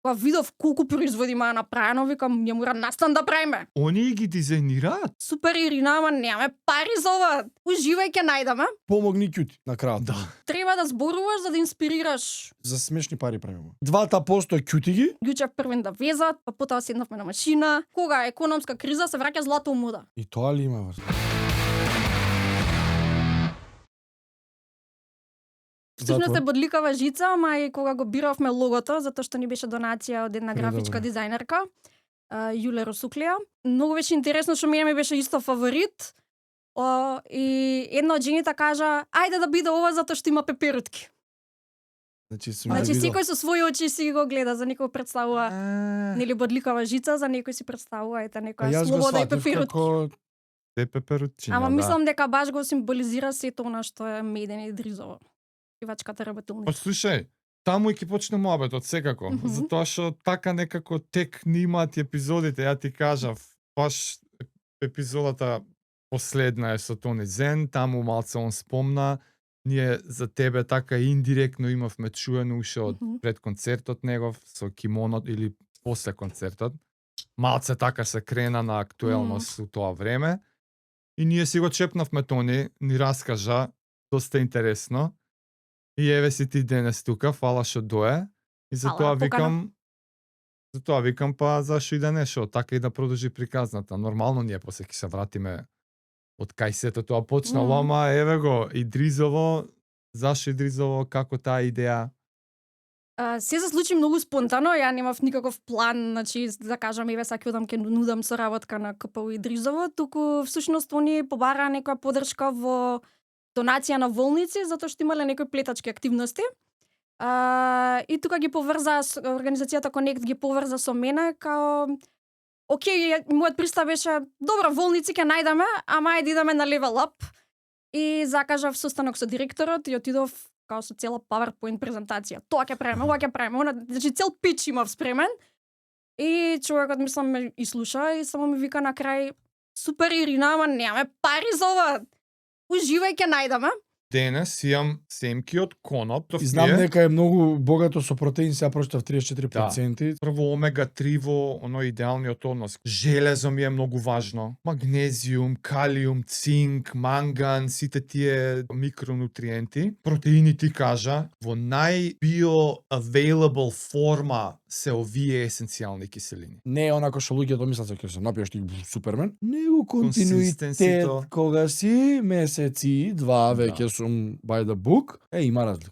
Кога видов колку производи има направено, викам, ја мора настан да правиме. Они ги дизајнираат? Супер Ирина, ама немаме пари за ова. Уживај ќе најдеме. Помогни Кјути на крајот. Да. Треба да зборуваш за да инспирираш. За смешни пари правиме. 2% Кјути ги. Ги учев првен да везат, па потоа седнавме на машина. Кога е економска криза, се враќа злато у мода. И тоа ли има врска? Всушност е бодликава жица, ама и кога го биравме логото, затоа што ни беше донација од една графичка дизајнерка, Јуле Росуклија. Многу беше интересно што мене ми беше исто фаворит. И една од жените кажа, ајде да биде ова затоа што има пеперутки. Значи секој со своји очи си го гледа, за некој представува нели бодликава жица, за некој си представува ете некоја слобода и пеперутки. Пеперутчина, ама мислам дека баш го символизира сето она што е Меден и Дризово. Шивачката работилница. Па слушај, таму и ќе почне муабетот секако, затоа што така некако тек нимаат епизодите, ја ти кажав, баш епизодата последна е со Тони Зен, таму малце он спомна, ние за тебе така индиректно имавме чуено уште од пред концертот негов, со кимонот или после концертот. Малце така се крена на актуелност у тоа време. И ние си го чепнавме Тони, ни раскажа, доста интересно. И еве си ти денес тука, фала што дое. И затоа викам, па зашо и да не шо, така и да продолжи приказната. Нормално ние после ќе се вратиме од кај сето тоа почнало, ама еве го, и Дризово, зашо и Дризово, како таа идеја? Се се случи многу спонтано, ја немав никаков план, значи да кажам еве сака одам ќе нудам соработка на КПУ и Дризово, туку всушност они побараа некоја поддршка во донација на волници, затоа што имале некои плетачки активности. И тука ги поврза, организацијата Connect ги поврза со мене, као, окей, мојот пристав беше, добро, волници ќе најдеме, ама ајде идеме на Level Up. И закажав состанок со директорот и отидов као со цела PowerPoint презентација. Тоа ќе правиме, ова ќе правиме, значи цел пич имав спремен. И човекот мислам ме изслуша и само ми вика на крај, супер Ирина, ама немаме пари за ова. Уживај ќе најдеме. Денес имам семки од коноп. И знам дека е многу богато со протеин, сега прочитав 34%. Прво омега-3 во оно идеалниот однос. Железо ми е многу важно. Магнезиум, калиум, цинк, манган, сите тие микронутриенти. Протеини ти кажа, во нај-bio-available форма се овие есенцијални киселини. Не е онако што луѓето мислат дека се напиеш ти супермен. Него континуитет, кога си месеци, два веќе сум by the book, има разлика.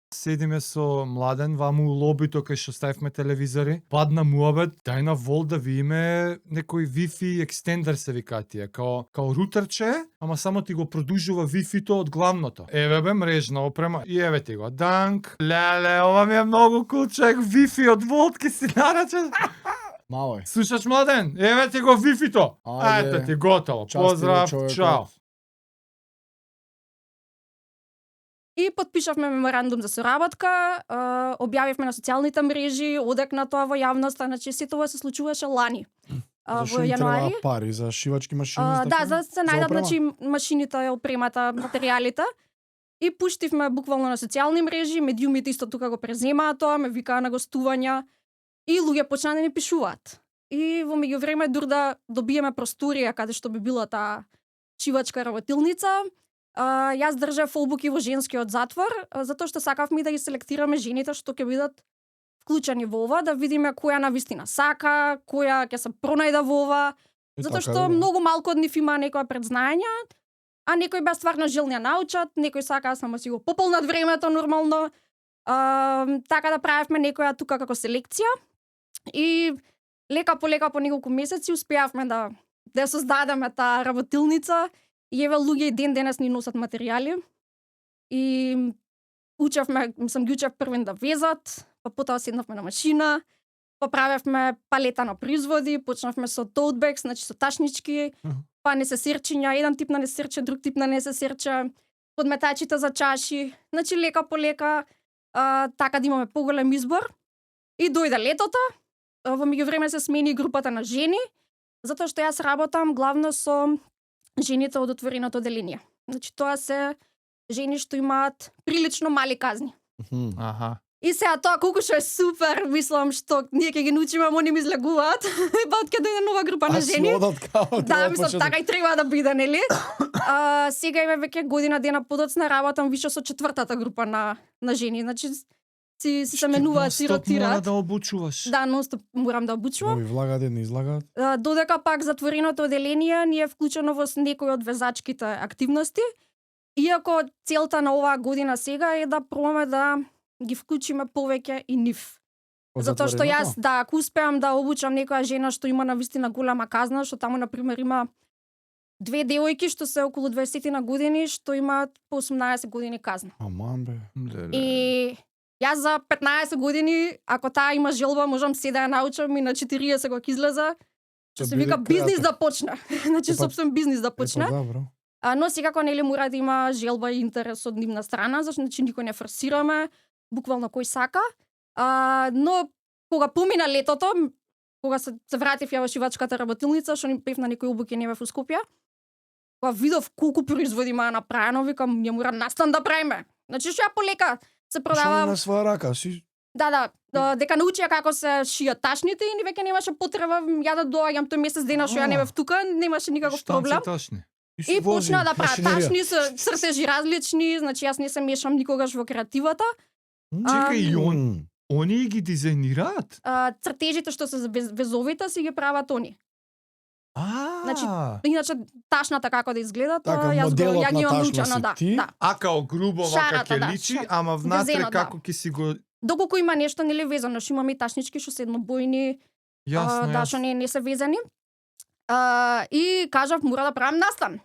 Седиме со Младен ваму у лобито кај што ставивме телевизори. Падна муабет, дај на Вол да ви име некој Wi-Fi екстендер се вика тие, као рутерче, ама само ти го продужува Wi-Fi-то од главното. Еве бе мрежна опрема и еве ти го. Данк, леле, ова ми е многу кул човек, Wi-Fi од Волт ки си нарачен. Мало е. Слушаш Младен, еве ти го Wi-Fi-то. Ајде ти готово. Поздрав, чао. И подпишавме меморандум за соработка, објавивме на социјалните мрежи, одек на тоа во јавноста, значи се тоа се случуваше лани. Во јануари. За пари за шивачки машини? Да, за се најдат значи машините, опремата, материјалите. И пуштивме буквално на социјални мрежи, медиумите исто тука го преземаа тоа, ме викаа на гостувања и луѓе почнаа да ни пишуваат. И во меѓувреме дур да добиеме просторија каде што би била таа шивачка работилница, јас држав фолбуки во женскиот затвор, затоа што сакавме да ги селектираме жените што ќе бидат вклучени во ова, да видиме која навистина сака, која ќе се пронајде во ова, затоа што многу малку од нив има некоја предзнаење, а некои беа стварно желни да научат, некои сакаа само си го пополнат времето нормално, така да правевме некоја тука како селекција и лека по неколку месеци успеавме да создадеме таа работилница. И еве луѓе и ден денес ни носат материјали. И учевме, ги учев првен да везат, па потоа седнавме на машина, па правевме палета на производи, почнавме со tote bags, значи со ташнички, па несесерчиња, еден тип на несесерче, друг тип на несесерче, подметачите за чаши, значи лека по лека, така да имаме поголем избор. И дојде летото, во меѓувреме се смени групата на жени, затоа што јас работам главно со жените од отвореното оделение. Значи тоа се жени што имаат прилично мали казни. Аха. И сега тоа колку што е супер, мислам што ние ќе ги научиме, ама они ми излегуваат. Па откаде дојде нова група на жени. одат као Да, мислам така и треба да биде, нели? Сега име веќе година дена подоцна работам више со четвртата група на жени. Значи си се менуваат, си ротираат. Мора да обучуваш. Да, нонстоп морам да обучувам. Ови влагат, не излагаат. Додека пак затвореното оделение ни е вклучено во некои од везачките активности. Иако целта на оваа година сега е да пробаме да ги вклучиме повеќе и нив. Затоа што јас, да, ако успеам да обучам некоја жена што има навистина голема казна, што таму, например, има две девојки што се околу 20 на години, што имаат по 18 години казна. Аман бе. И јас за 15 години, ако таа има желба, можам се да ја научам и на 40 кога ќе излеза, што се вика бизнис да почне. Значи сопствен бизнис да почне. Но секако нели мора да има желба и интерес од нивна страна, зашто значи никој не форсираме, буквално кој сака. Но кога помина летото, кога се вратив ја во шивачката работилница, што ни пев на некој обуки во Скопје, кога видов колку производи има направено, викам ја мора настан да правиме. Значи што ја полека се продава на своја рака си. Да, дека научија како се шијат ташните и веќе немаше потреба ја да доаѓам тој месец дена што ја не бев тука, немаше никаков проблем. И почна да прават ташни со цртежи различни, значи јас не се мешам никогаш во креативата. Чекај, и они ги дизајнираат? Цртежите што се везовите си ги прават они. Значи, иначе ташната како да изгледа, тоа јас ја ги имам научено, да. Као грубо вака ќе личи, ама внатре како ќе си го... Доколку има нешто нели везано, што имаме и ташнички што се еднобојни, да, што не се везани. И кажав, мора да правам настан.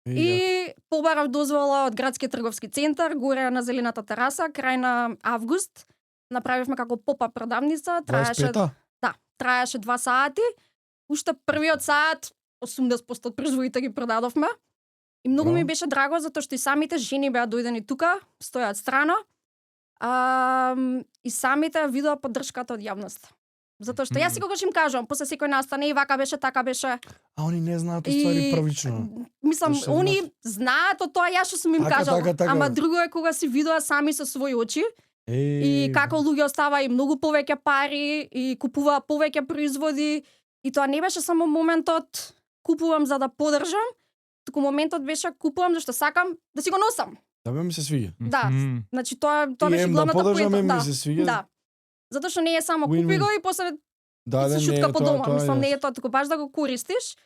И побарав дозвола од градскиот трговски центар, горе на зелената тераса, крај на август. Направивме како попа продавница, траеше 2 сати. Уште првиот саат 80% од производите ги продадовме. И многу ми беше драго затоа што и самите жени беа дојдени тука, стојат страна. И самите видоа поддршката од јавноста. Затоа што јас секогаш им кажувам, после секој настане и вака беше, така беше. А они не знаат уствари првично. Мислам, они знаат од тоа јас што сум им кажала. Ама друго е кога си видоа сами со своји очи. И како луѓе остава и многу повеќе пари и купува повеќе производи. И тоа не беше само моментот купувам за да поддржам, туку моментот беше купувам зашто сакам да си го носам. Да бе ми се свиѓа. Да, значи тоа беше главната поента. Да, се свиѓа. Да. Затоа што не е само купи го и после се шутка по дома. Мислам, не е тоа, туку баш да го користиш.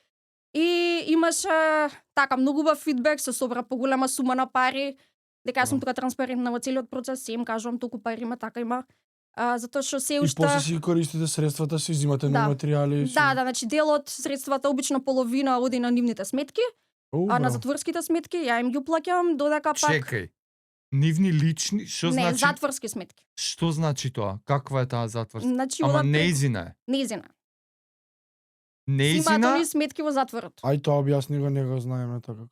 И имаше така многу убав фидбек, се собра поголема сума на пари, дека јас сум тука транспарентна во целиот процес, се им кажувам толку пари има, така има. Затоа што се уште... И после си користите средствата, си взимате нови материјали. Да, значи дел од средствата, обично половина оди на нивните сметки, а на затворските сметки ја им ги уплаќам, додека пак... Чекај, нивни лични, што значи? Не, затворски сметки. Што значи тоа? Каква е таа затворска? Значи, ама неизина е? Неизина. Неизина? Имаат они сметки во затворот. Ај тоа објасни го, не го знаеме така.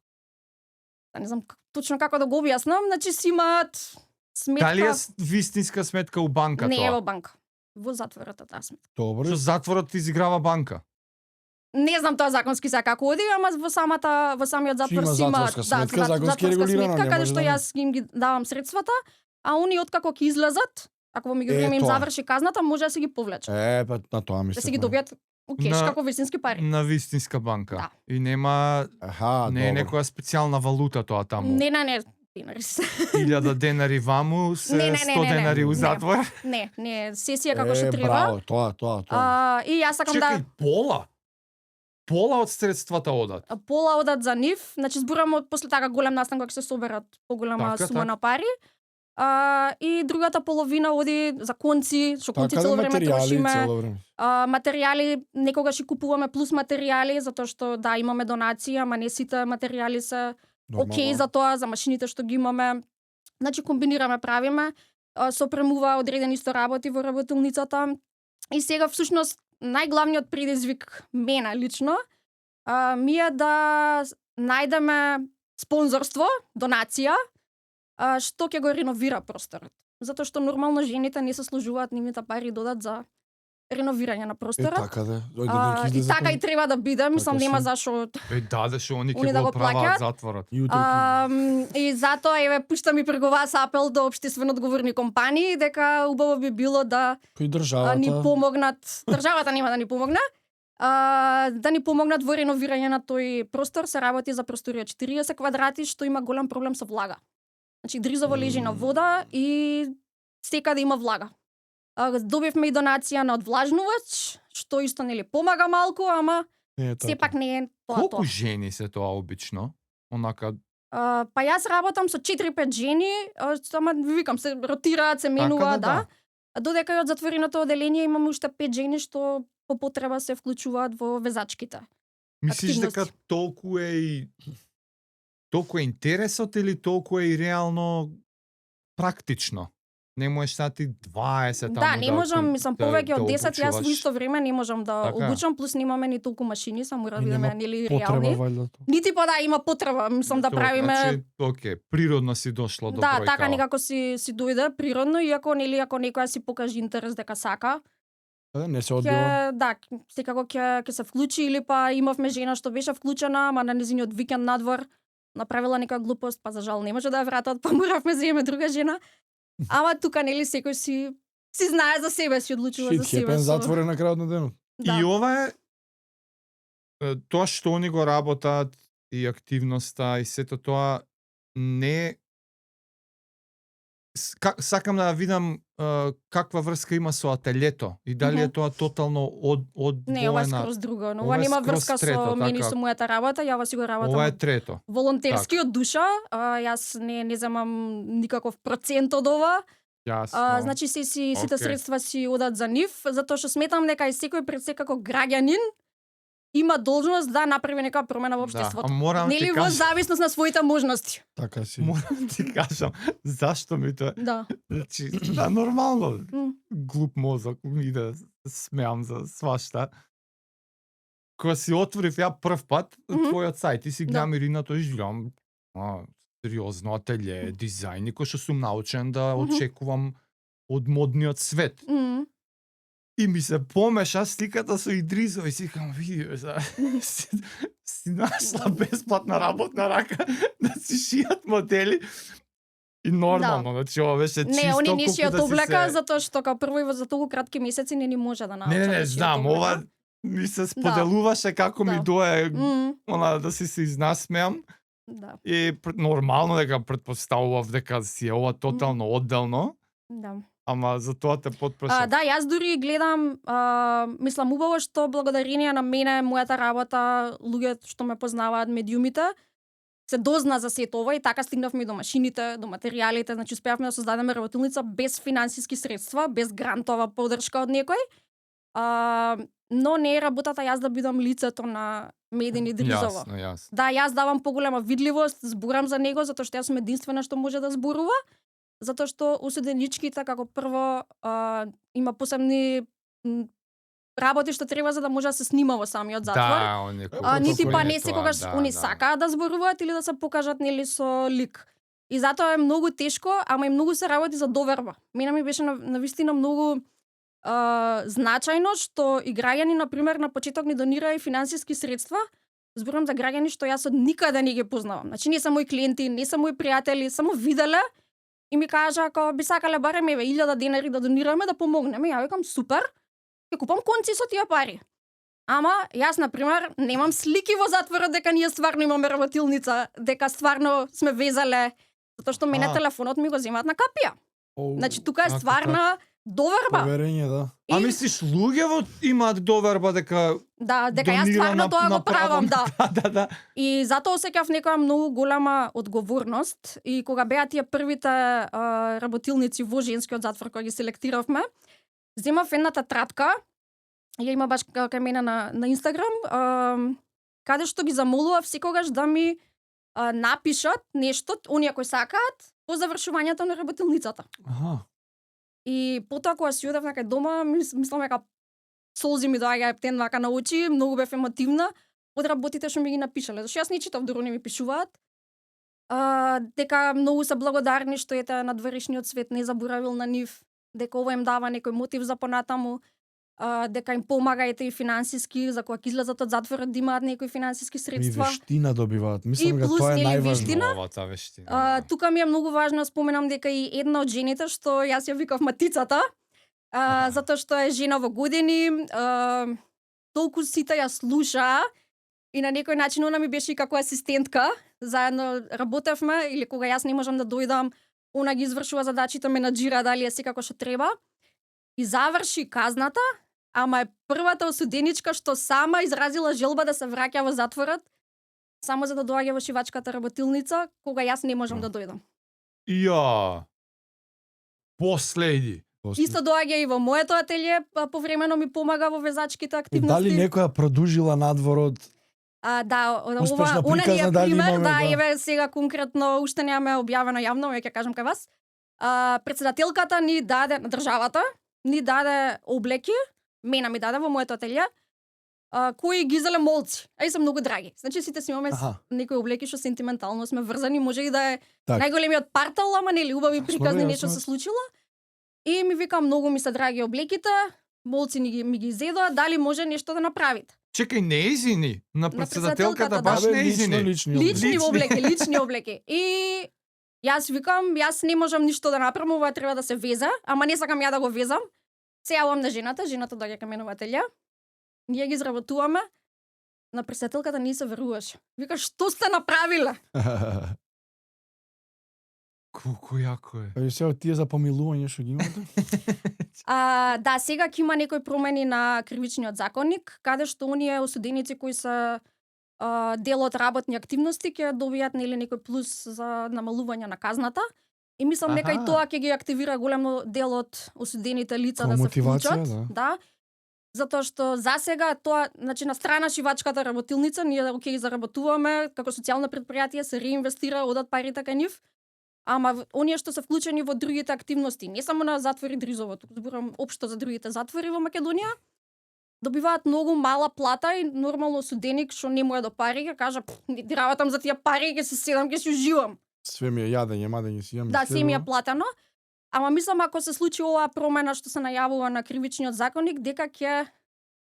Не знам точно како да го објаснам, значи си имаат сметка... Дали е вистинска сметка у банка не тоа? Не е во банка. Во затворот таа сметка. Добро. Што затворот изиграва банка? Не знам тоа законски сега како оди, ама во самиот затвор си има сметка, законски регулирана, каде што јас им ги давам средствата, а они откако ќе излезат, ако во меѓувреме им заврши казната, може да се ги повлечат. Па на тоа мислам. Да се ги добијат кеш како вистински пари. На вистинска банка. Да. И нема не е некоја специјална валута тоа таму. Не, денари. 1000 денари ваму, се 100 денари у затвор. Не, сесија како што треба. Браво, тоа. И јас сакам да... Чекај, пола од средствата одат. Пола одат за нив, значи зборувам од после така голем настан кога ќе се соберат поголема сума на пари. И другата половина оди за конци, што конци цело време трошиме. Материјали некогаш и купуваме плюс материјали, затоа што да имаме донации, ама не сите материјали се окей за тоа, за машините што ги имаме. Значи комбинираме, правиме, се опремува одредени исто работи во работилницата. И сега всушност најглавниот предизвик мене лично ми е да најдеме спонзорство, донација, што ќе го реновира просторот. Затоа што нормално жените не се служуваат нивните пари додат за реновирање на просторот. Така да. И така и треба да биде, мислам нема зашо Дадеше они Они ќе да го го прават плаќаат. затворот. И затоа еве пуштам и преговас апел до општествено одговорни компании дека убаво би било да Кој ни државата помогнат. Државата нема да ни помогне. Да ни помогнат во реновирање на тој простор. Се работи за просторија 40 квадрати што има голем проблем со влага. Значи Дризово лежи на вода и секаде има влага. Добивме и донација на одвлажнувач, што исто нели помага малку, ама не е тоа. сепак не е тоа. Колку жени се тоа обично? Онака Па јас работам со 4-5 жени, ама викам се ротираат, се менуваат, да. Додека и од затвореното оделение имаме уште 5 жени што по потреба се вклучуваат во везачките. мислиш дека активности. толку е интересот или толку е и реално практично? Не можеш ти 20 таму Да, не можам, мислам повеќе од 10 јас во обучуваш. исто време не можам да Така. обучам, плюс немаме ни толку машини, само да И нема бидеме нели потреба реални. валјда тоа. Нити па да има потреба, мислам да Тоа, правиме. Значи, окей, природно си дошло до Да, бројка. така некако си дојде природно, иако нели ако некоја си покаже интерес дека сака, Не се одбива. ќе да, секако ќе се вклучи или па имавме жена што беше вклучена, ама на незиниот викенд надвор направила нека глупост, па за жал не може да ја вратат, па моравме земеме друга жена. Ама тука нели секој си знае за себе, си одлучува Shit за себе. happens, затворен на крајот на денот. Да. И ова е тоа што они го работат и активноста и сето тоа не сакам да видам каква врска има со ателјето и дали е тоа тотално Не, ова е одвоена. скроз друго, но Ова ова е нема скроз врска со трето, мене и така. со мојата работа, ја ова си го работам Ова е трето. волонтерски од душа, јас не земам никаков процент од ова. Јасно. Значи сите Океј. средства си одат за нив, затоа што сметам дека и секој пред се како граѓанин има должност да направи нека промена во општеството. Да, морам Нели ти во кажам, зависност на своите можности. Така си. морам ти кажам, зашто ми тоа, Да. значи, да, нормално, М. глуп мозок ми да смеам за свашта. Кога си отворив ја прв пат Мгм. твојот сајт и си Да. гледам Ирина, и гледам, сериозно ателје, дизајн, кој што сум научен да Мгм. очекувам од модниот свет. М. И ми се помеша сликата со Идризо и си кажам, види, си нашла бесплатна работна рака да си шијат модели. И нормално, значи ова беше чисто. Не, они не колку шијат да си облека се- затоа што као прво и за толку кратки месеци не ни може да научат. Не, да шијат знам, облека. ова ми се споделуваше како ми Да. дое, М. она да си се изнасмеам Да, и нормално дека претпоставував дека си е ова тотално одделно, да. ама за тоа те потпрашав. Да, јас дури гледам, мислам убаво што благодарение на мене, мојата работа, луѓе што ме познаваат, медиумите, се дозна за сето ова и така стигнавме и до машините, до материјалите, значи успеавме да создадеме работилница без финансиски средства, без грантова поддршка од некој. Но не е работата јас да бидам лицето на Медени Дризово. Јасно. Да, јас давам поголема видливост, зборам за него затоа што јас сум единствена што може да зборува, затоа што осуденичките како прво има посебни работи што треба за да може да се снима во самиот затвор. Да, они Нити па не не секогаш они сакаат да зборуваат или да се покажат нели со лик. И затоа е многу тешко, ама и многу се работи за доверба. Мене ми беше на вистина многу значајно што и граѓани на пример на почеток ни донираа и финансиски средства. Зборувам за граѓани што јас од никаде не ги познавам. Значи не се мои клиенти, не се мои пријатели, само виделе и ми кажа ако би сакале барем еве 1000 денари да донираме да помогнеме. Ја викам супер. Ќе купам конци со тие пари. Ама јас на пример немам слики во затворот дека ние стварно имаме работилница, дека стварно сме везале, затоа што мене телефонот ми го земаат на капија. Значи тука е стварна доверба. Поверење, да. А мислиш луѓето имаат доверба дека дека јас стварно тоа го правам, да. Да. И затоа осеќав некоја многу голема одговорност и кога беа тие првите работилници во женскиот затвор кои ги селектиравме, земав едната тратка, ја има баш кај мене на Инстаграм, каде што ги замолував секогаш да ми напишат нешто, оние кои сакаат, по завршувањето на работилницата. Аха. И потоа кога си одев кај дома, мислам дека солзи ми доаѓаа ептен вака на очи, многу бев емотивна од работите што ми ги напишале. Зашто јас не читав, дури не ми пишуваат. Дека многу се благодарни што ете надворешниот свет не заборавил на нив, дека ова им дава некој мотив за понатаму. дека им помагајте и финансиски за кога ќе излезат од затворот да имаат некои финансиски И средства. вештина добиваат. Мислам дека плюс, тоа е нели, најважно. вештина? Новата вештина. Тука ми е многу важно да споменам дека и една од жените што јас ја викав матицата, затоа што е жена во години, толку сите ја слуша и на некој начин она ми беше и како асистентка, заедно работевме или кога јас не можам да дојдам, она ги извршува задачите, менаџира дали е секако што треба. И заврши казната, ама е првата осуденичка што сама изразила желба да се враќа во затворот, само за да доаѓа во шивачката работилница, кога јас не можам да дојдам. Ја. Последи. Исто доаѓа и во моето ателје, повремено ми помага во везачките И активности. дали некоја продужила надворот? Да, Успешна она ни приказна, е дали пример, имаме, да, да. еве сега конкретно уште немаме објавено јавно, ќе кажам кај вас. Претседателката ни даде на државата, ни даде облеки, мена ми даде во моето ателје, кои ги изеле молци, а и се многу драги. Значи сите си имаме Аха. некои облеки што сентиментално сме врзани, може и да е Так. најголемиот партал, ама нели убави Јасно, приказни јасно. нешто се случило. И ми вика многу ми се драги облеките, молци ми ги изедоа, дали може нешто да направите? Чекај, неизини. На председателката председателката, баш да. неизини. Лични Лични лични облеки. И јас викам, јас не можам ништо да направам, ова треба да се везе, ама не сакам ја да го везам. Се јавам на жената доаѓа кај мене во ателје. Ние ги изработуваме. На председателката не се веруваше. Вика, што сте направиле? Колку јако е. Па и се од тие за помилување што ги имате? Да, сега ќе има некои промени на кривичниот законник, каде што оние осуденици кои се дел од работни активности ќе добијат нели некој плюс за намалување на казната. И мислам дека и Аха. тоа ќе ги активира големо дел од осудените лица Како да се мотивација, вклучат. да. Затоа што за сега тоа, значи на страна шивачката работилница, ние окей заработуваме, како социјално претпријатие се реинвестира, одат парите кај нив. Ама оние што се вклучени во другите активности, не само на затвори Дризово, туку зборам општо за другите затвори во Македонија, добиваат многу мала плата и нормално осуденик што не му е до пари, ќе кажа, не работам за тие пари, ќе се седам, ќе си уживам. Све ми е јадење, мадење си јам. Да, се ми е платено. Ама мислам ако се случи оваа промена што се најавува на кривичниот законник, дека ќе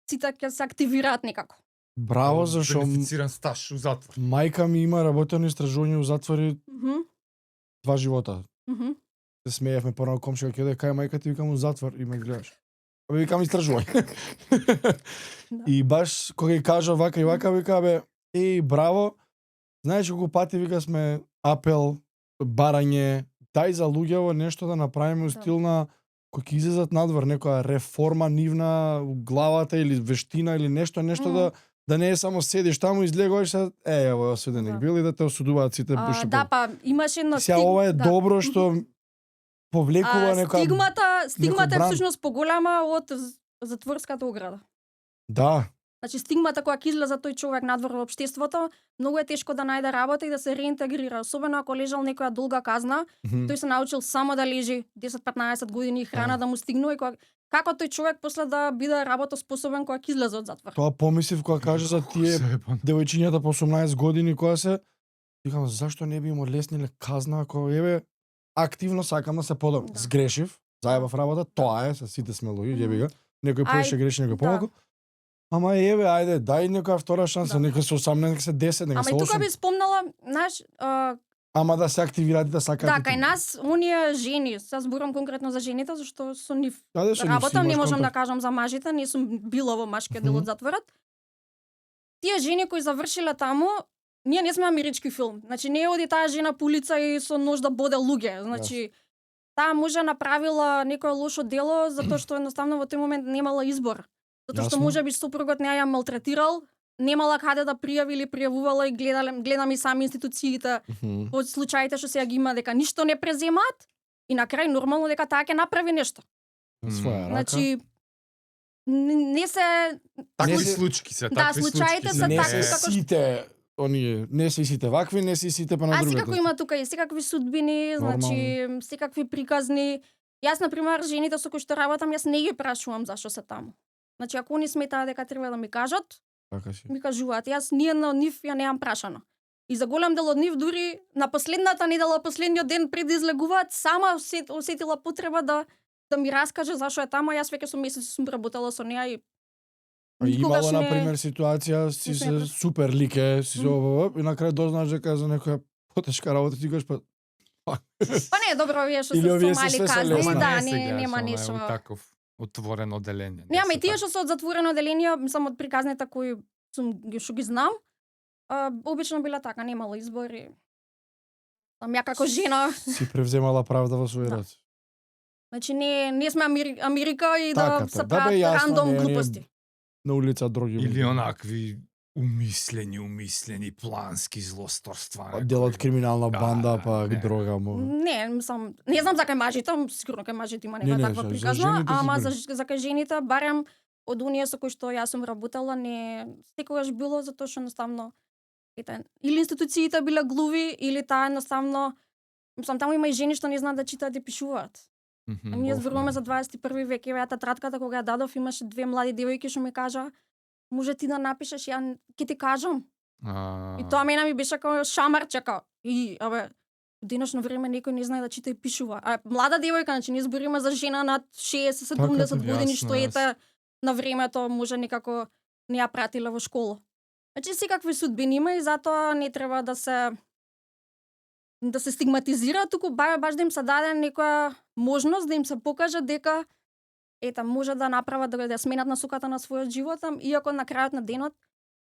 сите ќе се активираат некако. Браво, зашо Бенефициран стаж у затвор. мајка ми има работено истражување у затвори Мгм. 2 живота. Мгм. Се смеевме порано комшија ќе дојде кај мајка ти, викам у затвор и ме гледаш. Абе викам истражување. Да. И баш кога ги кажа вака и вака, вика бе, браво. Знаеш колку пати вика сме апел, барање, дај за луѓево нешто да направиме у Да. стил на кој ќе излезат надвор, некоја реформа нивна у главата или вештина или нешто да не е само седиш таму излегуваш се ево осуденик Да. бил и да те осудуваат сите што Да, па имаше едно Сега ова е да. добро што повлекува некоја стигмата е бран. всушност поголема од затворската ограда. Да, Значи стигмата кога ќе излезе тој човек надвор во општеството, многу е тешко да најде работа и да се реинтегрира, особено ако лежал некоја долга казна, тој се научил само да лежи 10-15 години и храна да му стигнува и како тој човек после да биде работоспособен кога ќе излезе од затвор. тоа помислив кога кажа за тие Себан. девојчињата по 18 години која се викам зашто не би им олесниле казна ако еве активно сакам да се подобрам. Да. Сгрешив, заебав работа, тоа е, се сите сме луѓе, јеби ga. Некој Ај, повеќе греши, некој да. помалку. Ама еве, ајде, дај некоја втора шанса, Да. нека се 18, нека се 10, нека Ама се и тука 8. би спомнала, знаеш, Ама да се активираат и да сакаат. да, и кај ти. нас оние жени, се зборам конкретно за жените, зашто со нив Да, со нив си работам, не имаш можам да контакт. кажам за мажите, не сум била во машкиот дел од затворот. Тие жени кои завршиле таму, ние не сме амерички филм. Значи не оди таа жена по улица и со нож да боде луѓе. Значи таа може направила некое лошо дело затоа што едноставно во тој момент немала избор. Затоа што Јасно. можеби сопругот неа ја малтретирал, немала каде да пријави или пријавувала и гледам и сами институциите Мгм. од случаите што сега ги има дека ништо не преземаат и на крај нормално дека таа ќе направи нешто. Своја рака. Значи не се Такви Не се- случаи се, Да, такви случаите случаи се не така, се како што- сите оние, не се и сите вакви, не се и сите па на А другата. секако има тука и секакви судбини, значи секакви приказни. Јас на пример жените со кои што работам, јас не ги прашувам зашо се таму. Значи ако они сметаат дека треба да ми кажат, Така си. ми кажуваат. Јас ниедна од нив ја немам прашано. И за голем дел од нив дури на последната недела, последниот ден пред да излегуваат, сама осетила потреба да да ми раскаже зашо е таму, јас веќе со месеци сум работела со неа и Имало, никогаш не- например, ситуација, си не се се- супер лике, си се и на крај дознаеш дека за некоја потешка работа ти кажеш па Па не, добро, овие што Или се овие со се мали све се казни, лесно. да, се не, гледаш, нема она е нешто. у таков отворено оделение. Нема и се тие така. што се од затворено оделение, мислам од приказните кои што ги знам, обично била така, немало избори. Ја како жена, си превземала правда во своји Да. раце. значи не сме Америка и Така, да се да, прават бе, јасно, рандом не, глупости. На улица други. Или онакви умислени плански злосторства. Дел од криминална Да, банда, па не. дрога му. Не, мислам, не знам за кај мажите, сигурно кај мажите има нека Не, таква за приказна, жените ама сигурно. за кај жените, барем од оние со кои што јас сум работела, не секогаш било затоа што едноставно или институциите биле глуви, или таа едноставно, мислам, таму има и жени што не знаат да читаат и пишуваат. А ние зборуваме за 21 век, еве ја тетрадката кога ја дадов, имаше две млади девојки што ми кажа, може ти да напишеш, ја ќе ти кажам. И тоа мене ми беше како шамарче, како, и, абе, у денешно време некој не знае да чита и пишува. А млада девојка, значи ние збориме за жена над 60-70 Така, години, јасно, што ете на времето може некако не ја пратила во школа. Значи секакви судбини има и затоа не треба да се стигматизира, туку баш да им се даде некоја можност да им се покаже дека може да направат да сменат насоката на својот живот, иако на крајот на денот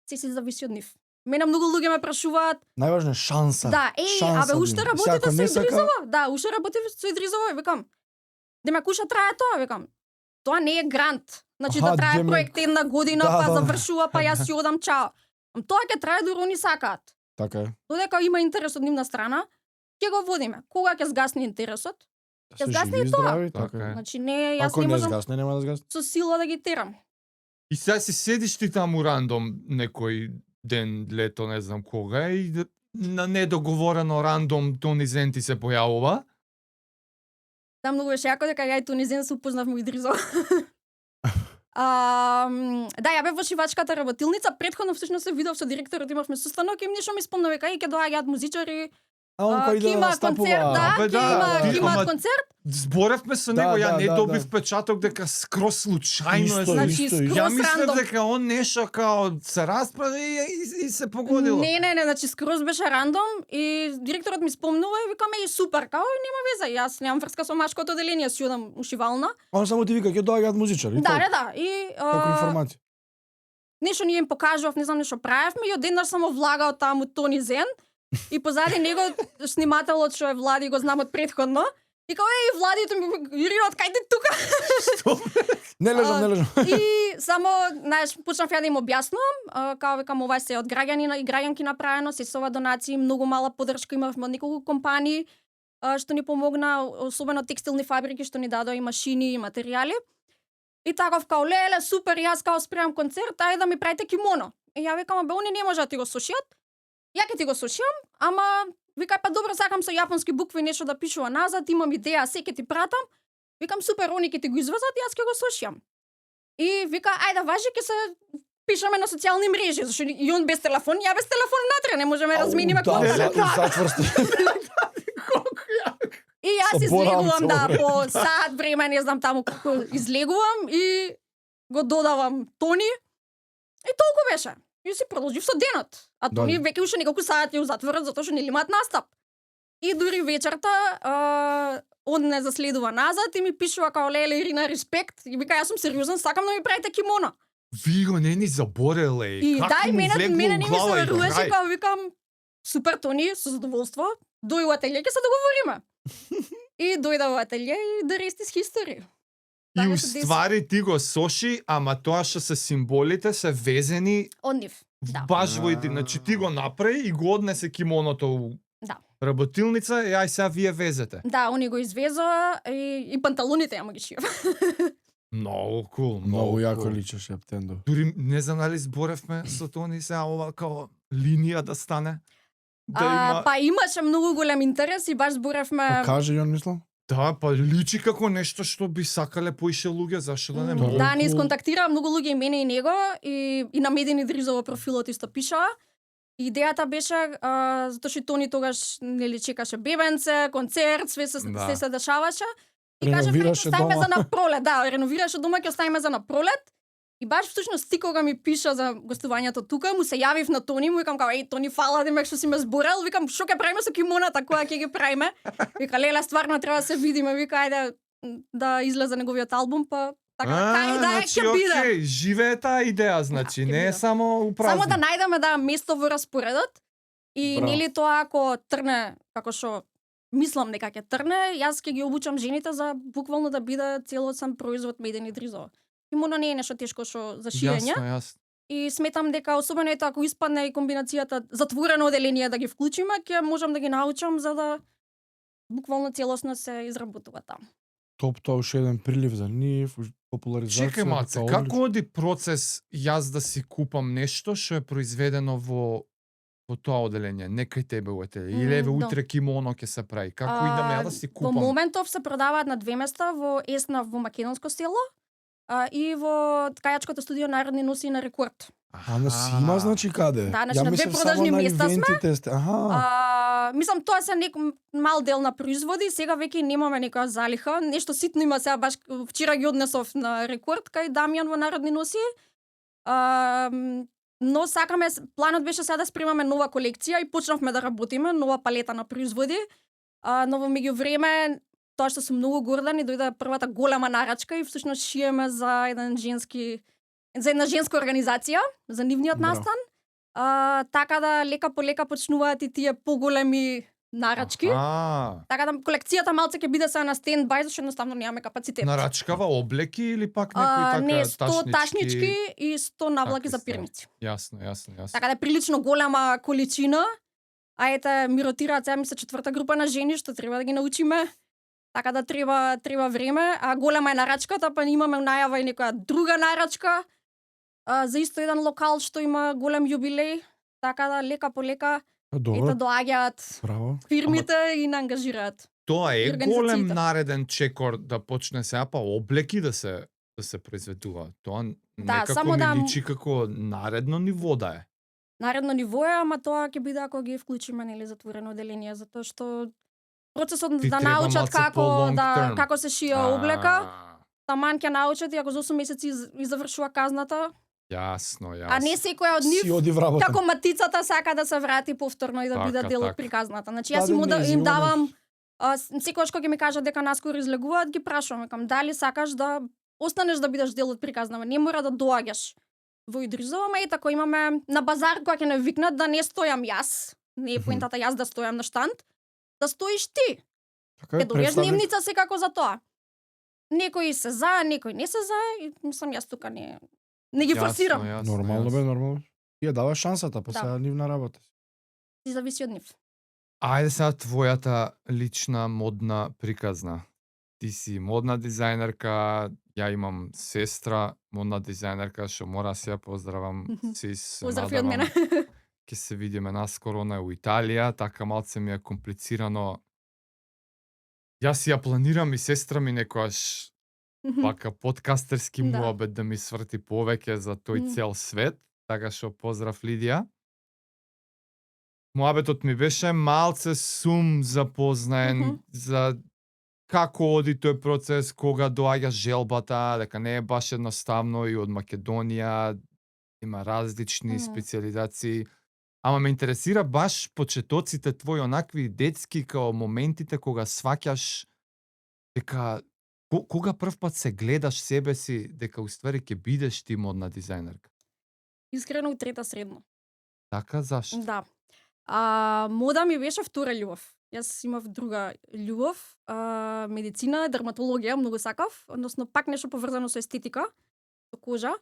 се зависи од нив. Мене многу луѓе ме прашуваат, Најважно е шанса. да, шанса абе уште да има. работите Ако со не сака- Идризово? Да, уште работите со Идризово, и викам. Демек уште трае тоа, викам. Тоа не е грант. Значи Аха, да трае демек- проект една година, Да, па да. завршува, па јас си одам чао. Тоа ќе трае дури они сакаат. Така е. Додека има интерес од нивна страна, ќе го водиме. Кога ќе згасне интересот? Се згасне живи и и тоа. здрави, Така така е. е. Значи не, јас Ако не не можам згасне, нема да згасне. со сила да ги терам. И сега си седиш ти таму рандом некој ден, лето, не знам кога, и на недоговорено рандом Тони Зен ти се појавува. Да, многу беше јако дека ја и Тунизен се упознавме у Идризово. Да, ја бев во шивачката работилница, претходно всушност се видов со директорот, имавме состанок и нешто ми спомна века и ќе доаѓаат музичари, А он кој ќе има концерт, да, Абе, ќе да, има ти, имаат ама- концерт. Зборевме со Да, него, ја да, не да, добив да. печаток дека скроз случајно Исто, е. Значи, исто, скроз исто. Ја мислев рандом. дека он нешто као се расправи и се погодило. Не, значи скроз беше рандом и директорот ми спомнува и викаме и супер, као нема веза, јас немам врска со машкото оделение, си одам ушивална. Он само ти вика ќе доаѓаат музичари. Да, тоа, да, и Како информација. нешто ние им покажував, не знам нешто правевме и одеднаш само влагал таму Тони Зен и позади него снимателот што е Влади, го знам од претходно. И као Владито ми Иринот, кај ти тука? Не лежам. И само, знаеш, почнав ја да им објаснувам, као викам ова се од граѓани и граѓанки направено, се со ова донации, многу мала поддршка имавме од неколку компании што ни помогна, особено текстилни фабрики што ни дадоа и машини и материјали. И таков као леле, супер, јас као спремам концерт, ајде да ми правите кимоно. И ја викам, абе, они не може да ти го сушиат. Ја ќе ти го сушам, ама викај па добро, сакам со јапонски букви нешто да пишува назад, имам идеја, се ќе ти пратам. Викам супер, они ќе ти го извезат, јас ќе го сушам. И вика, ајде важи ќе се пишеме на социјални мрежи, зашто и он без телефон, ја без телефон внатре, не можеме размениме контакт. Затвор И јас Со излегувам боранцо. по сат време, не знам таму како излегувам и го додавам Тони. И толку беше. И си продолжив со денот. А Да. Тони веќе уште неколку сати у затворот затоа што не имаат настап. И дури вечерта он не заследува назад и ми пишува као леле Ирина респект и вика јас сум сериозен, сакам да ми правите кимоно. Ви го не ни забореле. И како дај му мене влегло не у ми глава се и веруваше крај. као викам супер Тони, со задоволство. Дој у ателје ќе се договориме. И дојде во ателје и the rest is history. И Така у се деси. ствари ти го соши, ама тоа што се символите се везени Од нив. Да. баш во иди. Значи ти го направи и го однесе кимоното у Да. работилница и ај сега вие везете. Да, они го извезоа и панталоните ја ги шијав. Многу кул, Многу јако кул. личеше Аптендо. Дури не знам дали зборевме со Тони сега ова као линија да стане. Да има... Па имаше многу голем интерес и баш зборевме. Па каже ја мислам. Да, па личи како нешто што би сакале поише луѓе, зашто да не Тоа може? е Да, не кул. исконтактираа многу луѓе и мене и него и на Медени Дризово профилот исто пишаа. Идејата беше затоа што Тони тогаш нели чекаше бебенце, концерт, све се Да. се дешаваше. И кажа, Реновираше оставиме дома. за на пролет, да, реновираше дома, ќе оставиме за на пролет. И баш всушност ти кога ми пиша за гостувањето тука, му се јавив на Тони, му викам еј Тони, фала ме што си ме зборел, викам што ќе правиме со кимоната, која ќе ги правиме? Вика леле, стварно треба да се видиме, вика ајде да излезе неговиот албум, па така кај да ќе биде. Окей, живее таа идеја, значи, ќе не е биде. само упразни. Само да најдеме место во распоредот и Браво. нели тоа ако трне како што мислам дека ќе трне, јас ќе ги обучам жените за буквално да биде целосен производ медени дризо. Кимоно не е нешто тешко што за шиење. Јасно. И сметам дека особено ето ако испадне и комбинацијата затворено оделение да ги вклучиме, ќе можам да ги научам за да буквално целосно се изработува таму. Топ, тоа уште еден прилив за нив, популаризација. Чекај маце, тоа како одлично. оди процес јас да си купам нешто што е произведено во тоа оделение, не кај тебе во ателие, или еве Да. утре кимоно ќе се прави. Како идам ја да си Во купам? моментов се продаваат на две места, во Есна во Македонско село, и во ткајачкото студио Народни носи на Рекорд. Ама си има значи каде? Да, значи Ја на две мислев продажни само на места сме. ивентите сте. Аха. Мислам тоа се мал дел на производи, сега веќе немаме некоја залиха. Нешто ситно има сега баш вчера ги однесов на Рекорд кај Дамјан во Народни носи. Но сакаме, планот беше сега да спремаме нова колекција и почнавме да работиме, нова палета на производи. Но во меѓувреме, тоа што сум многу горда, ни дојде првата голема нарачка и всушност шиеме за една женска организација, за нивниот Браво. настан. Така да лека по лека почнуваат и тие поголеми нарачки. Така да колекцијата малце ќе биде сега на стендбај, зашто едноставно немаме капацитет. Нарачкава облеки или пак некои така не, 100 ташнички? ташнички и 100 навлаки Такви за ствари. пирници. Јасно. Така да е прилично голема количина. А ете, ми ротираат сега мисля четврта група на жени што треба да ги научиме. Така да треба време, а голема е нарачката, па имаме најава и некоја друга нарачка за исто еден локал што има голем јубилеј. Така да лека по лека Добро. ето доаѓаат Браво. фирмите и не ангажираат. Тоа е организациите. голем нареден чекор да почне сега, па облеки да се произведува. Тоа некако само ми да- личи како наредно ниво да е. Наредно ниво е, ама тоа ќе биде ако ги вклучиме нели затворено оделение, затоа што процесот Ти да треба научат малце по-long term. како се шие облека, таман ќе научат и ако за 8 месеци и завршува казната, Јасно. а не секоја од Си нив оди вработа. како матицата сака да се врати повторно и да Така, биде дел од така. приказната. Значи Да, јас да, им, не, им зимно давам секогаш кога ќе ми кажат дека наскоро излегуваат, ги прашувам, викам дали сакаш да останеш да бидеш дел од приказнава, не мора да доаѓаш во Идризово, ама и тако имаме на базар кога ќе не викнат да не стојам јас, не е поентата јас да стојам на штанд, да стоиш ти. Така Ќе добиеш представник. дневница секако за тоа. Некои се за, некои не се за, и мислам јас тука не ги форсирам. Нормално бе, нормално. Ти ја даваш шансата, па Да. сега нивна работа. Си зависи од нив. Ајде сега твојата лична модна приказна. Ти си модна дизајнерка, ја имам сестра, модна дизајнерка, што мора да се ја поздравам. Си се Поздрав и од надевам, мене. ќе се видиме наскоро на у Италија, така малце ми е комплицирано. Јас си ја планирам и сестра ми некојаш вака подкастерски Да. муабет да ми сврти повеќе за тој цел свет, така што поздрав Лидија. Муабетот ми беше малце сум запознаен за како оди тој процес, кога доаѓа желбата, дека не е баш едноставно и од Македонија има различни специализации. Ама ме интересира баш почетоците твои, онакви детски, као моментите кога сваќаш дека кога прв пат се гледаш себе си дека уствари ќе бидеш ти модна дизајнерка. Искрено у трета средно. Така, зашто? Да. Мода ми беше втора љубов. Јас имав друга љубов, медицина, дерматологија, многу сакав, односно пак нешто поврзано со естетика, со кожа.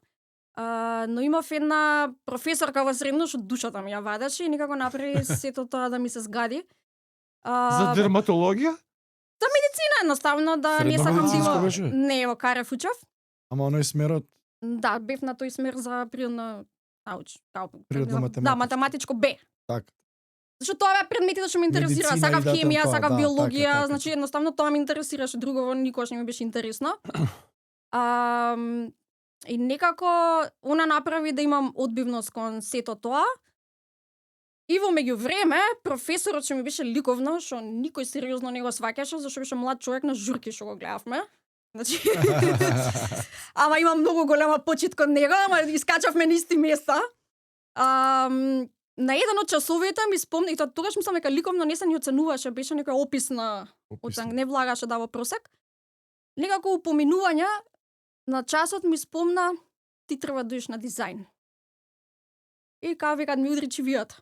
Но имав една професорка во средно што душата ми ја вадеше и никако направи сето тоа да ми се згади. За дерматологија? Медицина едноставно да не Средно сакам да медицинско има... беше? Не, во Карев учев. Ама оној смерот, Да, бев на тој смер за природна науч. Природна математичка. Да, математичко Б. така. Зашто тоа беа предметите што ме интересира. Медицина Сакав и да, хемија, тоа, сакав да, биологија, така. значи едноставно тоа ме интересираше, друго никогаш не ми беше интересно. И некако она направи да имам одбивност кон сето тоа. И во меѓувреме, професорот што ми беше ликовно, што никој сериозно не го сваќаше, зашто беше млад човек на журки што го гледавме. Значи, ама има многу голема почит кон него, ама искачавме на исти места. На еден од часовите ми спомни, и тогаш мислам дека ликовно не се ни оценуваше, беше некоја описна оценка, не влагаше да во просек. Некако упоминување на часот ми спомна, ти треба да идеш на дизајн. И као викат ми удри чивијата.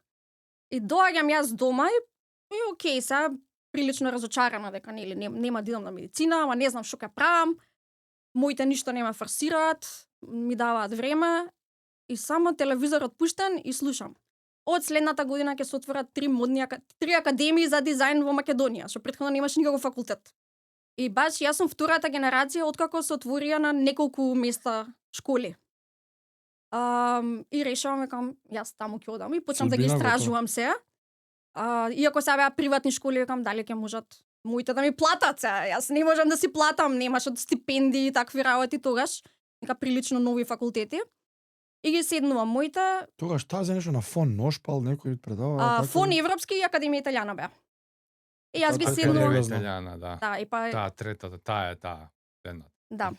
И доаѓам јас дома и окей, сега прилично разочарана дека нели нема да идам на медицина, ама не знам што ќе правам. Моите ништо не ме форсираат, ми даваат време и само телевизорот пуштен и слушам. Од следната година ќе се отворат 3 академии за дизајн во Македонија, што претходно немаше никаков факултет. И баш јас сум втората генерација откако се отворија на неколку места школи. И решавам викам јас таму ќе одам и почнам да ги истражувам се. Иако сега беа приватни школи, викам дали ќе можат моите да ми платат се. Јас не можам да си платам, немаше стипендии и такви работи тогаш. Нека прилично нови факултети. И ги седнувам моите. Тогаш таа за нешто на фон Ношпал некој предава. Фон Европски и Академија Италијана беа. И јас ги седнувам. Италијана, да. Да, и па таа третата, таа е таа. Да.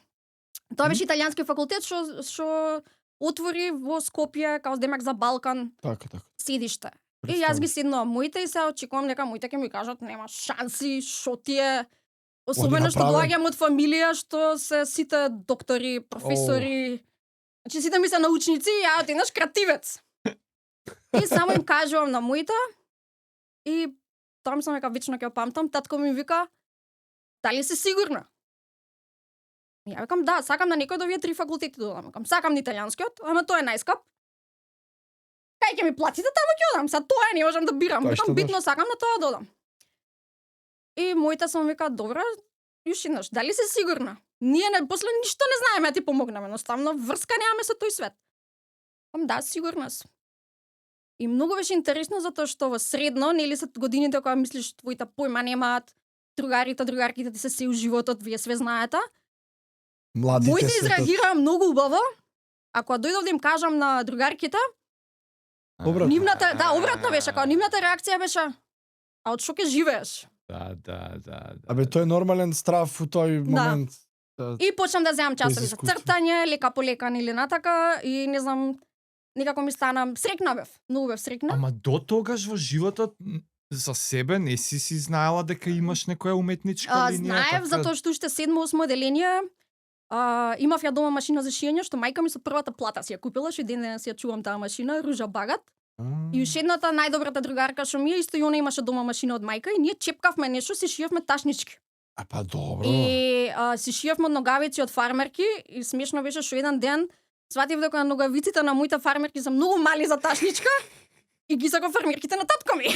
Тоа беше италијански факултет што отвори во Скопје као демек за Балкан. Така. Седиште. И јас ги седнувам моите и се очекувам дека моите ќе ми кажат нема шанси, што ти е. Особено што доаѓам од фамилија што се сите доктори, професори. Значи сите ми се научници и ја еднаш креативец. И само им кажувам на моите и тоа ми сам дека вечно ќе памтам, татко ми вика дали си сигурна? И ја викам да, сакам на некој од овие 3 факултети да одам. Викам сакам на италијанскиот, ама тоа е најскап. Кај ќе ми платите, таму ќе одам. Са тоа не можам да бирам. Викам битно сакам на тоа да одам. И моите само викаат добро, јуш еднаш, дали си сигурна? Ние после ништо не знаеме да ти помогнеме, едноставно врска немаме со тој свет. Викам да, сигурна сум. И многу беше интересно затоа што во средно, нели се годините кога мислиш твоите појма немаат, другарките ти се се у животот, вие све знаете. Младите моите изреагираа многу убаво. Ако дојдов да им кажам на другарките, нивната, да, обратно беше, кога нивната реакција беше а од што ќе живееш? Да. Абе тоа е нормален страв во тој момент. Да. И почнам да земам часови за цртање, лека по лека или натака и не знам, некако ми стана срекна бев, многу бев срекна. Ама до тогаш во животот за себе не си знаела дека имаш некоја уметничка линија? Знаев, затоа што уште 7-8 оделение имав ја дома машина за шиење, што мајка ми со првата плата си ја купила, што ден си ја чувам таа машина, Ружа Багат. И уште едната најдобрата другарка што ми е, исто и она имаше дома машина од мајка и ние чепкавме нешто, си шиевме ташнички. А па добро. И си шиевме од ногавици од фармерки и смешно беше што еден ден сватив дека ногавиците на моите фармерки се многу мали за ташничка и ги сакав фармерките на татко ми.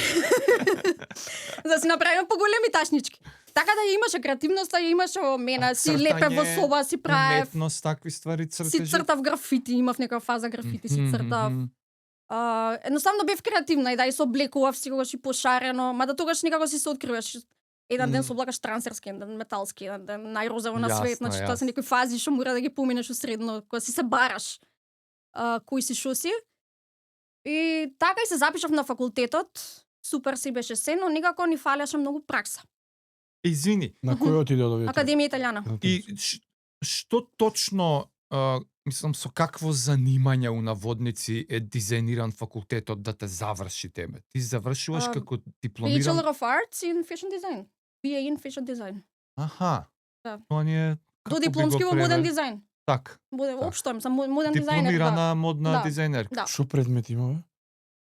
За да си направиме поголеми ташнички. Така да имаше креативноста, имаше мене, си лепе во соба, си правев. Уметност, такви ствари цртежи. Си цртав графити, имав некоја фаза графити, си цртав. Едноставно бев креативна и да и се облекував секогаш и пошарено, мада тогаш никако си се откриваш. Еден ден се облакаш трансерски, еден ден металски, еден ден најрозово на свет, значи тоа се некои фази што мора да ги поминеш усредно, кога си се бараш кој си шо си. И така и се запишав на факултетот, супер си беше се, но никако ни фалеше многу пракса. Извини. На кој отиде од овие? Академија Италијана. И што точно, мислам, со какво занимање у наводници е дизајниран факултетот да те заврши тебе? Ти завршуваш како дипломиран... Bachelor of Arts in Fashion Design. BA in Fashion Design. Аха. Да. Тоа ни е... До дипломски во моден дизајн. Так. Општо им, сам моден дизајнер. Дипломирана модна дизајнерка. Што предмет има, бе?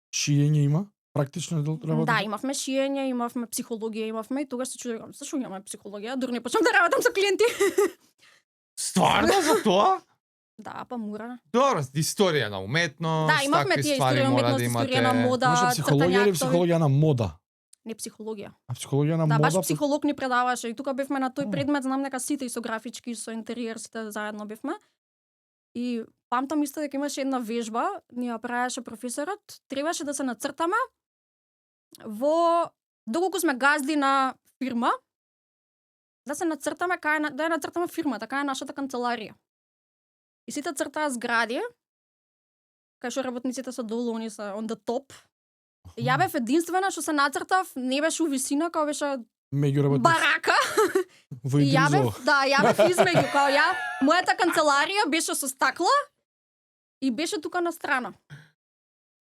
Шиење има? Практично работа? Да, имавме шиење, имавме психологија, имавме и тогаш се чудам, зашто имаме психологија? Дур не почнам да работам со клиенти. Стварно за тоа? Да, па мора. Добро, историја на уметност, да, имавме тие историја на уметност, историја на мода, психологија или психологија на мода? Не психологија. А психологија на да, мода? Да, баш психолог ни предаваше и тука бевме на тој предмет, знам дека сите и со графички, и со интериер, сите заедно бевме. И памтам исто дека имаше една вежба, ни ја правеше професорот, требаше да се нацртаме во доколку сме газди на фирма, да се нацртаме да ја нацртаме фирмата, кај е нашата канцеларија. И сите цртаа згради, кај што работниците се долу, они се on the top, Ја бев единствена што се нацртав, не беше у висина, као беше Меѓу барака. во И ја бев, Идризово. ја бев измеѓу, као мојата канцеларија беше со стакла и беше тука на страна.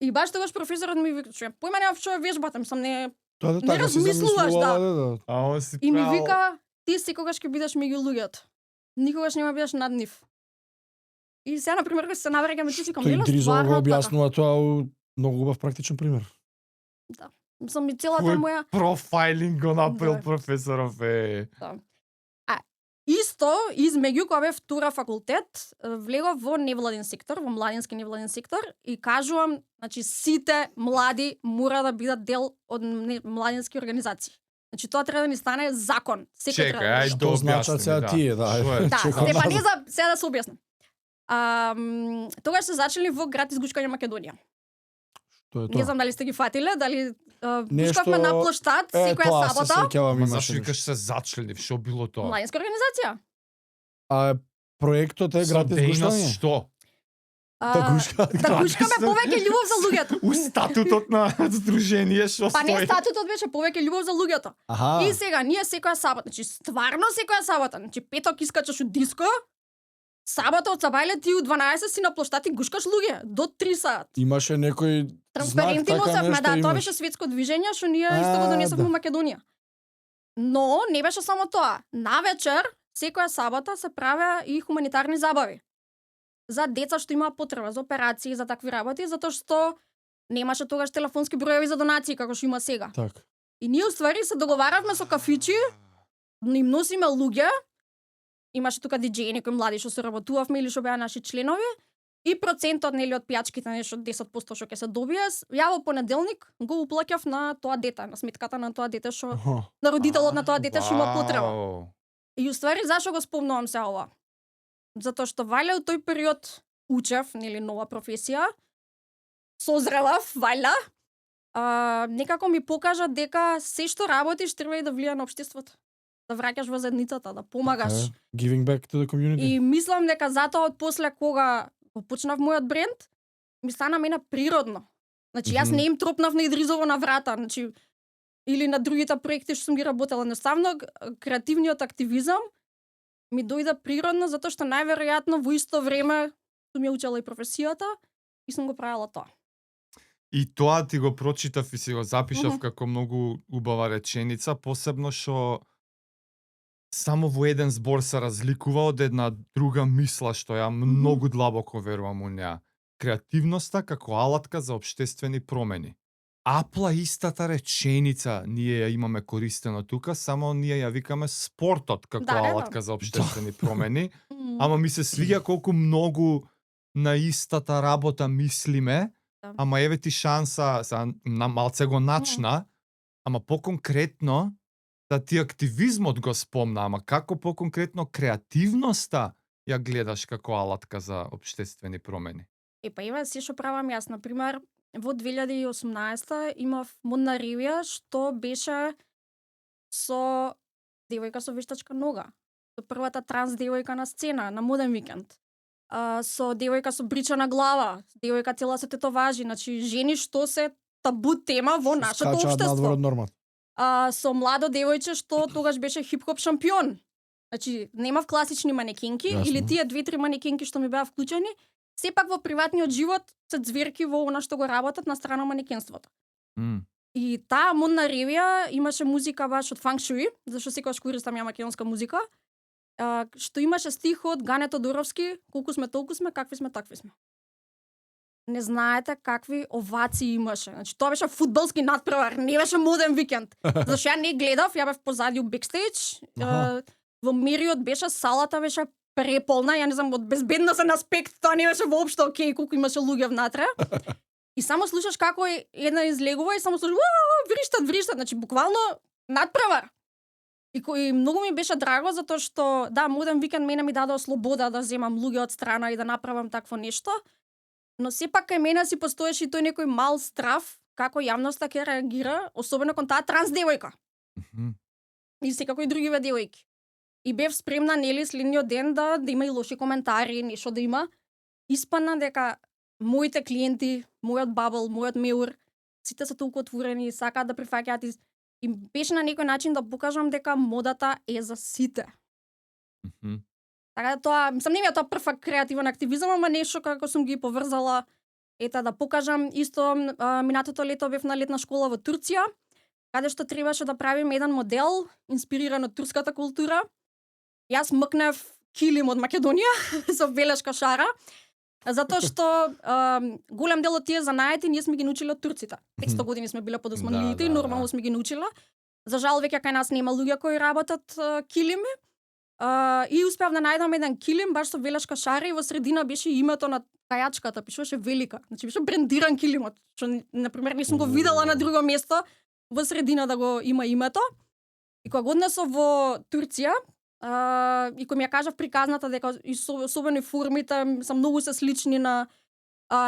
И баш тогаш професорот ми вика, што појма немав што вежбата, мислам не Тоа не размислуваш, да. А он си И ми правил- вика, ти секогаш ќе бидеш меѓу луѓето. Никогаш нема бидеш над нив. И сега, например, кога се наврегаме, ти си кам, Тој нела Идризово го стварно така. објаснува тоа у многу убав практичен пример. Мислам, и целата Кој моја... профайлинг го направил Да. професоров Исто, измеѓу кога бев втора факултет, влегов во невладин сектор, во младински невладин сектор и кажувам, значи сите млади мора да бидат дел од младински организации. Значи тоа треба да ни стане закон. Секој треба Чекај, да ајде биде. да Што значат објасни, сега тие, да. Што е? Да, Чекам па не назад. за сега да се објаснам. Тогаш се зачели во град Изгушкање Македонија. Тоа е Не тоа. знам дали сте ги фатиле, дали Нешто- пушкавме на площад секоја тоа се сабота. сеќавам, Ма имаше зашто нешто. викаш се зачленив, што било тоа? Младинска организација. А проектот е Со град дејност Изгуштање. што? Да гушка. Да гушкаме повеќе љубов за луѓето. У статутот на здружение што Па не, стои? статутот беше повеќе љубов за луѓето. Аха. И сега, ние секоја сабота, значи стварно секоја сабота, значи петок искачаш у диско, сабота од Сабајле ти у 12 си на площад и гушкаш луѓе до 3 сат. Имаше некој Транспаренти знак, така носевме, нешто да, тоа имаш. беше светско движење што ние исто го А, донесовме да. во Македонија. Но не беше само тоа. Навечер, секоја сабота се правеа и хуманитарни забави. За деца што имаа потреба за операции, за такви работи, затоа што немаше тогаш телефонски броеви за донации како што има сега. Така. И ние уствари се договаравме со кафичи, им носиме луѓе, имаше тука диџеи, некои млади што се работувавме или што беа наши членови, и процентот нели од пијачките, нешто 10% што ќе се добие, ја во понеделник го уплаќав на тоа дете, на сметката на тоа дете што Аха. на родителот на тоа дете што има потреба. Вау. И уствари зашо го спомнувам се ова? Затоа што валја у тој период учев, нели нова професија, созревав, валја, некако ми покажа дека се што работиш треба и да влијае на општеството. Да враќаш во заедницата, да помагаш. Така е. Giving back to the community. И мислам дека затоа од после кога го почнав мојот бренд, ми стана мене природно. Значи јас Мгм. не им тропнав на Идризово на врата, значи или на другите проекти што сум ги работела. Едноставно креативниот активизам ми дојде природно затоа што најверојатно во исто време сум ја учела и професијата и сум го правела тоа. И тоа ти го прочитав и си го запишав Мгм. како многу убава реченица, посебно што само во еден збор се разликува од една друга мисла што ја многу длабоко верувам у неа. Креативноста како алатка за општествени промени. Апла истата реченица ние ја имаме користено тука, само ние ја викаме спортот како Да, да. алатка за општествени промени. Ама ми се свиѓа колку многу на истата работа мислиме, Да. ама еве ти шанса, на малце го начна, ама поконкретно, да ти активизмот го спомна, ама како поконкретно креативноста ја гледаш како алатка за општествени промени? Па има се што правам јас. Например, во 2018 имав модна ревија што беше со девојка со вештачка нога. Со првата транс девојка на сцена, на моден викенд. Со девојка со бричана глава, девојка цела со тетоважи, значи жени што се табу тема во нашето Скачаат надвор општество. од нормата. Со младо девојче што тогаш беше хип-хоп шампион. Значи, немав класични манекинки, Јасно. или тие 2-3 манекинки што ми беа вклучени, сепак во приватниот живот се ѕверки во она што го работат на страна манекенството. И таа модна ревија имаше музика баш од Фанк Шуи, зашто секогаш користам ја македонска музика, што имаше стих од Гане Тодоровски, колку сме толку сме, какви сме такви сме. Не знаете какви овации имаше. Значи тоа беше фудбалски натпревар, не беше моден викенд. Зашто ја не гледав, ја бев позади у бекстејдж. Аха. Во Мериот беше салата беше преполна, ја не знам, од безбедносен аспект тоа не беше воопшто окей колку имаше луѓе внатре. И само слушаш како една излегува и само слушаш вриштат, значи буквално натпревар. И кој многу ми беше драго затоа што да, моден викенд мене ми дадоа слобода да земам луѓе од страна и да направам такво нешто. Но сепак кај мене си постоеше и тој некој мал страв како јавноста ќе реагира, особено кон таа транс девојка. И секако и другиве девојки. И бев спремна нели следниот ден да има и лоши коментари, нешто да има. Испадна дека моите клиенти, мојот бабл, мојот меур, сите се толку отворени, сакаат да прифаќаат и беше на некој начин да покажам дека модата е за сите. Така да тоа, мислам, не ми е тоа прв креативен активизам, ама нешто како сум ги поврзала, да покажам. Исто минатото лето бев на летна школа во Турција, каде што требаше да правим еден модел инспириран од турската култура. Јас мкнев килим од Македонија со белешка шара, затоа што голем дел од тие занаети ние сме ги научиле од турците. 500 години сме биле под османлиите и нормално сме ги научиле. За жал веќе кај нас нема луѓе кои работат килими. И успеав да најдам еден килим баш со белешка шара и во средина беше името на кајачката, пишуваше Велика. Значи беше брендиран килимот, што на пример не сум го видела на друго место во средина да го има името. И кога го однесов во Турција, и кој ми ја кажав приказната дека особено формите се многу се слични на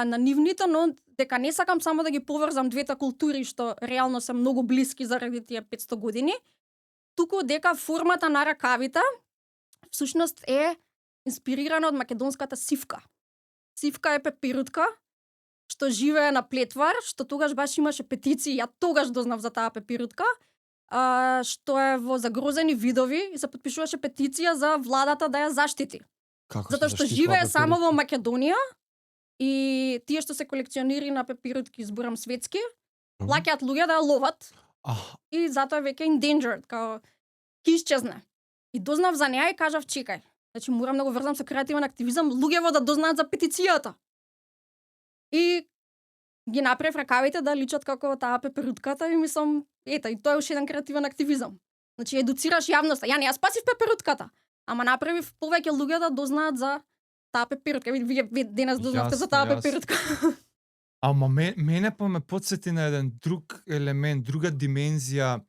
нивните, но дека не сакам само да ги поврзам двете култури што реално се многу блиски заради тие 500 години, туку дека формата на ракавите всушност е инспирирана од македонската сивка. Сивка е пеперутка што живее на Плетвар, што тогаш баш имаше петиции, ја тогаш дознав за таа пеперутка, што е во загрозени видови и се потпишуваше петиција за владата да ја заштити. Затоа што живее само во Македонија и тие што се колекционери на пеперутки, зборам светски, плаќаат луѓе да ја ловат. И затоа веќе endangered, као ќе исчезне. И дознав за неа и кажав чекај, значи морам да го врзам со креативен активизам, луѓево да дознаат за петицијата. И ги направив ракавите да личат како таа пеперутката и мислам, и тоа е уште еден креативен активизам. Значи едуцираш јавноста. Ја не ја спасив пеперутката, ама направив повеќе луѓе да дознаат за таа пеперутка. Вие денес дознавте за таа пеперутка. Ама мене па ме потсети на еден друг елемент, друга димензија.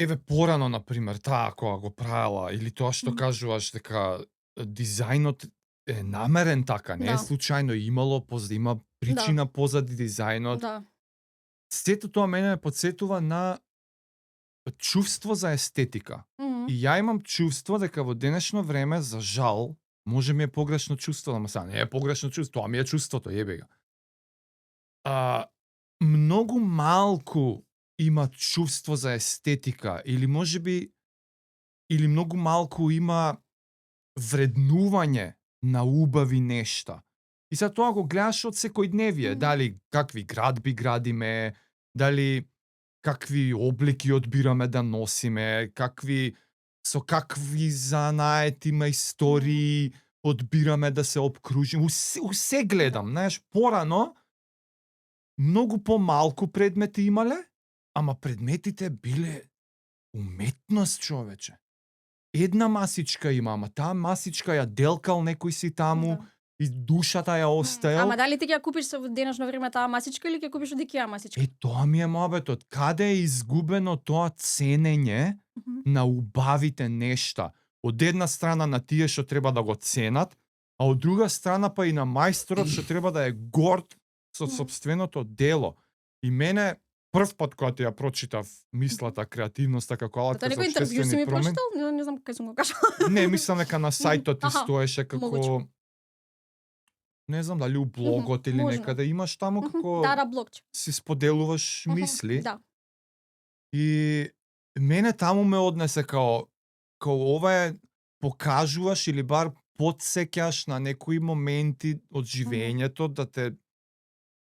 Еве порано, например, таа кога го правила, или тоа што кажуваш дека дизајнот е намерен така, не е случајно, имало има причина позади дизајнот. Сето тоа мене ме потсетува на чувство за естетика. И ја имам чувство дека во денешно време, за жал, може ми е погрешно чувство, ама сега не е погрешно чувство, тоа ми е чувството, јебе га. Многу малку има чувство за естетика, или можеби, или многу малку има вреднување на убави нешта. И за тоа го гледаш од секојдневие, дали какви градби градиме, дали какви облики одбираме да носиме, со какви занаетиме истории одбираме да се обкружиме. Усе гледам, знаеш, порано многу помалку предмети имале, ама предметите биле уметност, човече. Една масичка има, ама таа масичка ја делкал некој си таму и душата ја остаел. Ама дали ти ќе ја купиш со денешно време таа масичка или ќе купиш од Икеа масичка? Тоа ми е мобетот. Каде е изгубено тоа ценење на убавите нешта? Од една страна на тие што треба да го ценат, а од друга страна па и на мајсторот што треба да е горд со сопственото дело. И мене прв пат кога ја прочитав мислата креативноста како алатка за општествени промени. Не знам кај сум го кажала. Не, мислам дека на сајтот ти стоеше како не знам дали у блогот или некаде имаш таму како блогче. Си споделуваш мисли. И мене таму ме однесе као ова е покажуваш или бар потсеќаш на некои моменти од живењето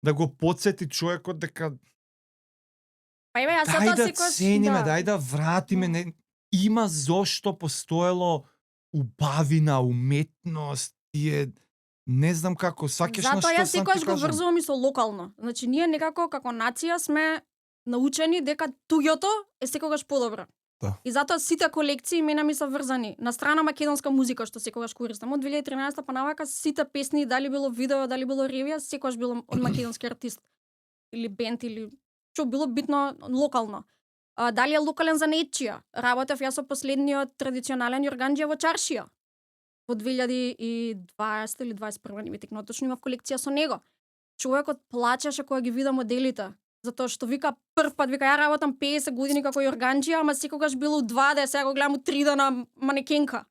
да го потсети човекот дека дај да цениме, дај да вратиме, има зошто постоело убавина, уметност, не знам како, сакаш на што сам ти кажам. Затоа јас секогаш го врзувам и со локално. Значи, ние некако како нација сме научени дека туѓото е секогаш подобро. И затоа сите колекции мене ми се врзани. На страна македонска музика, што секогаш користам. Од 2013 па навака сите песни, дали било видео, дали било ревија, секогаш било од македонски артист. Или бенд, или што било битно локално. Дали е локален за нечија. Работев јас со последниот традиционален јорганџија во Чаршија. Во 2020 или 2021, не ми текно точно, имав колекција со него. Човекот плачеше кога ги вида моделите. Затоа што вика прв пат, вика ја работам 50 години како јорганџија, ама секогаш било 2, сега го гледам 3 на манекенка.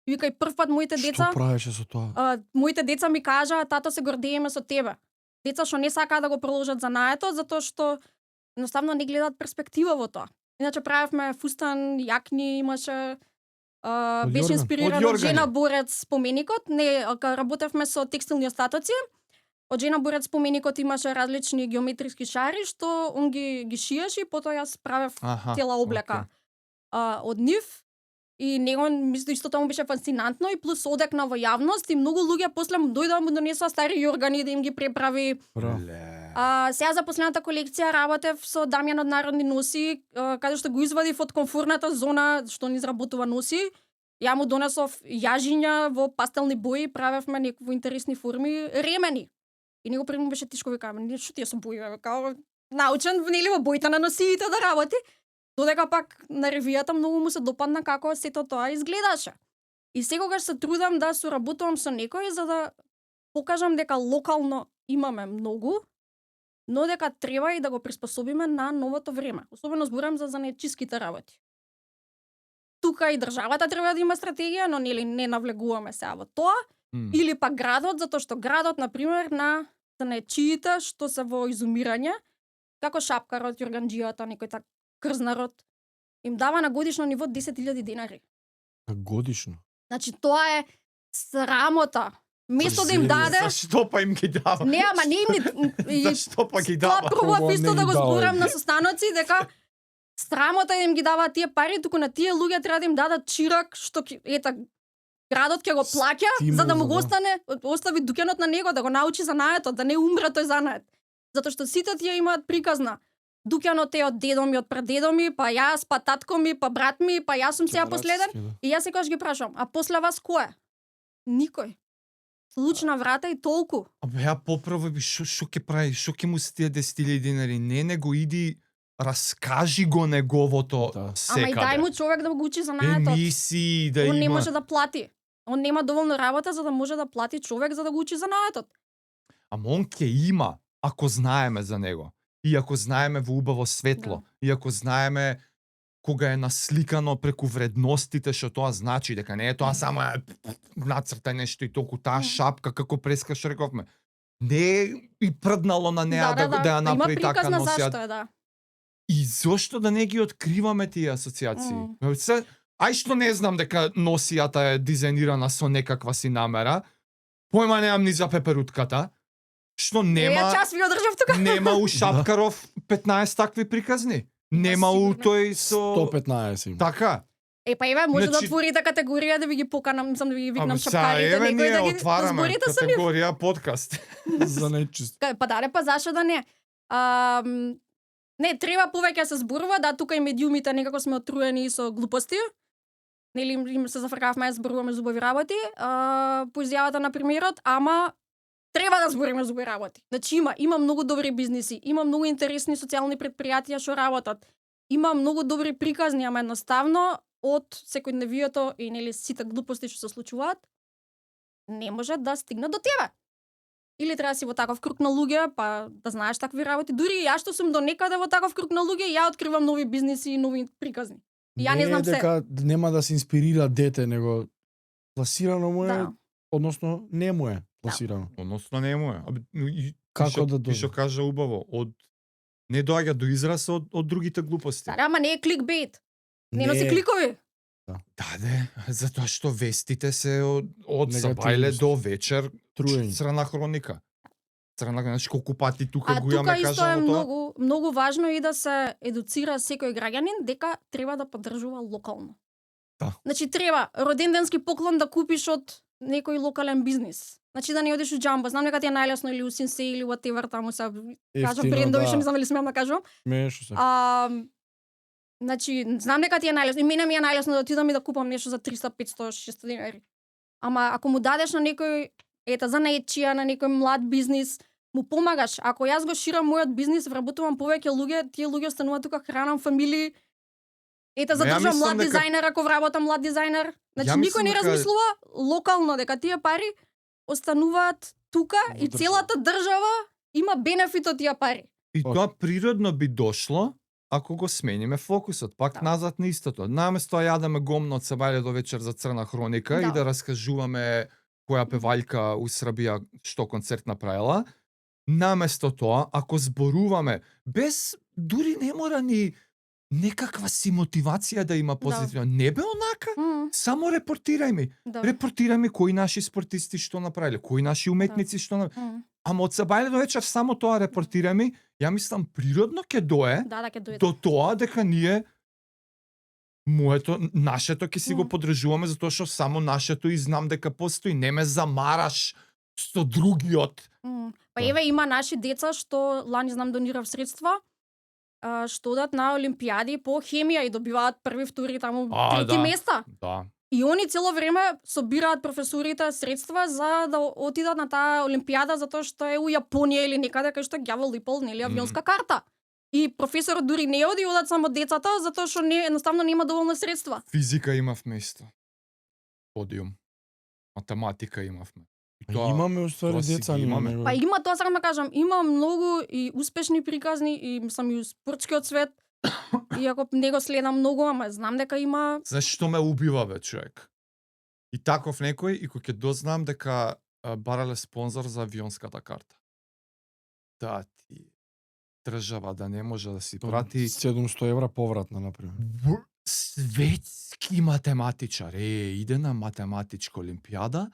И вика и прв пат моите деца... Што правеше со тоа? Моите деца ми кажаа, тато се гордееме со тебе. деца што не сакаат да го продолжат занаетот затоа што едноставно не гледаат перспектива во тоа. Иначе правевме фустан, јакни, имаше беше инспирирано од жена борец споменикот. Не, работевме со текстилни остатоци. Од жена борец споменикот имаше различни геометриски шари што он ги шиеше и потоа јас правев цела облека од нив. И него мислам исто тоа му беше фасцинантно и плюс одекна во јавност и многу луѓе после му дојдоа му донесоа стари јоргани да им ги преправи. Сега за последната колекција работев со Дамјан од Народни носи, каде што го извадив од комфорната зона што ни изработува носи. Ја му донесов јажиња во пастелни бои, правевме некакви интересни форми, ремени. И него пред му беше тишко, викаме, што тие со бои, као научен нели во боите на носиите да работи. Додека пак на ревијата многу му се допадна како сето тоа изгледаше. И секогаш се трудам да соработувам со некој за да покажам дека локално имаме многу, но дека треба и да го приспособиме на новото време. Особено зборам за занаетчиските работи. Тука и државата треба да има стратегија, но нели не навлегуваме сега во тоа. Или пак градот, затоа што градот, например, на занаетчиите што се во изумирање, како шапкарот, јорганџијата, некој так крзнарот, им дава на годишно ниво 10.000 денари. На годишно? Значи, тоа е срамота. Место да им даде... Зашто па им ги дава? Не, ама не им... Зашто па ги дава? Тоа пробував исто да го зборам на состаноци, дека срамота им ги дава тие пари, туку на тие луѓе треба да им дадат чирак, што градот ќе го плаќа, за да му го остави дуќанот на него, да го научи занаетот, да не умре тој занает. Затоа што сите тие имаат приказна. Дуќанот е од дедо ми, од прадедо ми, па јас, па татко ми, па брат ми, па јас сум сега последен. И јас секогаш ги прашам, а после вас кој е? Никој. Случна врата и толку. Абе, ја поправи што ќе прави, што ќе му се тие 10.000 денари? Не го иди, раскажи го неговото секаде. Ама и дај му човек да го учи занаетот. Емисии да Он има. не може да плати. Он нема доволно работа за да може да плати човек за да го учи занаетот. Ама он ќе има, ако знаеме за него. И ако знаеме во убаво светло, и ако знаеме кога е насликано преку вредностите што тоа значи, дека не е тоа само нацрта нешто и толку таа шапка како прескаш рековме. Не е и прднало на неа да ја направи така носија. Зашто е, да. И зошто да не ги откриваме тие асоциации? Ај што не знам дека носијата е дизајнирана со некаква си намера, појма немам ни за пеперутката, што нема... Час ви одржав тука. Нема у Шапкаров 15 такви приказни. Нема у тој со... 115 има. Така. Па еве, може да отворите категорија да ви ги поканам, мислам да ви ги викнам шапкарите, некој да ги зборите со нив. Категорија подкаст. За нечист. Па дале, па зашо да не? Не, треба повеќе се зборува, да, тука и медиумите некако сме отруени со глупости. Нели им се зафркавме, зборуваме зубави работи, по изјавата на премиерот, ама треба да збориме зубави работи. Значи има многу добри бизниси, има многу интересни социјални претпријатија што работат. Има многу добри приказни, ама едноставно од секојдневието и нели сите глупости што се случуваат, не може да стигнат до тебе. Или треба да си во таков круг на луѓе, па да знаеш такви работи. Дури јас што сум до некаде во таков круг на луѓе, ја откривам нови бизниси и нови приказни. Ја не знам се. Дека нема да се инспирира дете, него пласирано му е, односно не му е пласирано. Односно не му е. Како да дојде? Што кажа убаво, не доаѓа до израз од другите глупости. Да, ама не е кликбейт. Не носи кликови. Да, затоа што вестите се од сабајле до вечер црна хроника. Значи колку пати тука го јаме кажано тоа. А тука исто е многу важно и да се едуцира секој граѓанин дека треба да поддржува локално. Да. Значи треба роденденски поклон да купиш од некој локален бизнис. Значи да не одиш у џамба. Знам дека ти е најлесно или у Синсе или whatever таму се кажам брендови, што не знам дали смеам да кажам. Смееш се. Значи знам дека ти е најлесно. И мене ми е најлесно да отидам и да купам нешто за 300, 500, 600 денари. Ама ако му дадеш на некој за наечија, на некој млад бизнис, му помагаш. Ако јас го ширам мојот бизнис, вработувам повеќе луѓе, тие луѓе остануваат тука, хранам фамилии. Задржам млад дизајнер, ако вработам млад дизајнер. Значи никој не размислува локално дека тие пари остануваат тука и целата држава има бенефит од тие пари. И тоа природно би дошло ако го смениме фокусот, пак назад на истото. Наместо да јадеме гомно од сабајле до вечер за црна хроника и да раскажуваме која певаљка у Србија што концерт направила, наместо тоа, ако зборуваме, без, дури не мора ни некаква си мотивација да има позитивна. Не бе онака, само репортирај ми. Репортирај ми кои наши спортисти што направиле, кои наши уметници што направиле. Ама од сабајле до вечер само тоа репортирај ми, ја мислам природно ќе дое до тоа дека ние нашето ќе си го подржуваме затоа што само нашето и знам дека постои, не ме замараш со другиот. Па еве има наши деца што лани знам донирав средства, што одат на олимпијади по хемија и добиваат први, втори, таму трети места. Да. И они цело време собираат професорите средства за да отидат на таа олимпијада затоа што е у Јапонија или некаде кај што ѓавол липол, нели, авионска карта. И професорот дури не оди, одат само децата затоа што едноставно нема доволно средства. Физика имав место. Подиум. Математика имавме. Имаме уствари деца, имаме. Па има тоа, сакам да кажам, има многу и успешни приказни и мислам и у спортскиот свет. Иако не го следам многу, ама знам дека има. Знаеш што ме убива бе, човек? И таков некој и кој ќе дознам дека барале спонзор за авионската карта. Да ти држава да не може да си прати 700 евра повратна например. Светски математичар, иде на математичка олимпијада,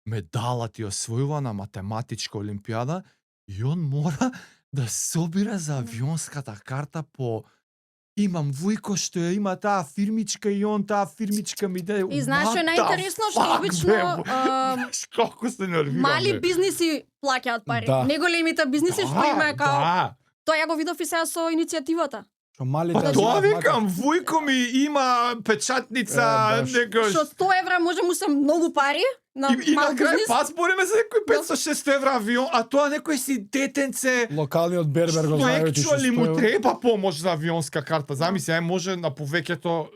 медала ти освојува на математичка олимпијада и он мора да собира за авионската карта по имам вујко што ја има таа фирмичка и он таа фирмичка ми даде. И знаеш што е најинтересно што обично како се нервирам. Мали бизниси плаќаат пари. Не големите бизниси што има као. Тоа ја го видов и сега со иницијативата. Тоа викам, вујко ми има печатница, некој. Што 100 евра може му се многу пари на и мал на крај бизнис. пас бориме за некој 500-600 евра авион, а тоа некој си детенце. Локалниот бербер го знае што ли му треба помош за авионска карта. Замисли, може на повеќето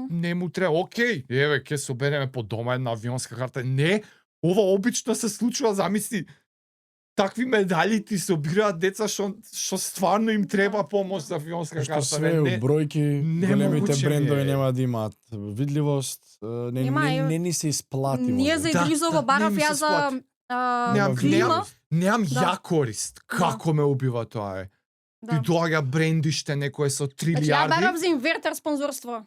не му треба. Океј, еве ќе собереме по дома една авионска карта. Не, ова обично се случува, замисли. Такви медали ти собираат деца што стварно им треба помош за авионска карта. Што све у бројки, големите брендови нема да имаат видливост, не ни се исплати. Ние за Идризово барав ја за клима. Немам ја корист. Како ме убива тоа е. Ти доаѓа брендиште некое со трилиарди. Ја барав за инвертер спонзорство.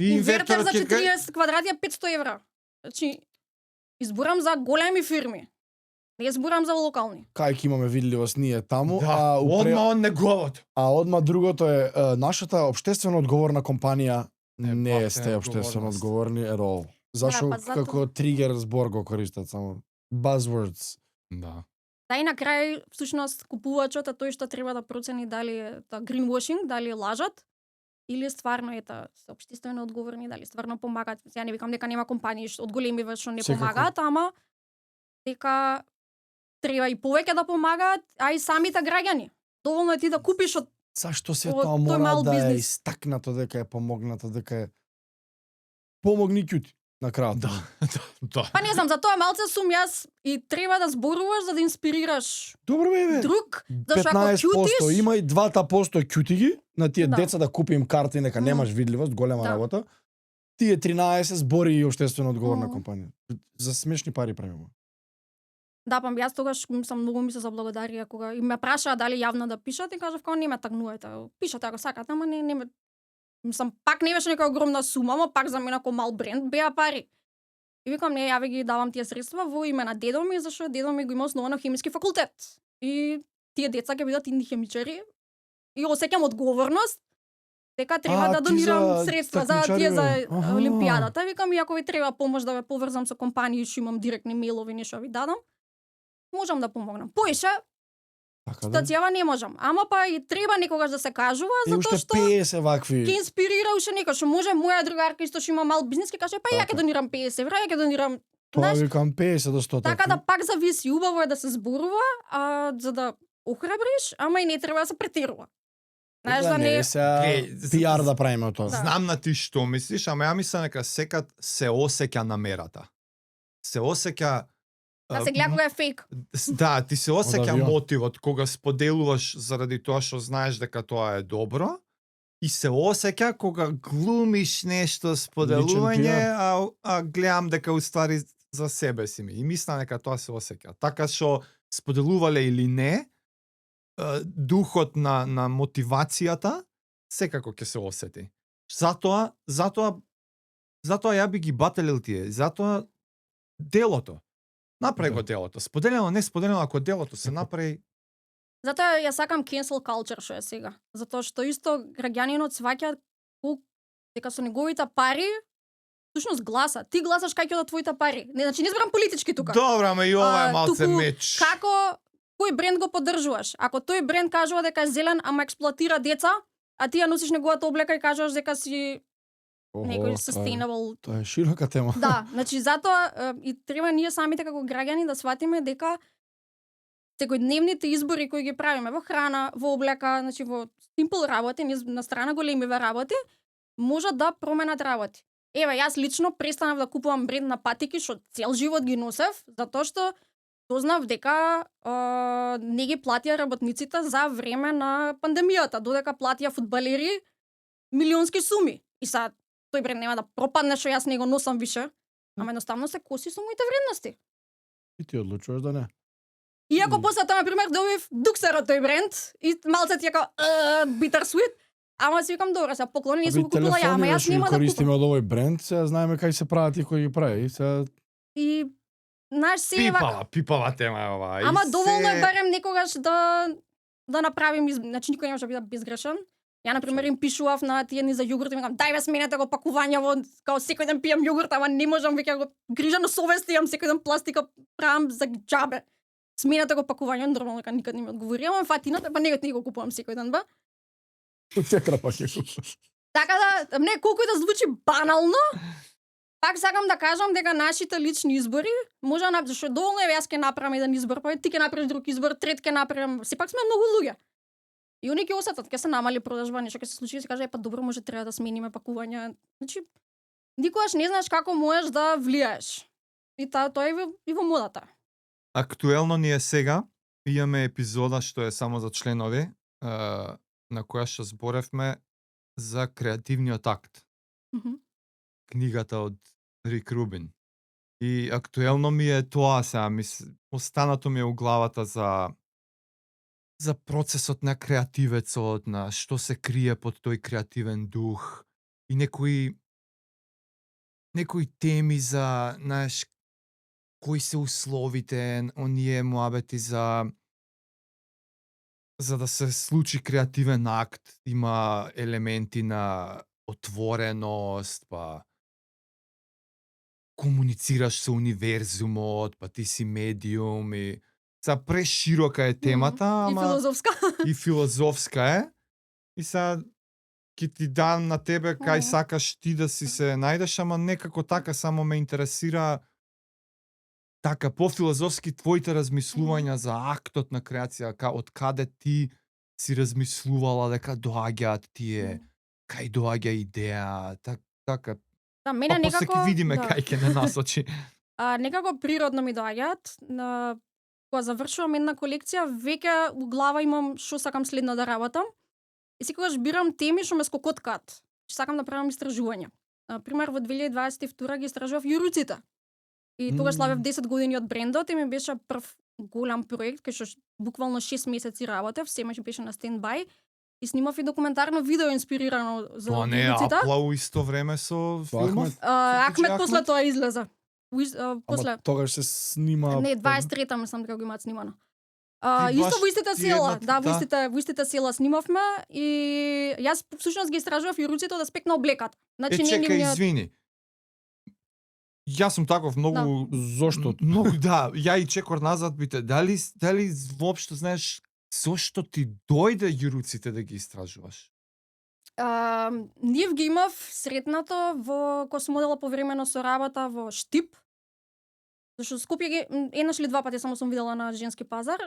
Инвертер за 40 квадрати е 500 евра. Значи, изборам за големи фирми. Не зборам за локални. Кај ќе имаме видливост ние таму, да, одма он неговото. А одма другото е нашата општествено одговорна компанија не сте општествено одговорни at all. Зашо како тригер збор го користат само buzzwords. Да. Да, и на крај всушност купувачот е тој што треба да процени дали е greenwashing, дали лажат или стварно е се општествено одговорни, дали стварно помагаат. Ја не викам дека нема компании од големи што не помагаат, ама дека треба и повеќе да помагаат, а и самите граѓани. Доволно е ти да купиш од зашто се тоа мора да е истакнато дека е помогнато, дека е помогни ќути на крајот. Да. Па не знам, за тоа малце сум јас и треба да зборуваш за да инспирираш. Добро бе. Друг, зашто ако ќутиш, има и 2% ќути ги на тие деца да купи им карти, нека немаш видливост, голема работа. Тие 13 збори и општествено одговорна компанија. За смешни пари правиме. Да, па јас тогаш многу ми се заблагодарија кога и ме прашаа дали јавно да пишат и кажав како не ме тагнуете. Пишате ако сакате, ама не ме пак не беше нека огромна сума, ама пак за мене како мал бренд беа пари. И викам не, ја ви ги давам тие средства во име на дедо ми, зашто дедо ми го има основано хемиски факултет. И тие деца ќе бидат инди хемичари и осеќам одговорност дека треба да донирам средства за тие за олимпијадата. Викам и ако ви треба помош да ве поврзам со компании што имам директни мејлови, нешто ви дадам. Можам да помогнам. Поише, стацијава не можам. Ама па и треба некогаш да се кажува, затоа што 50 вакви. Ќе инспирира уште некој што може моја другарка исто што има мал бизнис, ќе каже па ја ќе донирам 50 евра, ја ќе донирам. Тоа викам 50 до 100. Така да пак зависи, убаво е да се зборува, за да охрабриш, ама и не треба да се претерува. Знаеш да не пиар да правиме од тоа. Знам на ти што мислиш, ама ја мислам дека секад се осеќа намерата. Се осеќа да се гледа кога е фейк. Да, ти се осеќа мотивот кога споделуваш заради тоа што знаеш дека тоа е добро и се осеќа кога глумиш нешто споделување, а гледам дека уствари за себе си ми. И мислам дека тоа се осеќа. Така што споделувале или не, духот на мотивацијата секако ќе се осети. Затоа ја би ги бателил тие, затоа делото. Направи го делото. Споделено, не споделено, ако делото се направи. Затоа ја сакам cancel culture што е сега. Затоа што исто граѓанинот сваќа дека со неговите пари всушност гласа. Ти гласаш кај ќе одат твоите пари. Не, значи не зборам политички тука. Добра, ама и ова е малце меч. Како кој бренд го поддржуваш? Ако тој бренд кажува дека е зелен, ама експлоатира деца, а ти ја носиш неговата облека и кажуваш дека си некој sustainable. Тоа е широка тема. Да, значи затоа и треба ние самите како граѓани да сватиме дека секојдневните избори кои ги правиме во храна, во облека, значи во simple работи, на страна големиве работи, можат да променат работи. Еве, јас лично престанав да купувам бренд на патики, што цел живот ги носев, затоа што дознав дека не ги платија работниците за време на пандемијата, додека платија фудбалери милионски суми. И сега тој бренд нема да пропадне што јас не го носам више, ама едноставно се коси со моите вредности. И ти одлучуваш да не. Иако после тоа, например, добив дуксерот тој бренд и малце ти како bitter sweet, ама си викам добро, се поклони, не сум го купила ја, ама јас нема да користиме од овој бренд, сега знаеме кај се прават и кој ги прави. И знаеш се пипава тема е ова. Ама доволно е барем некогаш да направим, значи никој не може да биде безгрешен. Ја на пример им пишував на тие ни за јогурт и викам дај бе сменете го пакувањево, као секој ден пијам јогурт, ама не можам веќе го грижа на совест, имам секој ден пластика правам за џабе. Сменете го пакување, нормално дека никад не ми одговори, ама фатината, па не го купувам секој ден, ба. Секра пак ја купувам. Така да, не, колку и да звучи банално, пак сакам да кажам дека нашите лични избори може да зашто доволно е јас ќе направам еден избор, па ти ќе направиш друг избор, трет ќе направам, сепак сме многу луѓе. И они ќе осетат, ќе се намали продажба, нешто ќе се случи и се каже па добро, може треба да смениме пакување. Значи никогаш не знаеш како можеш да влијаеш. И тоа е и во модата. Актуелно ни е сега, имаме епизода што е само за членови, на која што зборевме за креативниот акт. Книгата од Рик Рубин. И актуелно ми е тоа сега, останато ми е у главата за процесот на креативецот, на што се крие под тој креативен дух и некои теми за, знаеш, кои се условите, оние муабети за да се случи креативен акт, има елементи на отвореност, па комуницираш со универзумот, па ти си медиум и преширока е темата, ама и филозофска е. И сега ќе ти дам на тебе кај сакаш ти да си се најдеш, ама некако така само ме интересира така пофилозофски твоите размислувања за актот на креација, од каде ти си размислувала дека доаѓаат тие, кај доаѓа идеја, така. Да, мене некако после ќе видиме кај ќе не насочи. Некако природно ми доаѓаат. Кога завршувам една колекција, веќе у глава имам што сакам следно да работам. И секогаш бирам теми што ме скокоткаат. Сакам да правам истражувања. Например, во 2022 ги истражував јуруците. И тогаш славев 10 години од брендот и ми беше прв голем проект, кај што буквално 6 месеци работев, сема беше на стендбај. И снимав и документарно видео инспирирано за јуруците. Тоа не е Апла у исто време со филмов? Ахмет после тоа излеза. Ама тогаш се снима... Не, 23-та мислам дека го имаат снимано. Исто во истите села, во истите села снимавме и јас всушност ги истражував јуруците од аспект на облеката. Значи чекај, извини. Јас сум таков многу зошто? Многу да, ја и чекор назад бите. Дали воопшто знаеш зошто ти дојде јуруците да ги истражуваш? Нив ги имав сретнато кога сум одела повремено со работа во Штип. Зашто Скопје ги еднаш или два пати само сум видела на женски пазар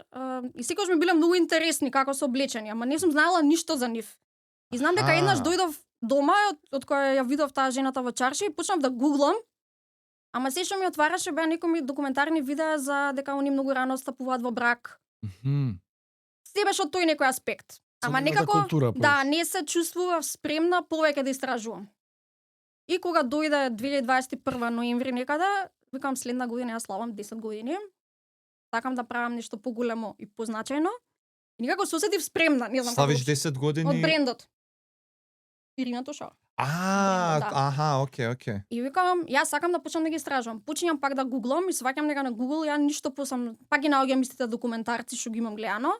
и секогаш ми биле многу интересни како се облечени, ама не сум знаела ништо за нив. И знам дека еднаш дојдов дома од која ја видов таа жената во чарши и почнав да гуглам. Ама се што ми отвараше беа некои документарни видеа за дека они многу рано стапуваат во брак. Се беше од тој некој аспект. Ама некако не се чувствував спремна повеќе да истражувам. И кога дојде 2021 ноември некаде, викам следна година јас славам 10 години. сакам да правам нешто поголемо и позначајно. И никако се осетив спремна, не знам Славиш како. 10 години Од брендот. Ирина Тошава. Да. Аха, окей. И викам, јас сакам да почнам да ги истражувам. Почињам пак да гуглам и сваќам дека на Google ја ништо посам, пак ги наоѓам истите документарци што ги имам гледано.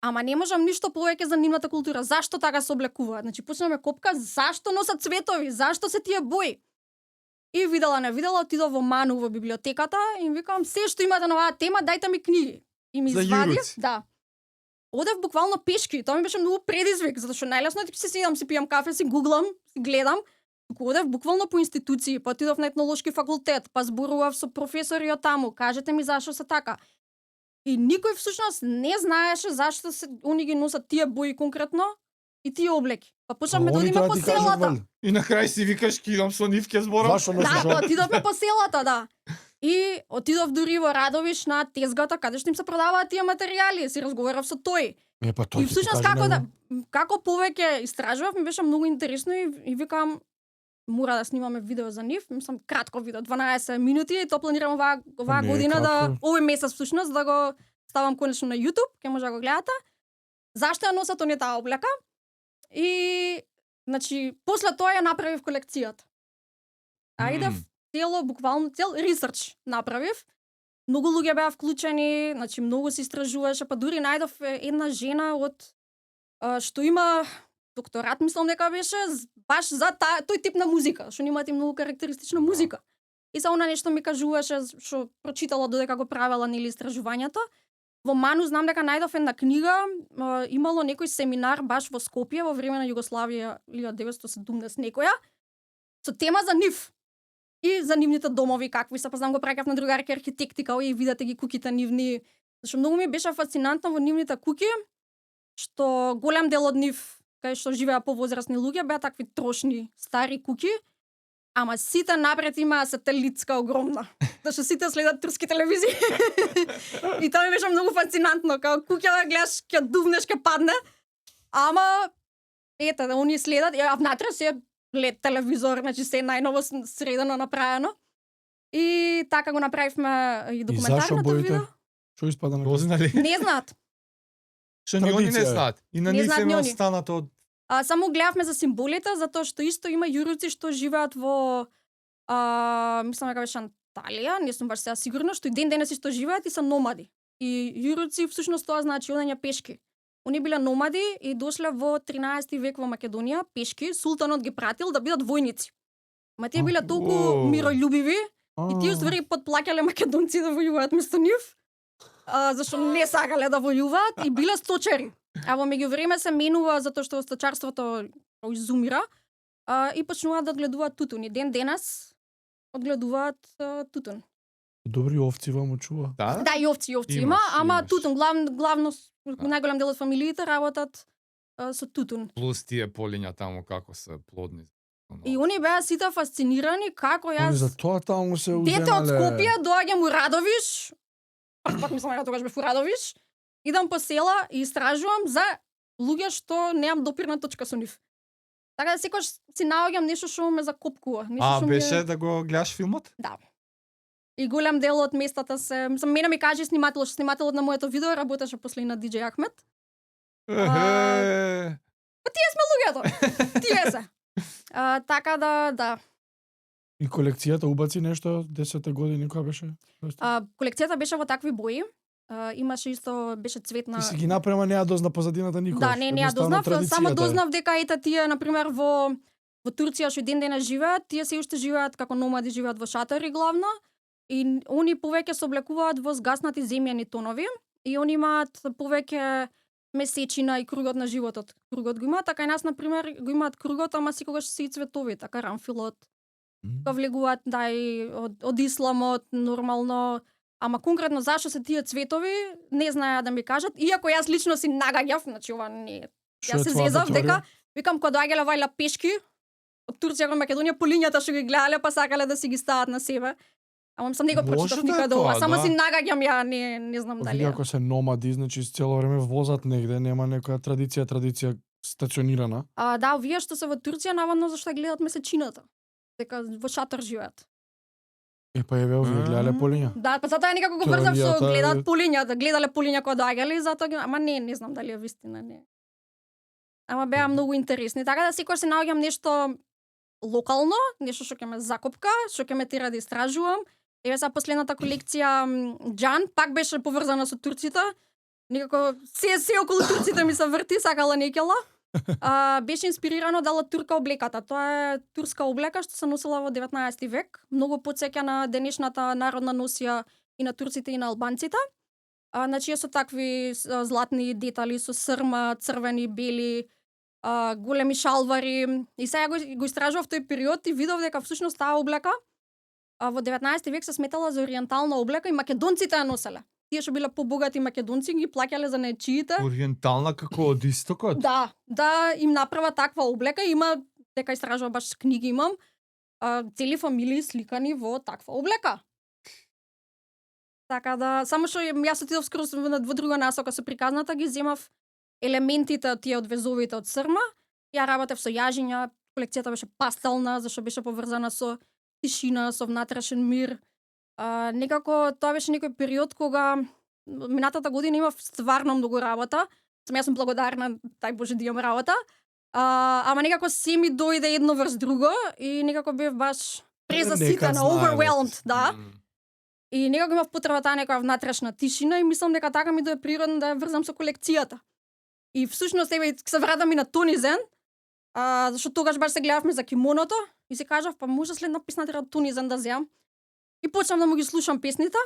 Ама не можам ништо повеќе за нивната култура. Зашто така се облекуваат? Значи почнаме копка, зашто носат цветови? Зашто се тие бои? И видела, не видела, отидов во Ману во библиотеката и им викам, се што имате на оваа тема, дајте ми книги. И ми За извади, јуруци. да. Одев буквално пешки, тоа ми беше многу предизвик, затоа што најлесно е си седам, си пијам кафе, си гуглам, си гледам. Туку одев буквално по институции, па отидов на етнолошки факултет, па зборував со професори од таму, кажете ми зашто се така. И никој всушност не знаеше зашто се они ги носат тие бои конкретно и тие облеки. Па почнавме да одиме по селата. И на крај си викаш кидам со нив ќе зборам. Зашо носиш? Да, отидовме по селата, да. И отидов дури во Радовиш на тезгата каде што им се продаваат тие материјали, си разговарав со тој. Па тој И всушност како повеќе истражував, ми беше многу интересно и викам мора да снимаме видео за нив, мислам кратко видео, 12 минути и тоа планирам оваа година да овој месец всушност да го ставам конечно на YouTube, ќе може да го гледате. Зашто ја носат оние таа облека? И значи после тоа ја направив колекцијата. Ајдев буквално цел ресерч направив. Многу луѓе беа вклучени, значи многу се истражуваше, па дури најдов една жена од што има докторат, мислам дека беше баш за тој тип на музика, што имаат и многу карактеристична музика. И за она нешто ми кажуваше што прочитала додека го правела нели истражувањето. Во Ману знам дека најдов една книга, имало некој семинар баш во Скопје во време на Југославија 1970 некоја со тема за нив. И за нивните домови какви се, па знам го праќав на другарки архитекти, као и видете ги куќите нивни. Зашто многу ми беше фасцинантно во нивните куќи, што голем дел од нив, кај што живеа повозрасни луѓе, беа такви трошни, стари куќи, ама сите напред имаа сателитска огромна. Зашто сите следат турски телевизии. И тоа ми беше многу фасцинантно, као куќа да гледаш, ќе дувнеш, ќе падне, ама ете, да они следат, а внатре се LED телевизор, значи се најново средено направено. И така го направивме и документарното видео. Што испада на Дозна ли? Не знаат. Што ни они не знаат. И на Не нив знаат се ни ме они. останато од Само гледавме за символите, затоа што исто има јуруци што живеат во мислам дека беше Анталија, не сум баш сега сигурна, што и ден денес исто живеат и се номади. И јуруци всушност тоа значи одење пешки. Они биле номади и дошле во 13 век во Македонија пешки, султанот ги пратил да бидат војници. Ма тие биле толку мирољубиви и тие уствари потплаќале македонци да војуваат место нив, зашто не сакале да војуваат и биле сточари. А во меѓувреме се менува затоа што сточарството изумира и почнуваат да одгледуваат тутун. И ден денес одгледуваат тутун. Добри овци вам очува. Да? Да, и овци има, ама имаш. тутун главно најголем дел од фамилиите работат со тутун. Плюс тие полиња таму како се плодни. И они беа сите фасцинирани како Они јас за тоа таму се дете од уженале. Скопје доаѓам у Радовиш. Прв пат мислам дека тогаш бев у Радовиш. Идам по села и истражувам за луѓе што немам допирна точка со нив. Така да секогаш си наоѓам нешто што ме закопкува, нешто што Беше да го гледаш филмот? Да. И голем дел од местата се, мене ми кажи снимателот на моето видео работеше после и на DJ Ахмет. Луѓето. Тие се. Така да. И колекцијата убаци нешто 10 години која беше? Колекцијата беше во такви бои. Имаше исто, беше цветна. Ти си ги направи, не ја дозна позадината никош. Да, не ја дознав, само дознав дека ете тие на пример во Турција што ден денес живеат, тие се уште живеат како номади, живеат во шатори главно и они повеќе се облекуваат во згаснати земјани тонови и они имаат повеќе месечина и кругот на животот. Кругот го имаат, така и нас на пример го имаат кругот, ама секогаш се и цветови, така рамфилот. Кога влегуваат и од исламот нормално. Ама конкретно зашто се тие цветови, не знаеа да ми кажат, иако јас лично си нагаѓав, значи ова не. Јас се зезав дека викам кога доаѓале вајла пешки од Турција кон Македонија, полињата што ги гледале па сакале да си ги стават на себе. Ама сам не го прочитав никаде ова, само си нагаѓам ја, не знам дали. Ако се номади, значи цело време возат негде, нема некоја традиција стационирана. Да, овие што се во Турција наводно зашто гледат месечината. Дека во шатор живеат. Па еве овие гледале полиња. Да, па затоа некако го врзам со Теоријата е- гледат полиња, да гледале полиња кога доаѓале, затоа ама не знам дали е вистина, не. Ама беа многу интересни, така да секогаш се наоѓам нешто локално, нешто што ќе ме закопка, што ќе ме тера да истражувам. Еве сега последната колекција Џан пак беше поврзана со турците. Некако се околу турците ми се врти, сакала некела. Беше инспирирано дала турка облеката. Тоа е турска облека што се носела во 19 век. Многу потсеќа на денешната народна носија и на турците и на албанците. Значи е со такви златни детали, со срма, црвени, бели, големи шалвари. И сега го истражував тој период и видов дека всушност таа облека во 19 век се сметала за ориентална облека и македонците ја носеле. Тие што биле побогати македонци ги плаќале за нечиите. Ориентална како од истокот? Да, им направа таква облека, има дека истражува баш книги имам, цели фамилии сликани во таква облека. Така да, само што јас отидов скроз во друга насока со приказната, ги земав елементите од тие од везовите од срма, ја работев со јажиња, колекцијата беше пастелна, зашто беше поврзана со тишина, со внатрешен мир. Некако тоа беше некој период кога минатата година имав стварно многу работа. Јас сум благодарна, тај Боже да имам работа. Ама некако се ми дојде едно врз друго и некако бев баш презаситена, overwhelmed, да. И некако имав потреба таа некоја внатрешна тишина и мислам дека така ми дојде природно да ја врзам со колекцијата. И всушност еве се вратам и на тони Зен, зашто тогаш баш се гледавме за кимоното и се кажав па може следна песна треба Тони Зен да земам. И почнам да му ги слушам песните.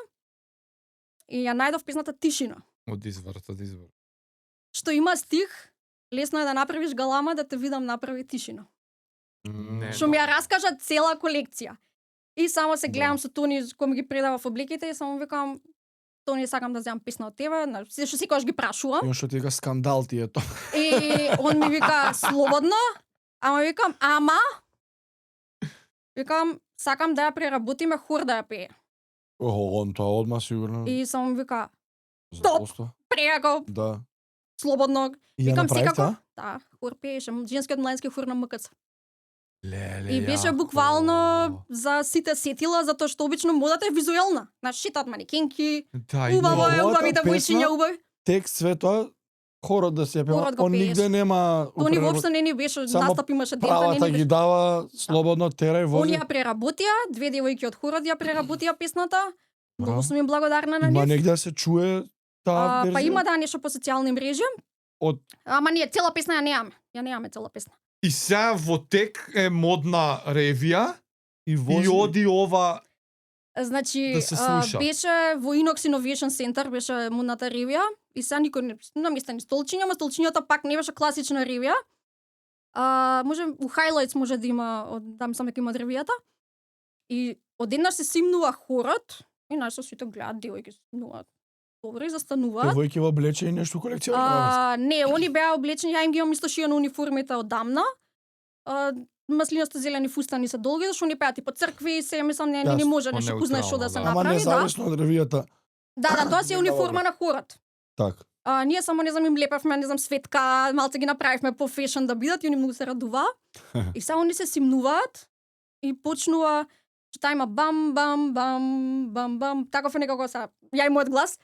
И ја најдов песната Тишина. Од извор. Што има стих, лесно е да направиш галама, да те видам направи тишина. Што ми ја раскажа цела колекција. И само се гледам со Тони, кој ми ги предава в облеките и само викам Тони, сакам да земам песна од тебе, што секогаш ги прашувам. И он што ти вика скандал ти е тоа. И он ми вика слободно, ама викам викам сакам да ја преработиме, хор да ја пее. Он тоа одма сигурно. И само вика стоп, преако. Да. Слободно. И викам секако. Да, хор пееше, женскиот младенски хор на МКЦ. Леле, и беше буквално за сите сетила, затоа што обично модата е визуелна. Знаеш, шетат манекенки, убаво е, убавите војчиња, убави. Текст, све тоа, хорот да се пева, он нигде нема... Тони воопшто не ни беше, настап имаше дента. Правата ги дава, слободно терај, вози. Они ја преработија, две девојки од хорот ја преработија песната. Многу сум им благодарна на нив. Има негде да се чуе таа верзија? Па има нешто по социјални мрежи. Ама ние цела песна ја немаме. Ја немаме цела песна. И сега во тек е модна ревија и оди ова значи, да се слуша. Беше во Inox Innovation Center, беше модната ревија и сега никој не наместени столчиња, ама столчињата пак не беше класична ревија. Може у Highlights може да има, там само дека има од ревијата. И одеднаш се симнува хорот и нашо сите гледаат девојки симнуваат. Добро и застануваат. Девојки во облечени нешто колекција? Не, они беа облечени, ја им ги имам исто шијано униформите одамна. Маслинасто зелени фустани се долги, зашто они пеат и по цркви, се мислам не може нешто кузна што да се направи, Ама независно од ревијата. Да, тоа си е униформа на хорот. Так. Ние само не знам им лепевме, не знам светка, малце ги направивме по фешн да бидат и они многу се радува. И само они се симнуваат и почнува што има бам бам бам бам бам, таков е некако са ја и мојот глас.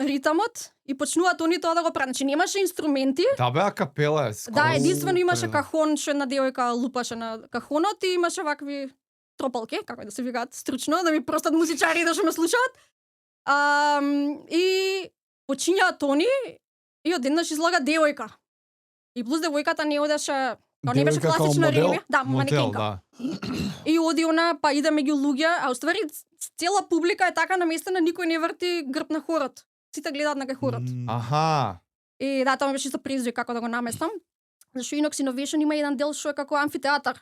Ритамот и почнуваат они тоа да го прават. Значи немаше инструменти. Да беа капела. Да, единствено имаше кахон, што една девојка лупаше на кахонот и имаше вакви тропалки, како да се викаат стручно, да ми простат музичари да што ме слушаат. И почињаат они и одеднаш излага девојка. И плюс девојката не одеше, не беше класична ревија, да, манекенка. И оди она, па идеме ги луѓе, а уствари цела публика е така наместена, никој не врти грб на хорот. Сите гледаат на кај хорот. Аха. И да, тоа ми беше исто предизвик како да го наместам. Зашто Inox Innovation има еден дел што е како амфитеатар.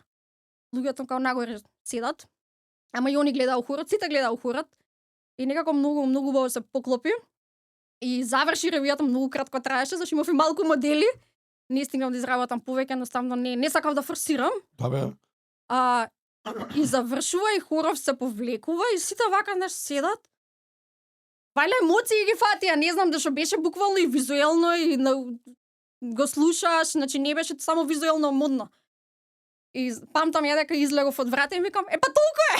Луѓето како нагоре седат. Ама и они гледаат хорот, сите гледаат хорот. И некако многу убаво се поклопи. И заврши ревијата, многу кратко траеше, зашто имав и малку модели. Не стигнав да изработам повеќе, едноставно не сакав да форсирам. Да бе. И завршува и хоров се повлекува и сите вака неш седат. Вајле емоции ги фатија, не знам дашто беше буквално и визуелно и го слушаш, значи не беше само визуелно модно. И памтам ја дека излегов од врата и викам, па толку е.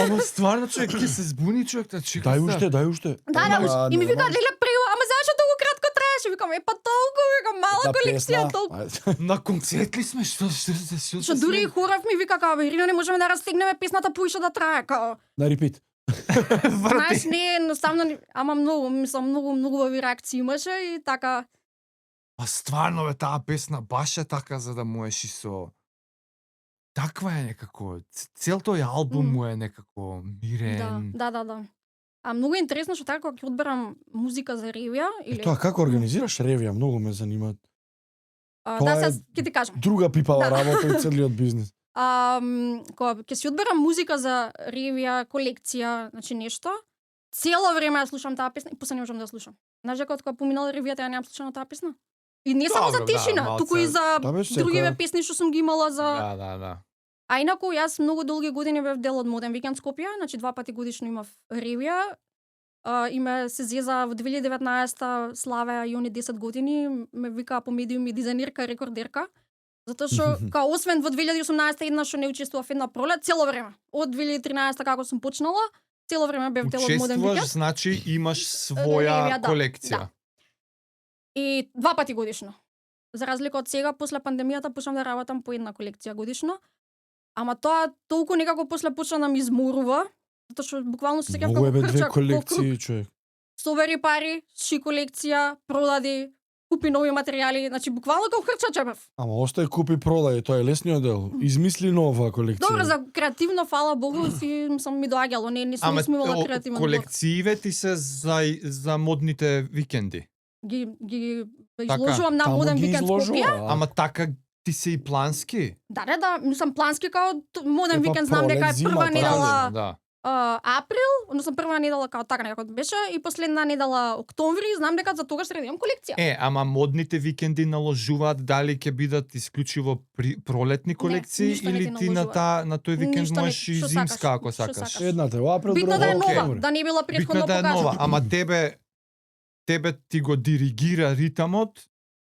Ама стварно човек ќе се збуни човек, та чека. Дај уште. Да, и ми викаат леле прево, ама зашто толку кратко траеше? Викам, па толку, викам, мала колекција, толку. На концерт ли сме? Што Што дури и Хоров ми вика као, Ирино, не можеме да растегнеме песната поише да трае, као. На репит. Знаеш, не, едноставно, ама многу ови реакции имаше и така. А стварно бе, таа песна баш е така за да можеш и со... Таква е некако, цел тој албум му е некако мирен. Да. А многу интересно што така кога ќе одберам музика за ревија или Тоа како организираш ревија, многу ме занима. Да, сега ќе ти кажам. Друга пипава работа и целиот бизнис. Кога ќе си одберам музика за ревија, колекција, значи нешто, цело време ја слушам таа песна и после не можам да ја слушам. Знаеш дека кога поминала ревијата ја немам слушано таа песна? И не само за тишина, туку и за другиве песни што сум ги имала за... Да. А инаку, јас многу долги години бев дел од Моден викенд Скопје, значи 2 пати годишно имав ревија. Име се зеза во 2019-та славеа и они 10 години, ме викаа по медиуми дизајнерка, рекордерка. Затоа што, као освен во 2018-та една што не учествував една пролет, цело време. Од 2013-та како сум почнала, цело време бев дел од Моден викенд. Учествуваш, значи имаш своја колекција. Да. И 2 пати годишно. За разлика од сега, после пандемијата почнав да работам по една колекција годишно. Ама тоа толку некако после почна да ми изморува, затоа што буквално се сеќав како две крчак, колекции, човек. Собери пари, ши колекција, продади, купи нови материјали, значи буквално како крчаче бев. Ама остај купи продај, тоа е лесниот дел. Измисли нова колекција. Добро, за креативно, фала Богу, сам ми доаѓало, не сум имала креативен блок. Колекциите ти се за модните викенди. Ги изложувам на Моден викенд Скопје. Ама така ти се и плански? Да, мислам плански као Моден викенд, знам дека е прва недела април, односно прва недела као така некако беше и последна недела октомври, знам дека за тогаш треба да имам колекција. Ама модните викенди наложуваат дали ќе бидат исклучиво пролетни колекции или ти на тој викенд можеш и зимска ако сакаш. Едната во април, битно да е нова, да не била претходно покажана. Ама тебе ти го диригира ритамот,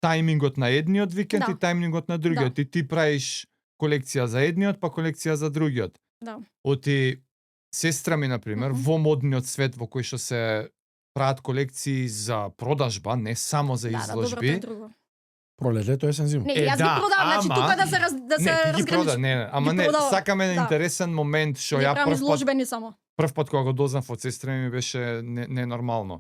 тајмингот на едниот викенд и тајмингот на другиот. И ти правиш колекција за едниот, па колекција за другиот. Да. Оти сестра ми, например, во модниот свет во кој што се прават колекции за продажба, не само за изложби. Пролетето, есен, зима. Не, јас ги продавам, значи тука да се разграниш. Не, сакаме интересен момент што ја прв пат кога го дознав од сестра ми беше ненормално.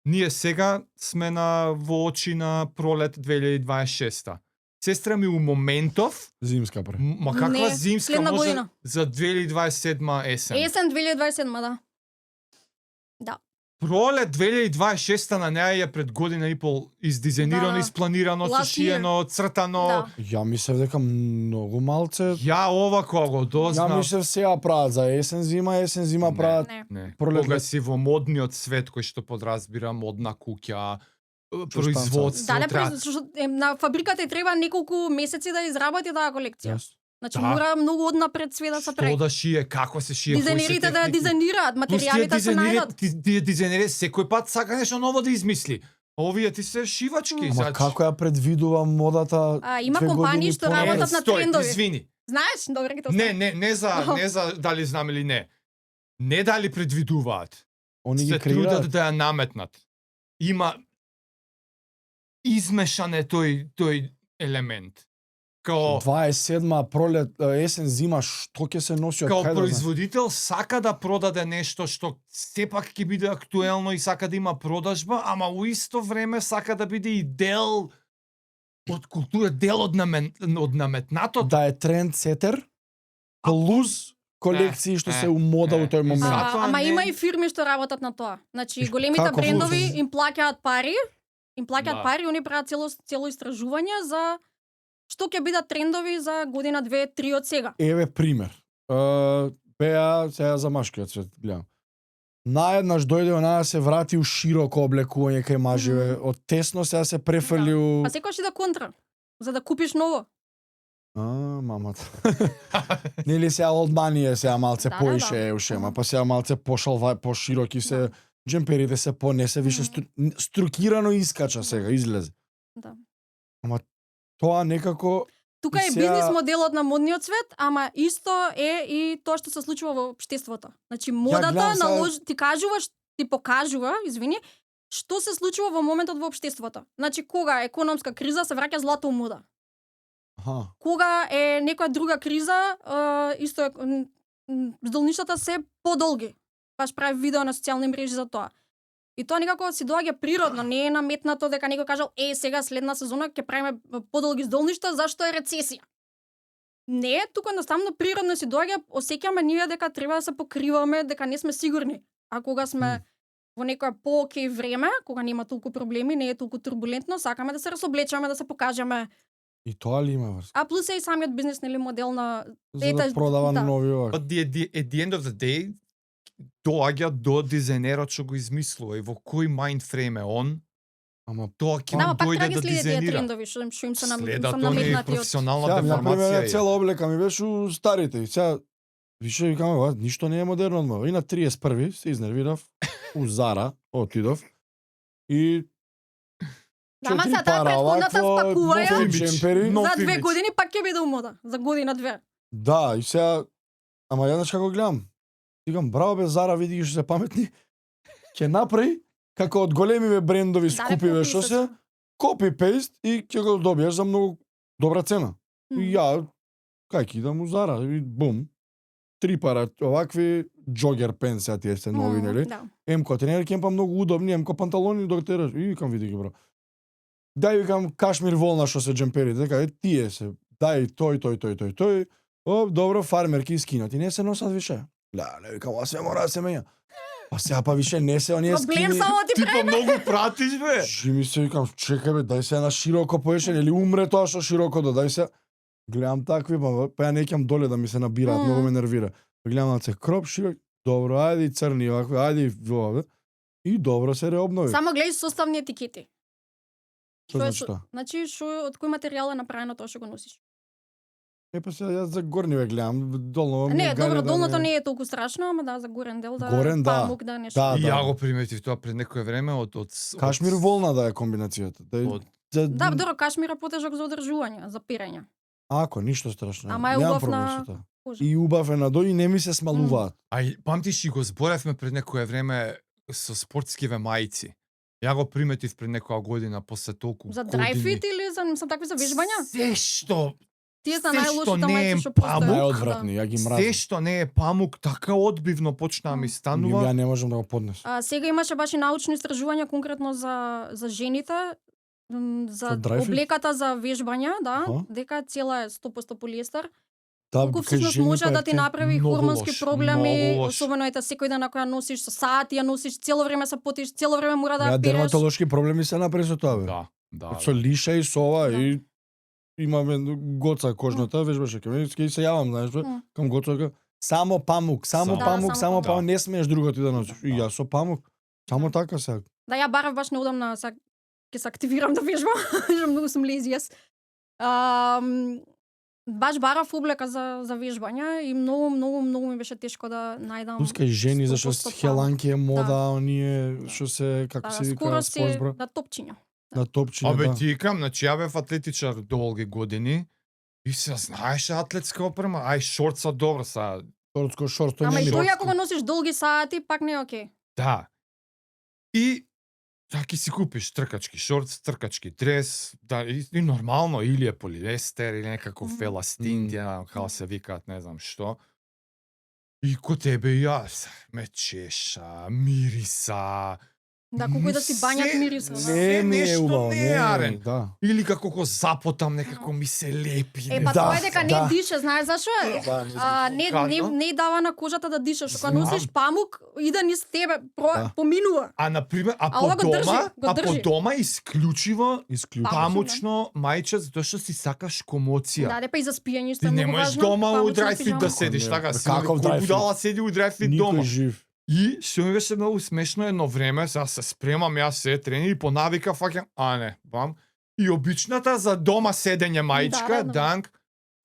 Ние сега сме во очи на пролет 2026-та. Сестра ми у моментов... Зимска пре. Ма каква зимска може за 2027 есен? Есен 2027, да. Да. Пролет 2026 на неја е пред година и пол издизајнирано, испланирано, сошиено, цртано. Да. Ја мислев дека многу малце. Ја ова кога го дознав. Ја мислев сега прават за есен зима прават. Не. Кога си во модниот свет кој што подразбира модна куќа, производство. На фабриката треба неколку месеци да изработи таа колекција. Значи мора многу однапред све да се прави. Што да шие, како се шие, дизајнерите да дизајнираат, материјалите се најдат. Тие дизајнери секој пат сака нешто ново да измисли. Овие ти се шивачки. Ама како ја предвидува модата? Има компании што работат на трендови. Извини. Знаеш, добро ги тоа. Не за дали знам или не. Не дали предвидуваат. Они ги креираат. Се трудат да ја наметнат. Има измешан е тој елемент. Као 27 пролет, есен, зима, што ќе се носи од као кај производител сака да продаде нешто што сепак ќе биде актуелно и сака да има продажба, ама у исто време сака да биде и дел од култура, дел од наметнатото. Да е трендсетер, плюс колекции што се у мода у тој момент. Ама има и фирми што работат на тоа. Значи големите брендови им плаќаат пари, они прават цело истражување за што ќе бидат трендови за година 2-3 од сега. Еве пример. Беа сега за машкиот свет гледам. Наеднаш дојде она да се врати у широко облекување кај мажеве, од тесно сега се префрли у... А секогаш да контра, за да купиш ново. Мамата. Нели сега Old Money е сега малце поише ушема, па сега малце пошироки се, джемперите се понесе, више струкирано искача сега, излезе. Да. Ама тоа некако тука е бизнис моделот на модниот свет, ама исто е и тоа што се случува во општеството. Значи модата ти покажува, што се случува во моментот во општеството. Значи кога е економска криза се враќа злато у мода. Кога е некоја друга криза, исто е здолништата се подолги. Баш прави видео на социјални мрежи за тоа. И тоа некако си доаѓа природно, не е наметнато дека некој кажал сега следна сезона ќе правиме подолги здолништа зашто е рецесија. Не, тука едноставно природно си доаѓа, осеќаме ние дека треба да се покриваме, дека не сме сигурни. А кога сме во некоја по-окей време, кога нема толку проблеми, не е толку турбулентно, сакаме да се разоблечеме, да се покажеме. И тоа ли има врска? А плюс е и самиот бизнес, нели, модел на за да продава нови овак. At the end of the day, доаѓа до дизајнерот што го измислува и во кој mind frame е он. Ама тоа ќе му дојде да дизајнира. Трендови што им се наметнати. наметнати од професионалната формација. Например, цела облека ми беше у старите. И сега више викаме, ништо не е модерно одма. И на 31 се изнервирав у Зара, отидов и ама сега таа претходната спакуваја джемпери. За 2 години пак ќе биде у мода. За година 2. Да, и сега ама јаднаш како гледам. Викам, браво бе Зара, види што се паметни. Ќе направи како од големиве брендови скупиве што се копи-пейст и ќе го добиеш за многу добра цена. И ја кај ќе идам у Зара и бум. 3 пара овакви джогер пенсија тие се нови, нели? Емко тренерки, емко многу удобни, емко панталони доктораш. И викам види ги бро. Дај викам кашмир волна што се джемперите, дека тие се. Дај тој. О, добро, фармерки скинати, не се носат више. Не викам, а се мора да се менја. Па сега па више не се оние скини. Проблем само ти па многу пратиш бе. Ми се викам, чекај бе, дај се на широко поешен или умре тоа што широко додај се. Гледам такви, па ја неќам доле да ми се набираат, многу ме нервира. Гледам на се кроп широк, добро, ајде црни вакви, ајде во. И добро се реобнови. Само гледај составни етикети. Што значи тоа? Значи од кој материјал е направено тоа што го носиш. Па сега јас за горниве гледам, долно. Не, добро, долното не е толку страшно, ама да, за горен дел да. Горен, да. Памук, да, нешто. Да, Ја го приметив тоа пред некое време од кашмир волна да е комбинацијата. Да, добро, кашмир е потежок за одржување, за перење. Ако ништо страшно. Ама е убав на кожа. И убав е на дој и не ми се смалуваат. Ај, памтиш и го зборевме пред некое време со спортскиве мајци. Ја го приметив пред некоја година после толку за години. драйфит или за такви за вежбања? Се што тие се најлошите мајци што постојат. Најодвратни, ја ги мразам. Се што не е памук, така одбивно почна ми станува. Ја не можам да го поднесам. Сега имаше баш и научни истражувања конкретно за жените, за облеката за вежбања, да, дека цела е 100% полиестер. Колку всушност може да ти направи хормонски проблеми, особено ете секој ден ако ја носиш со сати, ја носиш цело време се потиш, цело време мора да переш. Дерматолошки проблеми се направи со тоа, бе. Да. Со лиша и со ова и имаме гоца кожната, вежбаше ќе се јавам, знаеш, кам гоца, само памук, само памук, не смееш друго ти да носиш. И јас со памук, само така сега. Да, ја барав баш неудобно, сега ќе се активирам да вежбам, многу сум лези јас. Баш барав облека за вежбања и многу ми беше тешко да најдам. Пускај жени зашто хеланки е мода, оние што се како се вика спортбро. На топчиња. На топчиња. Абе ти кам, значи ја бев атлетичар долги години и се знаеш атлетска опрема, ај шорт са добро са. Шорт, ама и тој ако го носиш долги сати, пак не е окей. Да. И така си купиш тркачки шорт, тркачки дрес, да, и нормално, или е полиестер, или некаков еластин, како се викаат, не знам што. И ко тебе јас, ме чеша, мириса. Да, колку да си бањат мириса. Не ми е убаво, не, да. Или како го запотам, некако ми се лепи. Па тоа е дека не дише, знаеш зашо е? Не дава на кожата да дишеш, кога носиш памук, иде низ тебе, поминува. А например, по дома исклучиво памучно мајче, затоа што си сакаш комоција. Да, па и за спиење што е многу важно. Не можеш дома у драйфит да седиш, така си. Како будала седи у драйфит дома. И што ми беше многу смешно едно време, сега се спремам, јас се тренир и по навика фаќам, не, бам. И обичната за дома седење мајчка, данк,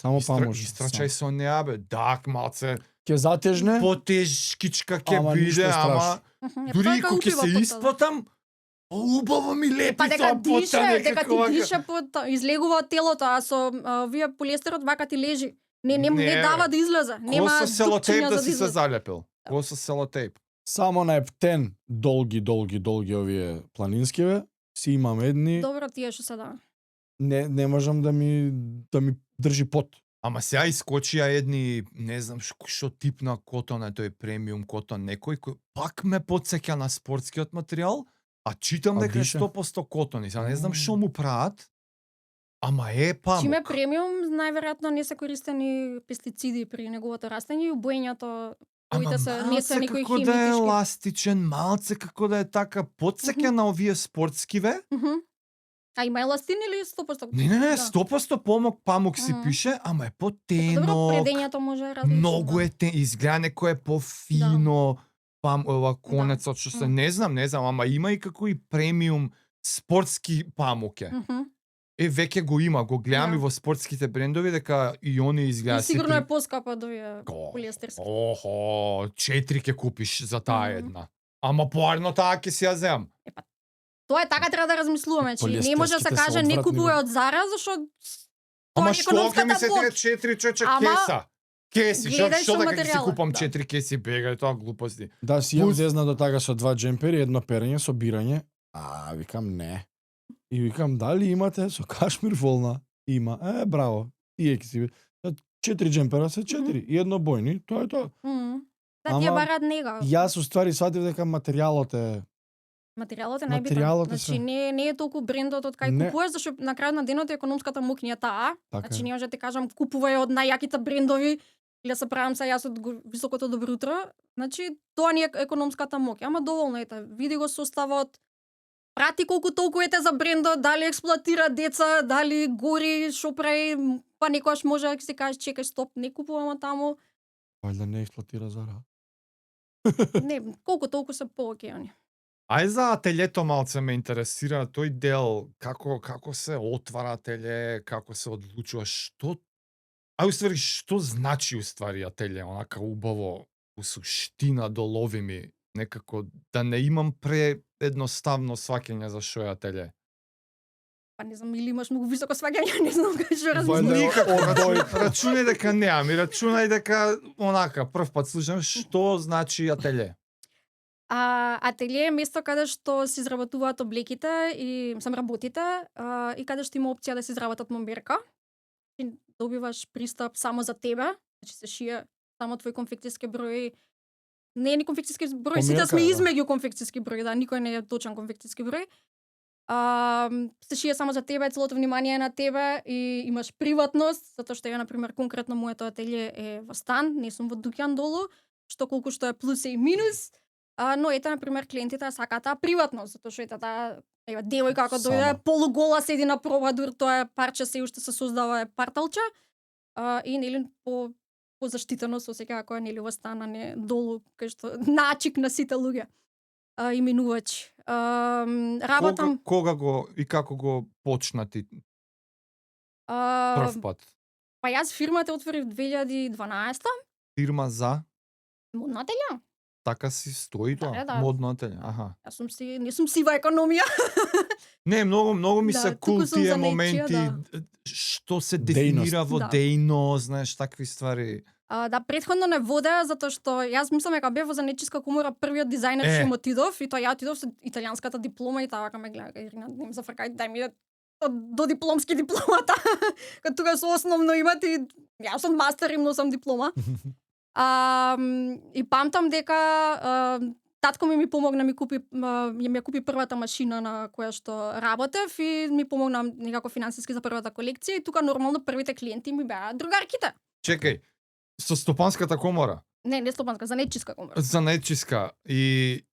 само памуш. Истрачај со неа, бе, дак, малце. Ке затежне? Потешкичка ке биде, ама дури и кога ќе се исплатам, Убаво ми лепи Па дека тоа дише, потане, дека како ти вака. дише излегува од телото, а со вие полиестерот вака ти лежи. Не дава да излезе. Нема Ко со селотейп дупчиња да за си се излезе. залепил? Ко со селотейп? Само на ептен долги овие планинскиве си имам едни, Добро тие што се да. не можам да ми држи пот. Ама сега искочија едни, не знам што тип на котон е тој премиум котон, некој кој пак ме потсеќа на спортскиот материјал, а читам А дека е дише? 100% котон. И сега не знам што му прават, ама е памук. Чиме премиум, најверојатно не се користени пестициди при неговото растење и боењето коите се не се некои како да е химички. еластичен, малце како да е така, потсеќа на овие спортскиве. Мгм. А има еластин или 100%? Не, Да. 100% памук си Мгм. пише, ама е Добро, потенок. предењето може различно. Многу да. е изгледа некој е пофино, ова конецот што се Мм. не знам, ама има и како и премиум спортски памуке. Мгм. Веќе го има, го гледам Да. и во спортските брендови дека и они И изгледаат сигурно е поскапа од овие Ко? полиестерски. Охо, 4 ќе купиш за таа Мм. една. Ама поарно таа ќе си ја земам. Тоа е така треба да размислуваме, че не може да се Полиестерските каже се не одвратни, купувај бе. од Зара зашто тоа Ама е што ќе ми економската се моќ. 4 чоче Ама, кеса? Кеси, гледај што со да ќе си материјалот, купам да. 4 кеси, бегај тоа глупости. Да, си имам Плюс- зезна до тага со 2 джемпери, едно перење со бирање. А, викам не. И викам дали имате со кашмир волна? Има. Браво. Тие ќе си 4 джемпера се 4 и едно бојни, тоа е тоа. Мм. Да, тие Ама, бараат нега. Јас уствари сватив дека материјалот е Материјалот е најбитен. Материјалот е Значи се. не е толку брендот од кај Не. купуваш, зашто на крајот на денот е економската моќ ни е таа. така. Значи не може да ти кажам купувај од најјаките брендови или да се правам се јас од високото добро утро. Значи тоа ни е економската моќ. Ама доволно ете, види го составот. Прати колку толку ете за брендот, дали експлоатира деца, дали гори, шо прави, па некогаш може да си кажеш чекај стоп, не купувам таму. Вајда не експлоатира Зара. Не, колку толку се пооке они. Ај за ателјето малце ме интересира тој дел, како се отвара ателје, како се одлучува, што уствари што значи уствари ателје, онака убаво у суштина долови ми, некако да не имам едноставно сваќање за што е ателје. Па не знам, или имаш многу високо сваѓање, не знам кај што Вајда размислувам. е Никако, одбој. рачунај дека неам и рачунај дека онака прв пат слушам што значи ателје. Ателје е место каде што се изработуваат облеките и сам работите и каде што има опција да се изработат момберка. И добиваш пристап само за тебе, значи се шие само твој конфекцијски број. Не е ни конфекцијски број, сите Померка сме е, да. измеѓу конфекцијски број, да, никој не е точен конфекцијски број. Се шие само за тебе, целото внимание е на тебе и имаш приватност, затоа што ја, например, конкретно моето ателје е во стан, не сум во дуќан долу, што колку што е плюс и минус. Но ете, например, клиентите сакаат таа приватност, затоа што ете таа девојка ако дојде Сама. полугола седи на провадур, тоа е парче се уште се создава е парталче. И нели по заштитено се осеќа ако е нели во стан, а не долу кај што начик на сите луѓе и минувачи. Работам Кога го и како го почна ти прв пат? па јас фирмата отворив 2012 Фирма за модна ателје. така си стои тоа, Да. модно ателје. Аха. Јас не сум сива економија. Не, многу ми Да, се туку кул сум тие за нечија, моменти што се дефинира во Да. дејност, знаеш, такви ствари. Да, предходно не воде, затоа што јас мислам дека бев во занечиска комора првиот дизајнер што им отидов и тоа ја отидов со италијанската диплома и таа ме гледа, Ирина, не ме зафркај, дај ми до дипломски дипломата. Кога тука со основно имате, јас сум мастер и носам диплома. И памтам дека татко ми помогна, ми купи првата машина на која што работев и ми помогна некако финансиски за првата колекција и тука нормално првите клиенти ми беа другарките. Чекај, со стопанската комора, Не стопанска, занечиска комора. за нечиска и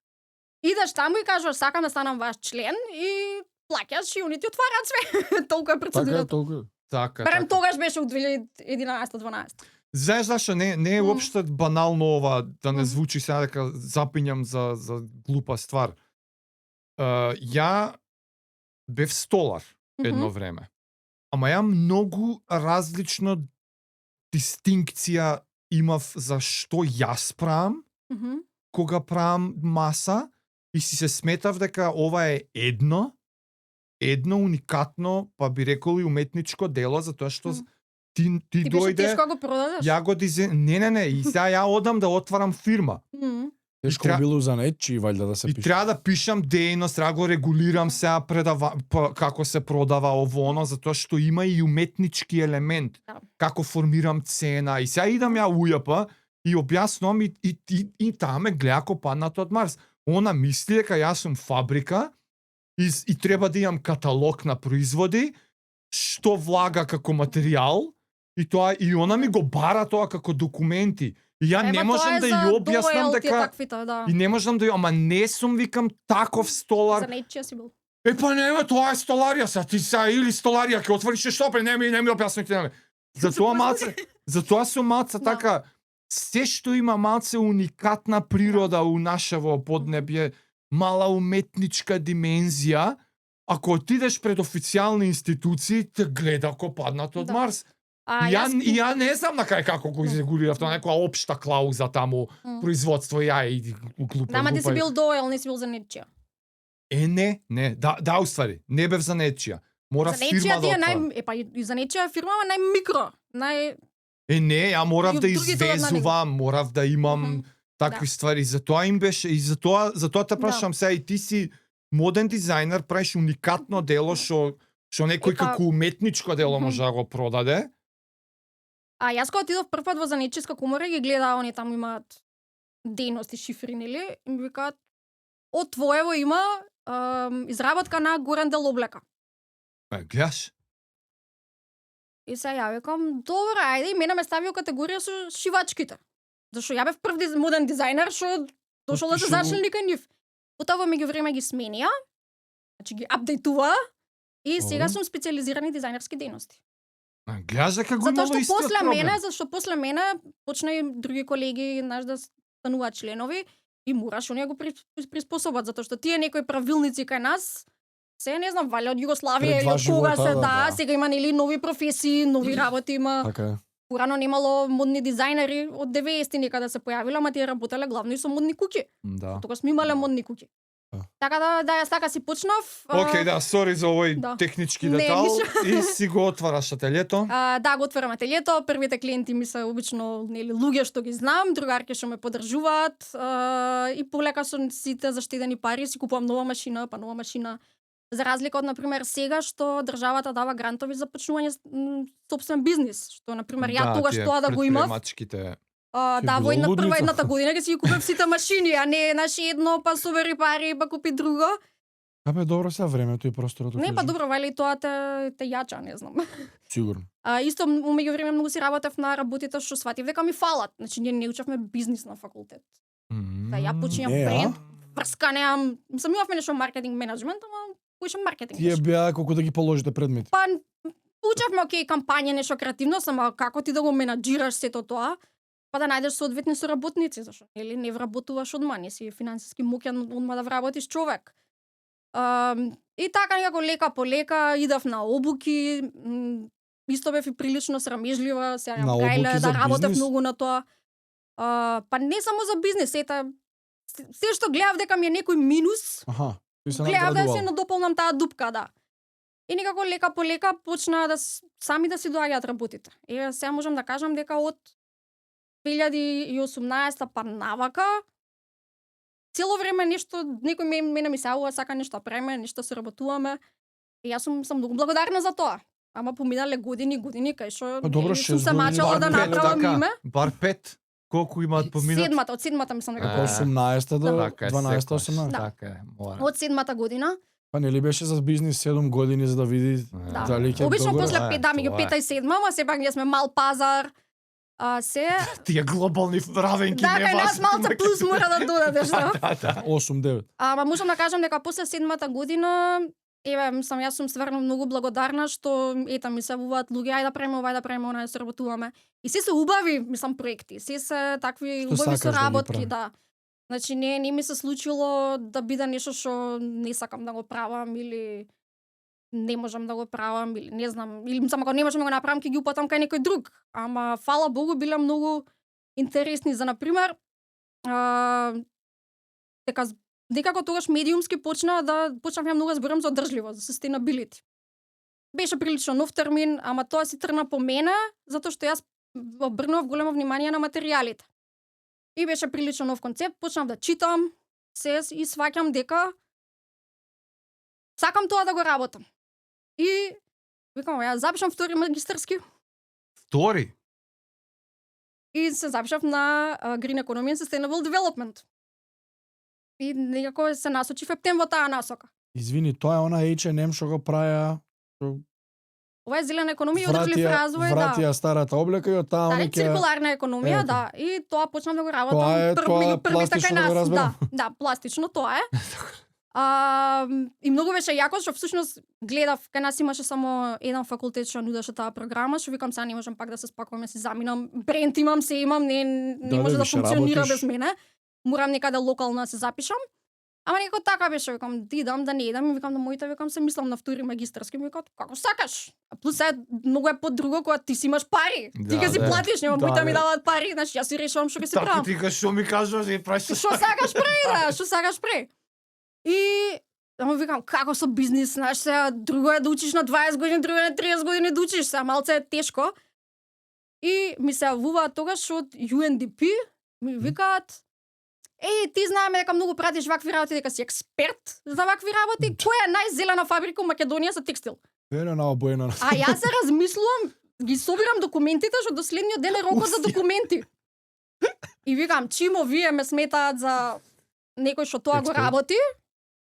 Идеш таму и кажеш сакам да станам ваш член и плаќаш и они ти отвараат све. Толку е Така е, процедурата. толку. така. Барем тогаш беше у 2011-12. Знаеш зашо не е Мм. уопште банално ова да не Мм. звучи сега дека запињам за глупа ствар. Ја бев столар едно време. Ама ја многу различно дистинкција имав за што јас правам кога правам маса и си се сметав дека ова е едно уникатно, па би рекол и уметничко дело, затоа што ти Ти беше дојде, тешко го продадеш? ја го не, и сега ја одам да отварам фирма. Тешко било за нечи, валјда да се И пише. треба да пишам дејност, треба го регулирам сега како се продава ово затоа што има и уметнички елемент. Да. Како формирам цена. И сега идам ја ујапа и објаснувам и таа ме гледа ко падната од Марс. Она мисли дека јас сум фабрика и треба да имам каталог на производи, што влага како материјал, и она ми го бара тоа како документи. И ја не можам да ја објаснам дека таквите, да. и не можам да ја, ама не сум викам таков столар. За нечија си бил. Па нема, тоа е столарија са, ти са или столарија ќе отвориш што не ми објаснете. Затоа сум малце така, се што има малце уникатна природа у нашево поднебје, мала уметничка димензија, ако отидеш пред официјални институции, те гледа ко паднато од Марс. Ја не знам на кај како го изрегулирав тоа, некоја општа клауза таму, производство, ја и глупа. Ама ти си бил доел, не си бил за нечија. Не, да, уствари, не бев за нечија. Мора фирма да отварам. И за нечија фирма, ама најмикро, не, ја морав да извезувам, морав да имам такви ствари, затоа им беше, и затоа те прашам сега, и ти си моден дизајнер, правиш уникатно дело што некој како уметничко дело може да го продаде. А јас кога отидов прв пат во занечиска комора ги гледаа, они таму имаат дејности шифри, нели? И ми викаат, од твоево има изработка на горен дел облека. Гледаш? И се ја викам, добро, ајде, и мене ме стави во категорија со шивачките. Зашто ја бев прв моден дизајнер што дошол да се зачнел никај нив. Потоа во меѓувреме ги сменија, значи ги апдейтува, и сега сум специализирани дизајнерски дејности. Гледаш дека го имало истиот проблем. Зашто после мене почна и други колеги да стануваат членови и мораш оние го приспособат, затоа што тие некои правилници кај нас се не знам, валја од Југославија или од кога се, сега има нели нови професии, нови работи има. Така. Порано немало модни дизајнери од 90-ти некаде се појавиле, ама тие работеле главно и со модни куќи. Да. Тогаш сме имале модни куќи. Така да јас така си почнав. Океј, сори за овој технички детал и си го отвараш ателјето. Да, го отварам ателјето. Првите клиенти ми се обично нели луѓе што ги знам, другарки што ме поддржуваат, и полека со сите заштедени пари си купувам нова машина. За разлика од, например, сега што државата дава грантови за почнување собствен бизнис, што, например, ја тогаш тоа да го имав. Во едната година ќе си ги купев сите машини, а не едно, па собери пари, па купи друго. Абе, добро се времето и просторот. Не, па добро, вали и тоа те јача, не знам. Сигурно. Исто, у меѓувреме многу си работев на работите што сватив дека ми фалат. Значи, ние не учевме бизнис на факултет. Да, ја починјам бренд, врскане, сам имав нешто маркетинг менеджмент, ама учам маркетинг. Тие беа колку да ги положите предмети. Па учевме кампања, нешто креативност, ама како ти да го менаџираш сето тоа, па да најдеш соодветни соработници, зашто нели не вработуваш одма, не си финансиски моќен одма да вработиш човек. И така некако лека по лека идав на обуки, исто бев и прилично срамежлива, сега имам гајле да работев многу на тоа. Па не само за бизнес, се што гледав дека ми е некој минус, гледав да се надополнам таа дупка, да. И некако лека по лека почна сами да си доаѓаат работите. Сега можам да кажам дека од 2018 па навака цело време нешто, некој мене ми саува, сака нешто преме, нешто се работуваме. И јас сум многу благодарна за тоа. Ама поминале години кај што сум се мачала да направам име. Бар 5. Колку имаат поминат? Од седмата мислам дека. 18-та до 12-та, 18-та. Така е, мора. Од седмата година. Па нели беше за бизнис 7 години за да види дали ќе обично после 5, меѓу 5 и 7, ама сепак ние сме мал пазар. Тие глобални равенки не важни. Да, кај нас малце плюс мора да додадеш, да? 8-9. Ама можам да кажам дека после 7-та година јас сум стварно многу благодарна што ми се јавуваат луѓе, ајде да правиме она, да се работуваме. И се убави, мислам, проекти, се такви убави соработки, да. Значи не ми се случило да биде нешто што не сакам да го правам или не можам да го правам или не знам, или само ако не можам да го направам ќе ги упатам кај некој друг. Ама фала Богу биле многу интересни, за например, дека Некако тогаш медиумски почнав ја многу да зборам за одржливост, за sustainability. Беше прилично нов термин, ама тоа си тргна по мене, затоа што јас обрнував големо внимание на материјалите. И беше прилично нов концепт, почнав да читам, и сваќам дека сакам тоа да го работам. И викам, ја запишам втори магистарски Втори? и се запишав на Green Economy and Sustainable Development. И некако се насочив ептем во таа насока. Извини, тоа е она H&M што го праја, Ова е зелена економија и одржлив развој, вратија старата облека и од таа Да, они ќе циркуларна економија, Ето. да. И тоа почнав да го работам. Тоа е меѓу првите пластично кај да го нас. разберам. Да, пластично тоа е. И многу беше јако што всушност гледав, кај нас имаше само еден факултет што нудеше таа програма, што викам сега не можам пак да се спакувам, се заминам, бренд имам, се имам, не може да више функционира работиш. без мене. Морам некаде локално да се запишам. Ама некако така беше, викам, да идам, да не идам, и викам на моите, викам, се мислам на втори магистарски, ми викам, како сакаш. А плюс е многу е подруго кога ти си имаш пари. Ти ќе си платиш, нема моите ми даваат пари, значи јас си решувам што ќе си Така правам. ти кажеш, што ми кажуваш и правиш Што сакаш прави, да, што сакаш прави. И ама викам, како со бизнис, знаеш, сега друго е да учиш на 20 години, друго е на 30 години да учиш, сега малце е тешко. И ми се јавуваат тогаш од UNDP, ми викаат, ти знаеме дека многу пратиш вакви работи, дека си експерт за вакви работи, која е најзелена фабрика у Македонија за текстил? Верно на обојно. А јас се размислувам, ги собирам документите, што до следниот ден е рокот за документи. И викам, чимо вие ме сметаат за некој што тоа го Експерт. работи,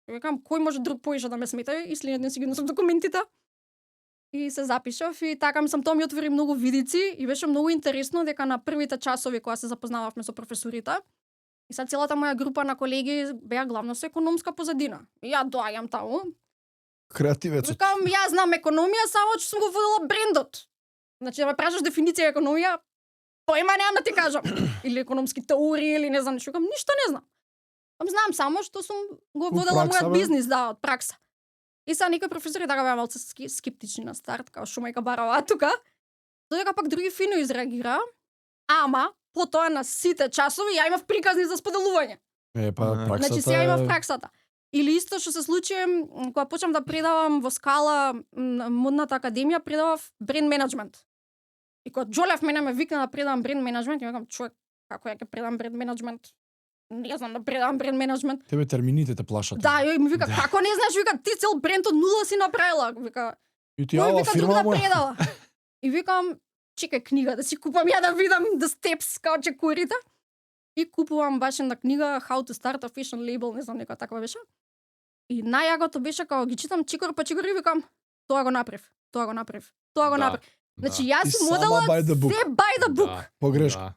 и викам, кој може друг поише да ме смета, и следниот ден си ги носам документите. И се запишав и така мислам, тоа ми отвори многу видици и беше многу интересно дека на првите часови кога се запознававме со професорите, и сега целата моја група на колеги беа главно со економска позадина. И ја доаѓам таму, Креативецот. викам, јас знам економија, само че сум го водела брендот. Значи, да ме прашаш дефиниција економија, појма немам да ти кажам. Или економски теории, или не знам ништо, викам, ништо не знам. Знам само што сум го водела пракса, мојот бе? бизнис, да, од пракса. И сега некои професори така беа малце скептични на старт, као што мајка барава тука. Додека пак други фино изреагира, ама потоа на сите часови ја имав приказни за споделување. Праксата. Значи сега имав праксата. Или исто што се случи кога почнам да предавам во Скала модната академија, предавав бренд менеджмент. И кога Џолев мене ме викна да предавам бренд менеджмент, ја викам, човек, како ја ќе предам бренд менеджмент? Не знам да предавам бренд менеджмент. Тебе термините те плашат. Да, и ми вика, како не знаеш, вика, ти цел бренд од нула си направила. Вика, И ти кој ала вика друг фирма да моја. предава? И викам, чекај книга да си купам ја да видам the steps као чекурите. И купувам баш една книга How to start a fashion label, не знам некоја таква беше. И најјагото беше као ги читам чекор по чекор и викам, тоа го направив, тоа го направив, тоа го направив. Значи јас И сум сама модела by the book. се by the book. Погрешка.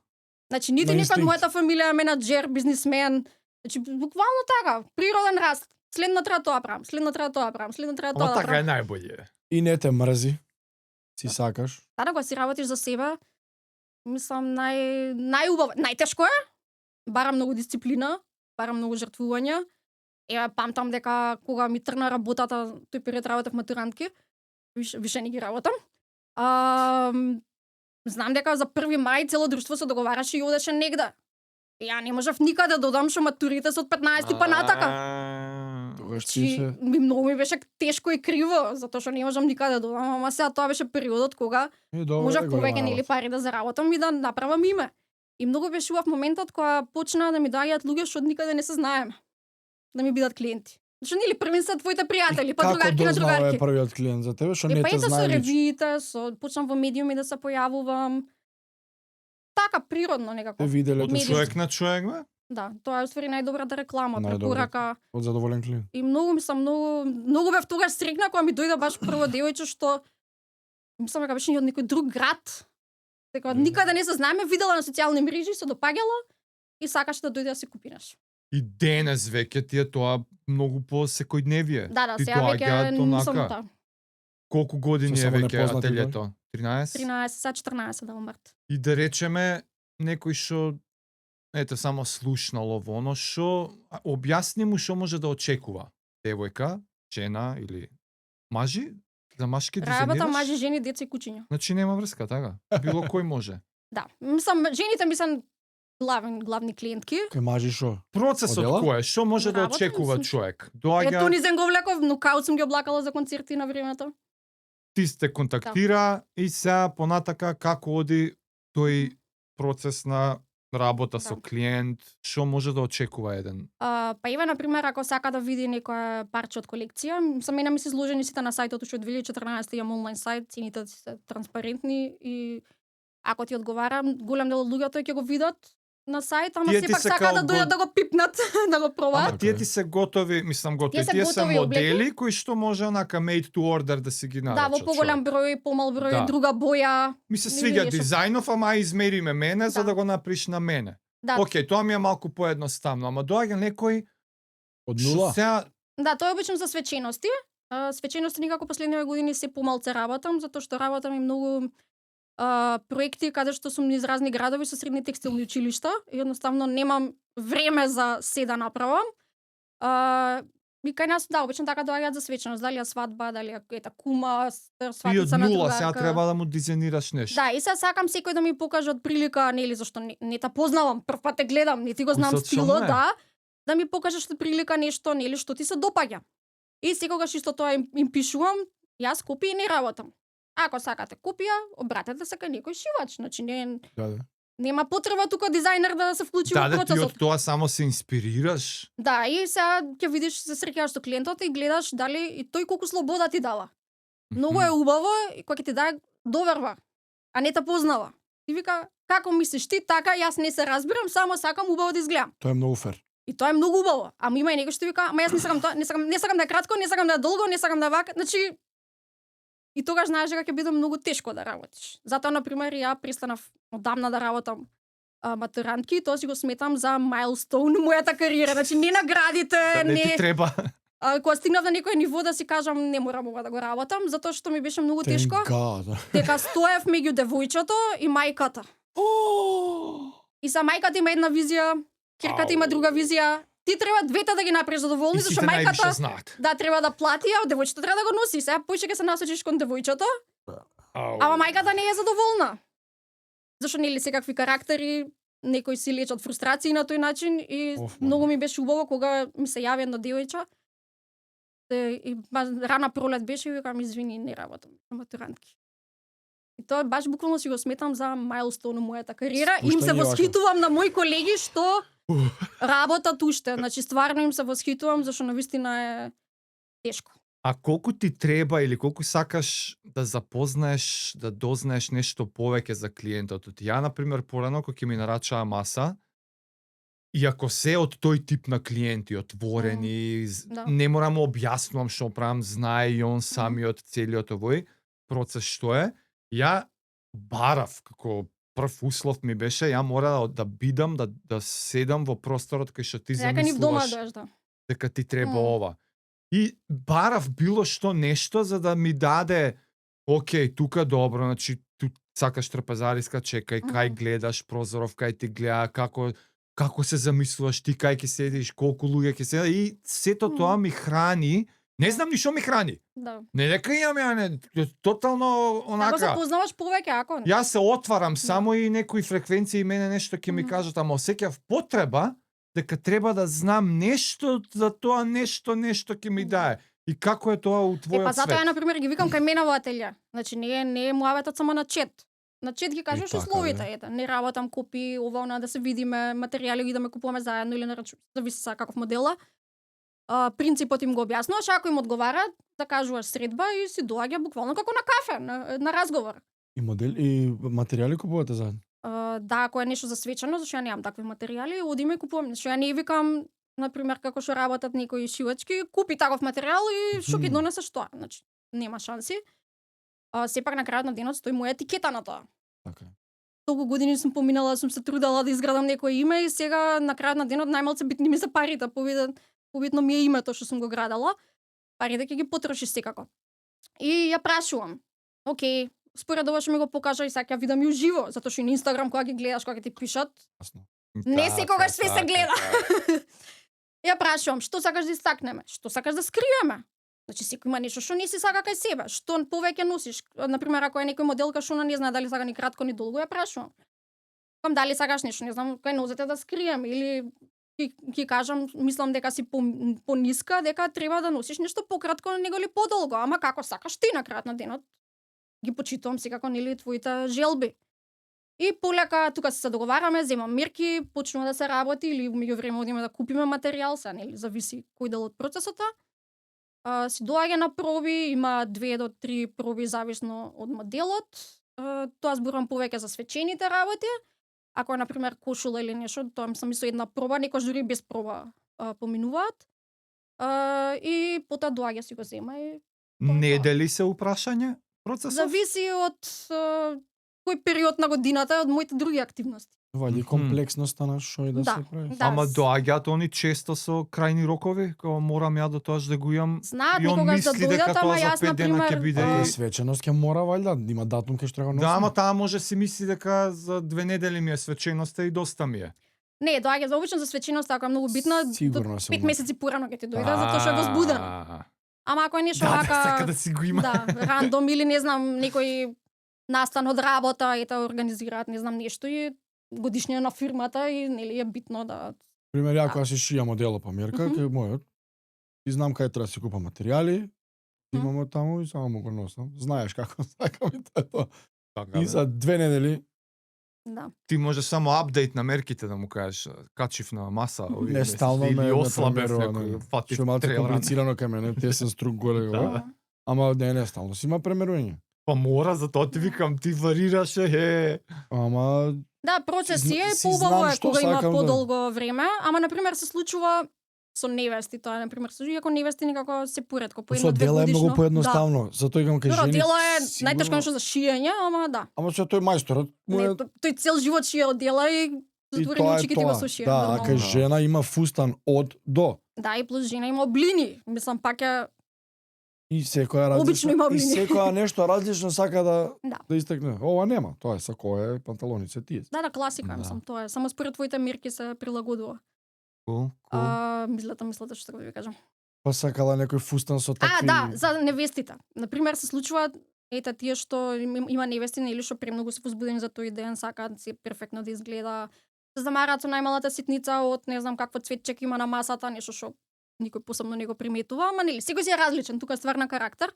Значи нити На некој од инстинкт. мојата фамилија е менаџер, бизнисмен. Значи буквално така, природен раст. Следно треба тоа правам, следно треба тоа правам, следно треба тоа Ама да така е правам. најбоље. И не те мрзи. Си сакаш. Да, кога си работиш за себе, мислам најубаво, најтешко е. Бара многу дисциплина, бара многу жртвување. Памтам дека кога ми тргна работата, тој период работев матурантки, више не ги работам. Знам дека за 1 мај цело друштво се договараше и одеше негде. Ја не можев никаде да одам, што матурите се од 15 па натака. Тогаш ти Значи, се многу ми беше тешко и криво, затоа што не можам никаде да одам, ама сега тоа беше периодот кога можев повеќе нели пари да заработам и да направам име. И многу беше убав моментот кога почнаа да ми доаѓаат луѓе што од никаде не се знаеме. Да ми бидат клиенти. Зашто нели први се твоите пријатели, па другарки на Како дознава другарки. е првиот клиент за тебе, што не Па те ете со знае лично? ревиите, почнам во медиуми да се појавувам. Така природно некако. Те виделе Од те Медиум. човек на човек, бе? Да, тоа е уствари најдобрата реклама, Најдобра. препорака. од задоволен клиент. И многу бев тогаш срекна кога ми дојде баш прво девојче што мислам дека беше од некој друг град. Дека никаде не се знаеме, видела на социјални мрежи, се допаѓало и сакаше да дојде да се купи нешто. И денес веќе ти е тоа многу по секојдневие. Да, Ти сега веќе доаѓаат не сум онака. таа. Колку години Со е само веќе непознати ателјето? 13? 13, сега 14 да умрт. И да речеме некој што ете само слушнало во оно што објасни му што може да очекува девојка, жена или мажи, за машки Работа дизајнираш. мажи, жени, деца и кучиња. Значи нема врска, така? Било кој може. Да, мислам жените мислам главни клиентки. Кој мажи шо? Процесот Одела? кој е? Што може да Работа, очекува мислам. човек? Ето Доаѓа, низен го влеков, нокаут сум ги облакала за концерти на времето. ти сте контактира и сега понатака како оди тој процес на работа со Да. клиент, што може да очекува еден? Па еве на пример ако сака да види некоја парче од колекција, за мене ми се изложени сите на сајтот уште од 2014 имам онлайн сајт, цените се транспарентни и ако ти одговара, голем дел од луѓето ќе го видат на сајт, ама Тие ти сепак се сака као да дојдат да го пипнат, да го пробаат. Ама тие ти се готови, мислам готови, Тие се тие се готови модели кои што може онака made to order да си ги Да, нарачат. во поголем човек. број, помал број, Да. друга боја. Ми се или свиѓа нешто. дизајнов, ама измериме мене за Да. да го направиш на мене. Да, Океј, тоа ми е малку поедноставно, ама доаѓа некој Од што нула? сега да, тоа е обично за свечености. Свечености никако последниве години се помалце работам, затоа што работам и многу проекти каде што сум низ разни градови со средни текстилни училишта и едноставно немам време за се да направам. И кај нас, да, обично така доаѓаат за свеченост, дали е свадба, дали е ета кума, ти од сватица на нула сега другарка. треба да му дизајнираш нешто. Да, и сега сакам секој да ми покаже од прилика, нели, зашто не те познавам, прв пат те гледам, не ти го знам Зашто стилот, не? да ми покажеш од прилика нешто, нели, што ти се допаѓа. И секогаш исто тоа им пишувам, јас копија не работам. Ако сакате копија, обратете се кај некој шивач, значи Да. нема потреба тука дизајнер да се вклучи Да, во да ти од процесот. тоа само се инспирираш. Да, и сега ќе видиш, се среќаваш со клиентот и гледаш дали и тој колку слобода ти дава. Многу е убаво и кога ќе ти даде доверба, а не те познава. Ти вика, како мислиш ти, така, јас не се разбирам, само сакам убаво да изгледам. Тоа е многу фер. И тоа е многу убаво. Ама има и некој што вика, ама јас не сакам тоа, не сакам да е кратко, не сакам да е долго, не сакам да е вака. Значи и тогаш знаеш дека ќе биде многу тешко да работиш. Затоа на пример ја престанав одамна да работам матурантки, тоа си го сметам за майлстоун мојата кариера. Значи не наградите, Да не ти треба. кога стигнав на некој ниво да си кажам не морам ова да го работам, затоа што ми беше многу тешко. Thank God. Дека стоев меѓу девојчето и мајката. И са мајката има една визија, ќерката има друга визија. Ти треба двете да ги направиш задоволни, И зашто сите највише мајката знаат. да треба да плати, а девојчето треба да го носи. Сега поише ќе се насочиш кон девојчето, ама мајката не е задоволна. Зашто нели секакви карактери, некои си лечат фрустрации на тој начин и Оф, многу ми беше убаво кога ми се јави едно девојче. И рана пролет беше и викам извини, не работам на матурантки. И тоа баш буквално си го сметам за майлстоун у мојата кариера и им се Спуштање вака. восхитувам на мои колеги што работат уште. Значи стварно им се восхитувам зашто навистина е тешко. А колку ти треба или колку сакаш да запознаеш, да дознаеш нешто повеќе за клиентот? Ја, например, порано, кога ќе ми нарачаа маса, и ако се од тој тип на клиенти, отворени, да. не морам објаснувам што правам, знае и он самиот целиот овој процес што е, ја барав, како прв услов ми беше, ја мора да бидам, да седам во просторот кај што ти Дека ни в дома замислуваш дојаш, да. дека ти треба Мм. ова. И барав било што нешто за да ми даде океј, тука добро, значи ту сакаш трпезариска, чекај, кај Мгм. гледаш прозоров, кај ти гледа, како се замислуваш ти, кај ќе седиш, колку луѓе ќе седат и сето Мм. тоа ми храни. Не знам ни што ми храни. Да. Не дека имам ја не, тотално Како се онака. познаваш повеќе, ако не? Јас се отварам само и некои фреквенции мене нешто ќе ми Мгм. кажат, ама осеќав потреба дека треба да знам нешто за тоа нешто ќе ми дае. И како е тоа у твојот Па затоа ја свет? на пример ги викам кај мене во ателје. Значи не е муабетот само на чет. На чет ги кажуваш така, условите, да. ета, не работам копи, ова она да се видиме, материјали ги да ме купуваме заедно или зависи са каков модела. Принципот им го објаснуваш, ако им одговара, да кажуваш средба и си доаѓа буквално како на кафе, на разговор. И модел и материјали купувате заедно? Да, ако е нешто за свечано, зашто ја немам такви материјали, одиме и купувам. Зашто ја не викам, на пример, како што работат некои шивачки, купи таков материјал и што ќе Мгм. донесеш тоа. Значи, нема шанси. Сепак на крајот на денот стои моја етикета на тоа. Така. Толку години сум поминала, сум се трудела да изградам некое име и сега на крајот на денот најмалце битни ми се парите, побитно ми е името што сум го градела. Парите ќе ги потрошиш секако. И ја прашувам. Океј, според ова што ми го покажа и сега ќе видам и уживо, затоа што и на Инстаграм кога ги гледаш, кога ќе ти пишат, Ясно. не Така, секогаш све се така, гледа. така. Ја прашувам, што сакаш да истакнеме? Што сакаш да скриеме? Значи секој има нешто што не си сака кај себе. Што повеќе носиш? На пример, ако е некој модел кај што она не знае дали сака ни кратко ни долго, ја прашувам. Кам дали сакаш нешто, не знам, кај нозете да скрием или ќе кажам, мислам дека си пониска, дека треба да носиш нешто пократко него или подолго, ама како сакаш ти на крајот на денот. Ги почитувам секако нели твоите желби. И полека тука се договараме, земам мерки, почнува да се работи или меѓувреме одиме да купиме материјал, се нели зависи кој дел од процесот. Си доаѓа на проби, има 2 до 3 проби зависно од моделот. Тоа зборувам повеќе за свечените работи. Ако е на пример кошула или нешто, тоа мислам со една проба, некојаш дури без проба поминуваат. И потоа доаѓа си го зема и Не дели се упрашање процесот? зависи од кој период на годината, од моите други активности. Вали комплексноста на што и да се прави. Да. Ама доаѓаат они често со крајни рокови, кога морам ја до тоаш да го имам. Знаат И он некогаш да мисли дека дојдат, тоа ама за јас 5 дена ќе например биде Ако е свеченост ќе мора валјда, има датум кај што треба носим. Да, ама таа може си мисли дека за 2 недели ми е свеченоста и доста ми е. не, доаѓа за обично за свеченост, ако е многу битно, Сигурно се 5 ума. месеци порано ќе ти дојде, затоа што е возбуден. Ама ако е нешто Да, вака, сака да си го има. да, рандом или не знам, некој настан од работа и тоа организираат, не знам нешто и годишниот на фирмата и нели е битно да Пример, ја кога си шија модело па мерка, Мгм. кај мојот, и знам кај треба да си купам материјали, имамо таму и само му го носам. Знаеш како сакам и тоа е тоа. Така, И за 2 недели да. ти може само апдейт на мерките да му кажеш, качив на маса овие не месеци, стално или ме ослабев премерува, некој, не. фатив Што е малку трейл ран. комплицирано кај мене, тесен струк голе Да. ова. Ама не стално си има премерување. Па мора, затоа ти викам, ти варираше, Ама Да, процес си е си поубаво знам е што кога има сакам да- подолго време, ама на пример се случува со невести, тоа на пример се случува, ако невести некако се поретко, по со 1-2 дела е годишно. многу поедноставно. Затоа игам кај Да. Добро, жени. дело е сигурно- најтешко нешто за шиење, ама да. Ама што тој мајсторот му Не, е тој цел живот шие од дела и и затворени тоа е очи ќе ти го тоа. сушие. Да, а нормално. кај жена има фустан од до. Да, и плюс жена има облини. Мислам пак е И секоја различно. Обично има И облини. секоја нешто различно сака да Да. истекне. Ова нема, тоа е сакое, панталонице тие. да, класика, Да. мислам, тоа е. Само според твоите мерки се прилагодува. Кул, кул. Мислата што да ви кажам. Па сакала некој фустан со такви. Да, за невестите. Например, се случува ета тие што има невести или што премногу се возбудени за тој ден, сакаат се перфектно да изгледа. Се замараат со најмалата ситница од не знам какво цветчек има на масата, нешто што никој посебно не го приметува, ама нели секој си е различен, тука е ствар на карактер.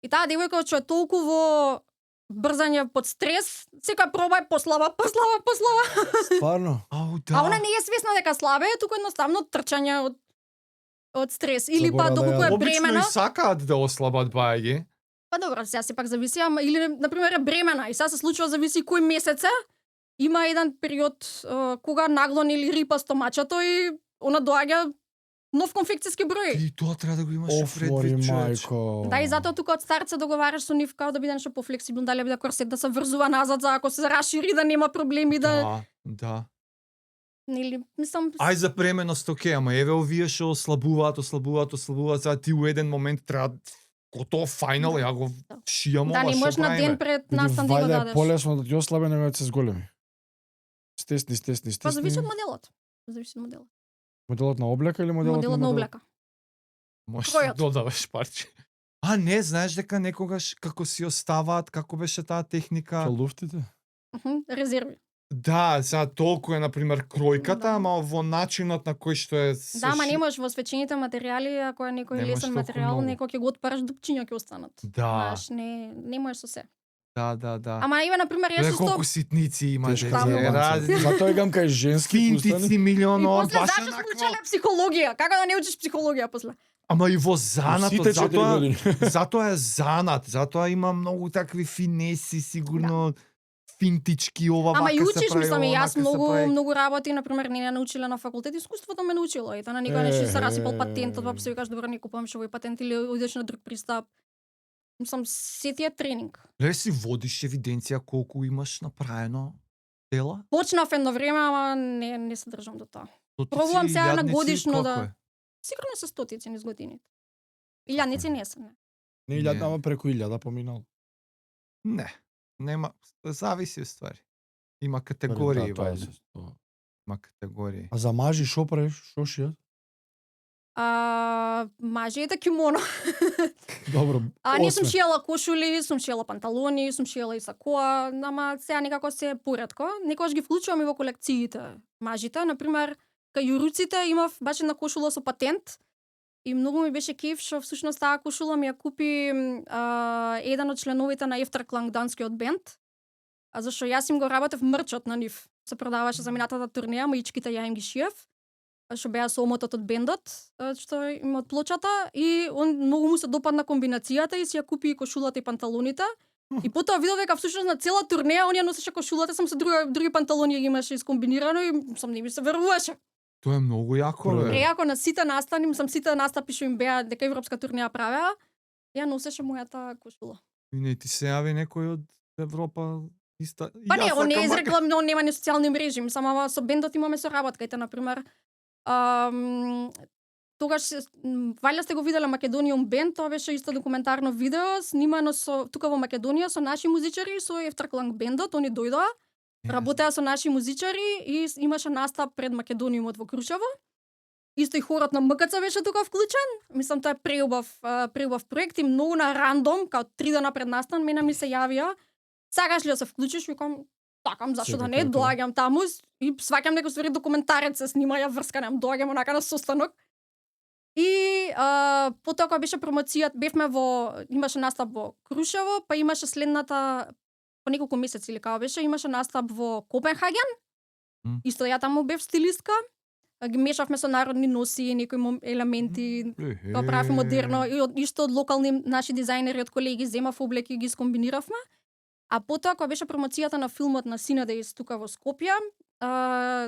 И таа девојка што е толку во брзање под стрес, секоја проба е послаба. Стварно. Ау, А она не е свесна дека слабе, туку едноставно трчање од стрес или па Забора да доколку ја- е Обично бремена. и сакаат да ослабат бајаги. Па добро, сега сепак зависи, ама или на пример е бремена и сега се случува зависи кој месец е. Има еден период кога наглон или рипа стомачето и она доаѓа нов конфекцијски број. И тоа треба да го имаш Оф, мори предвид, човече. мајко. Да, и затоа тука од старт се договараш со нив како да биде нешто пофлексибилно, дали биде корсет да се врзува назад за ако се расшири да нема проблеми да Да. нели мислам Ај за пременост, окей, ама еве овие што ослабуваат, сега ти у еден момент треба готово фајнал, ја го Да. шијам да ова, не што можеш на правиме? ден пред настан да го Вајде е дадеш. полесно да ти ослабе него да се зголеми. Стесни. Па зависи од моделот. Зависи од моделот. Моделот на облека или моделот, Моделот на облека. Можеш Кројот. да додаваш парче. А не, знаеш дека некогаш како си оставаат, како беше таа техника? Со луфтите? Резерви. Да, сега толку е, например, кројката, Да. ама во начинот на кој што е... Да, ама не можеш во свечените материјали, ако е некој Немаш лесен толку материјал, многу. некој ќе го отпараш, дупчиња ќе останат. Да, Знаеш, не можеш со се. да. Ама еве на пример јас Гледа исто колку ситници има, Тешко Само. за јабанца. Затоа игам кај женски финтици, фустани. и милионот, после баш зашто онакво. случиле психологија? Како да не учиш психологија после? Ама и во занатот, Сите 4 затоа, години. затоа е занат, затоа има многу такви финеси, сигурно финтички, ова Ама вака и се учиш, прави, мислам, и ова јас вака се многу прави. многу работи, на пример, не научиле на факултет, искуството ме научило. Ето на некој нешто се расипал патентот, па се викаш добро не купувам што овој патент или одиш на друг пристап. Мислам, се ти е тренинг. Ле си водиш евиденција колку имаш направено дела? Почнав едно време, ама не се држам до тоа. Стотици, Пробувам сега на илјадници, годишно колку да- е? Сигурно се стотици низ годините. Илјадници не се, не. Не Не. 1000, ама преку 1000 поминал. Не, нема, зависи ствари. Има категории, Да, тоа вајде. се- тоа. Има категории. А за мажи шо правиш? Шо шијат? Мажите кимоно. Добро. Не сум осме. шиела кошули, сум шиела панталони, сум шиела и сакоа, ама сега некако се поретко. Некогаш ги вклучувам и во колекциите мажите. Например, кај јуруците имав баш една кошула со патент и многу ми беше кеф што всушност таа кошула ми ја купи еден од членовите на Efterklang данскиот бенд. Зашто јас им го работев мрчот на нив. Се продаваше за минатата турнеја, маичките ја им ги шиев. Што беа со омотот од бендот, што има од плочата и он многу му се допадна комбинацијата и си ја купи и кошулата и панталоните. И потоа видов дека всушност на цела турнеја он ја носеше кошулата сам со други панталони ги имаше искомбинирано и сам не ми се веруваше. Тоа е многу јако, бе. Преако на сите настани, сите настапи што им беа дека европска турнеја правеа, ја носеше мојата кошула. И не ти се јави некој од Европа иста. Па не, он не е изрекла, но нема ни социјални мрежи, само со бендот имаме соработка, ете например. Тогаш валја сте го виделе Македониум бенд, тоа беше исто документарно видео снимано тука во Македонија со наши музичари, со Efterklang бендот, они дојдоа, работеа со наши музичари и имаше настап пред Македониумот во Крушево. Исто и хорот на МКЦ беше тука вклучен. Мислам тоа е преубав проект и многу на рандом, као 3 дена пред настан мене ми се јавија. Сакаш ли да се вклучиш? Викам, такам, зашто да не, доаѓам таму и сваќам дека ствари документарец се снима, ја врсканам, доаѓам онака на состанок. И потоа кога беше промоцијата, имаше настап во Крушево, па имаше следната по неколку месеци или како беше, имаше настап во Копенхаген. Исто ја таму бев стилистка. Ги мешавме со народни носи, некои елементи, тоа правевме модерно и исто од локални наши дизајнери од колеги земав облеки ги скомбиниравме. А потоа кога беше промоцијата на филмот на Cinedejs тука во Скопје,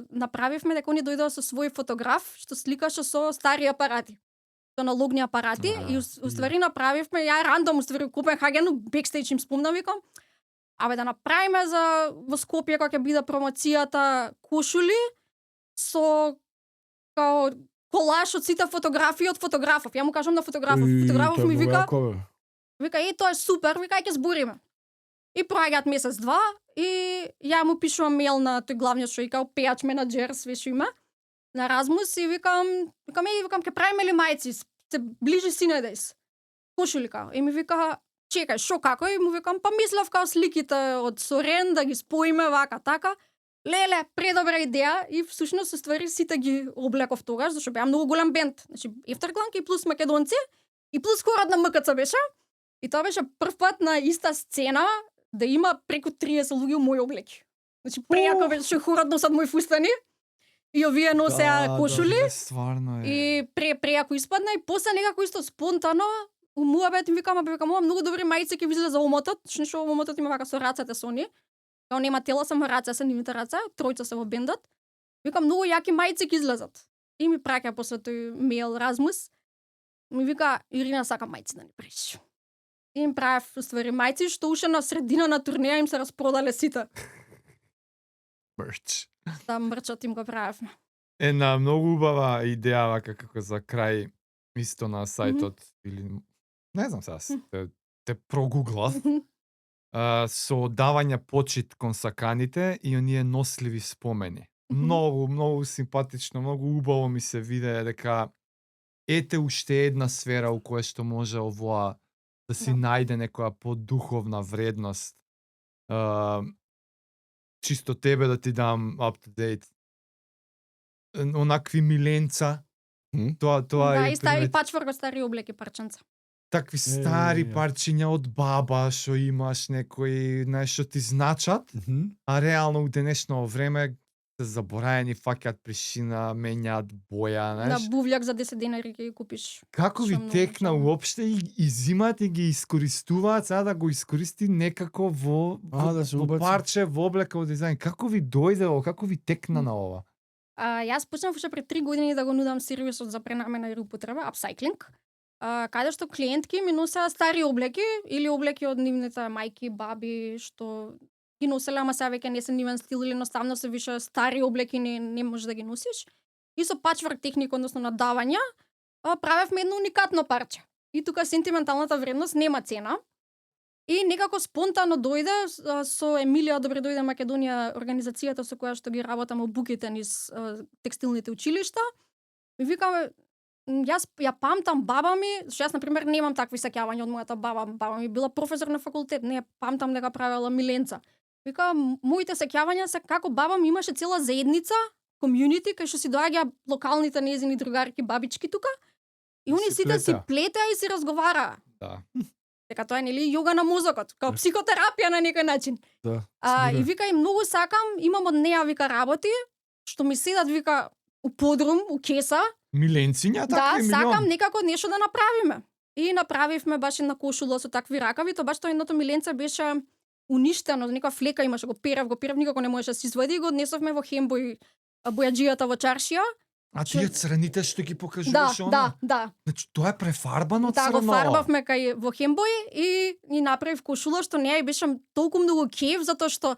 направивме дека они дојдоа со свој фотограф што сликаше со стари апарати, со аналогни апарати и уствари направивме, ја рандом уствари Копенхаген, бекстејдж им спомнам, викам, да направиме во Скопје кога ќе биде промоцијата кошули со као колаж од сите фотографии од фотографов. Ја му кажам на фотографов ми вика, тоа е супер, вика ќе збориме. И проаѓаат месец-два и ја му пишувам мејл на тој главниот што као пејач менаџер, све што има, на Размус и викам ќе правиме ли мајци, се ближи Cinedejs. Кошули као. И ми вика, чекај, шо како? И му викам, па мислев као сликите од Сорен да ги споиме вака така. Леле, предобра идеја и всушност ствари сите ги облеков тогаш, зашто беа многу голем бенд. Значи Efterklang и плюс македонци и плюс хорот на МКЦ беше. И тоа беше прв пат на иста сцена да има преку 30 луѓе мои облеки. Значи преако беше хорот носат мои фустани и овие носеа кошули. Стварно е. И преако испадна и после некако исто спонтано муабет ми викам многу добри мајци ќе излезе за омотот, што омотот има вака со рацете со они. Као нема тела, само раце, се нивните раце, тројца се во бендот. Викам, многу јаки мајци ќе излезат. И ми праќа после тој мејл Размус. Ми вика, Ирина, сакам мајци да ни преш. И им правев ствари мајци, што уште на средина на турнеја им се распродале сите. Мерч. Да, мрчот им го правевме. Една многу убава идеја вака како за крај исто на сајтот или не знам сега, те прогуглав. Со давање почит кон саканите и оние носливи спомени. Многу симпатично, многу убаво ми се виде дека ете уште една сфера у која што може овоа да си најде некоја подуховна вредност. Чисто тебе да ти дам up to date. Онакви миленца. Тоа и стари пачворк, стари облеки парченца. Такви стари парчиња од баба што имаш некои, што ти значат, а реално у денешно време се забораени, фаќаат пришина, менјаат боја, Да, бувљак за 10 денари ќе ги купиш. Како ви текна уопште и изимаат и ги искористуваат сега да го искористи некако во парче, во облека, во дизајн. Како ви дојде ово, како ви текна на ова? Јас почнав уште пред 3 години да го нудам сервисот за пренамена и употреба, апсайклинг. Каде што клиентки ми носеа стари облеки или облеки од нивните мајки, баби, што ги носеле, ама сега веќе не се нивен стил или едноставно се више стари облеки не можеш да ги носиш. И со пачворк техника, односно надавања, правевме едно уникатно парче. И тука сентименталната вредност нема цена. И некако спонтано дојде со Емилија Добре дојде Македонија, организацијата со која што ги работам обуките низ текстилните училишта. Ми викаме, Јас ја памтам баба ми, што јас на пример немам такви сеќавања од мојата баба. Баба ми била професор на факултет, не ја памтам дека правела миленца. Вика, моите сеќавања се како баба ми имаше цела заедница, комјунити, кај што си доаѓа локалните нејзини другарки, бабички тука, и они сите си плетеа и си разговараа. Да. Дека тоа е нели јога на мозокот, као психотерапија на некој начин. Да. И вика и многу сакам, имам од неа вика работи, што ми седат вика у подрум, у кеса. Миленциња Да, такви сакам некако нешто да направиме. И направивме баш една кошула со такви ракави, тоа баш тоа едното миленце беше уништено, некоја флека имаше, го перев, никако не можеше да се извади и го однесовме во хембој бојаџијата во чаршија. А тие црните што ги покажуваш Да. Значи тоа е префарбано Да, црно. го фарбавме кај во хембој и ни направив кошула што неа и беше толку многу кеф затоа што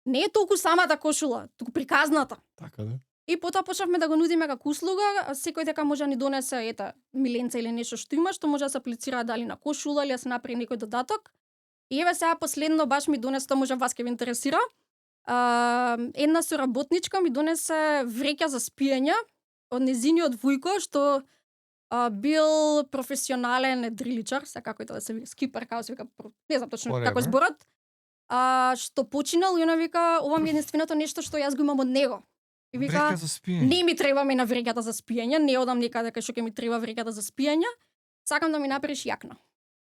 не е толку самата кошула, туку приказната. Така да. И потоа почнавме да го нудиме како услуга, секој дека може да ни донесе ета миленца или нешто што има, што може да се аплицира дали на кошула или да се направи некој додаток. И еве сега последно баш ми донесе, тоа може вас ќе ве интересира. Една соработничка ми донесе вреќа за спиење од незиниот вујко што бил професионален дриличар, се како и тоа да се вика, скипер, како се вика, не знам точно како е зборот. Што починал и она вика, ова ми е единственото нешто што јас го имам од него. И вика, вреќа за спиење. не ми треба ми на вреќата за спиење, не одам некаде кај што ќе ми треба вреќата за спиење. Сакам да ми направиш јакна.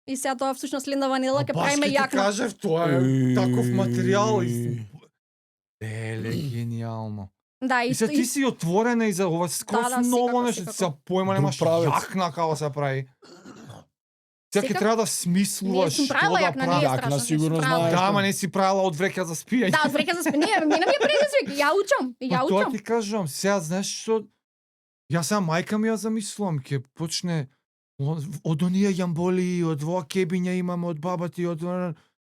И сега тоа всушност следнава недела ќе правиме јакна. Баш ќе ти кажев, тоа е таков материјал и еле генијално. Да, И се ти си отворена и за ова скроз ново нешто, се појма немаш јакна како се прави. Сега ќе треба да смислуваш што да правиш. Јакна сигурно знаеш. Да, ама не си правила од вреќа за спиење. Да, од вреќа за спиење, мене ми е предизвик, ја учам. Тоа ти кажувам, сега знаеш што, јас сега мајка ми ја замислувам, ќе почне од оние јамболи, од во кебиња имаме, од баба ти, од...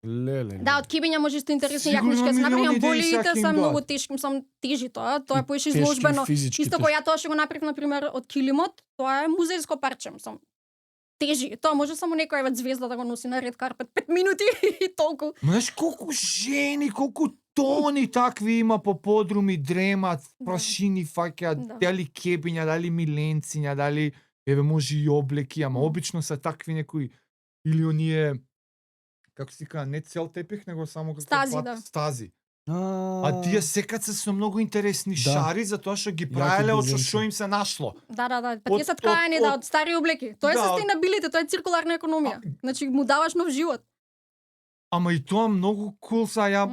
Леле. Да, од кебиња може исто интересни Сигурно јакнички, се направи милиони идеи јамболиите саки им се многу доаѓаат. тешки, сам тежи тоа е поише изложбено. Исто кој ја тоа што го направив на пример од килимот, тоа е музејско парче, сам тежи. Тоа може само некоја звезда да го носи на ред карпет 5 минути и толку. Знаеш колку жени, колку тони такви има по подруми, дремат, прашини фаќаат, дали кебиња, дали миленциња, дали еве може и облеки, ама обично се такви некои или оние како се кажа, не цел тепих, него само како стази, да. Стази. А тие секад се со многу интересни шари затоа што ги правеле од што им се нашло. Да, па тие се ткаени од стари облеки. Тоа е sustainability, тоа е циркуларна економија. Значи му даваш нов живот. Ама и тоа многу кул са ја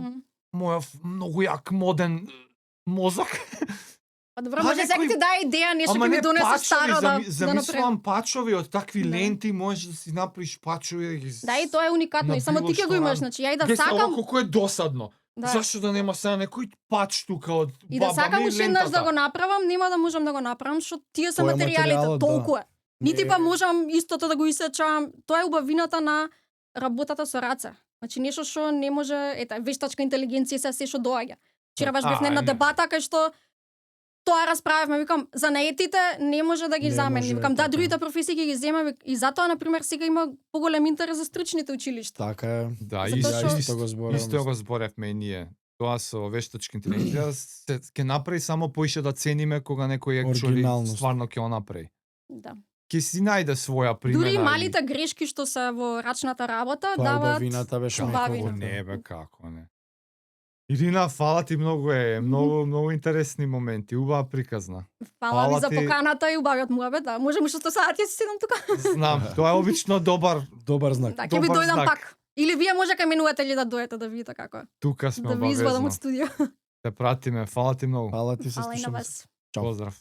мојов многу јак моден мозок. Па добро, може секој ти даде идеја, нешто ќе ми донесе старо да замислувам пачови од такви ленти, можеш да си направиш пачови да ги. Да, и тоа е уникатно и само ти ќе го имаш, значи ја и да сакам. Колку е досадно. Зашто да нема сега некој пач тука од баба ми и да сакам уште еднаш да го направам, нема да можам да го направам, што тие се материјалите, толку е. Нити па можам истото да го исечам. Тоа е убавината на работата со раце. Значи нешто што не може, вештачка интелигенција се што доаѓа. Вчера баш бев на една дебата кај што тоа расправивме, викам, за наетите не може да ги замени. Викам, да, другите професии ги земе и затоа на пример сега има поголем интерес за стручните училишта. Така е. Да, исто го зборевме и ние. Тоа со вештачки интелигенција ќе направи само поише да цениме кога некој actually стварно ќе го направи. Да. Ќе си најде своја примена. Дури малите грешки што се во рачната работа даваат убавината беше убавина. Не бе, како не. Ирина, фала ти многу многу интересни моменти, убава приказна. Фала ви за поканата и убавиот муабет, да. Можам уште 100 сати си седам тука. Знам, тоа е обично добар знак. Да, ќе ви дојдам пак. Или вие може кај менувате да дојдете да видите како е. Тука сме обавезно. Да ви извадам од студио. Те пратиме, фала ти многу. Фала ти се слушаме. Поздрав.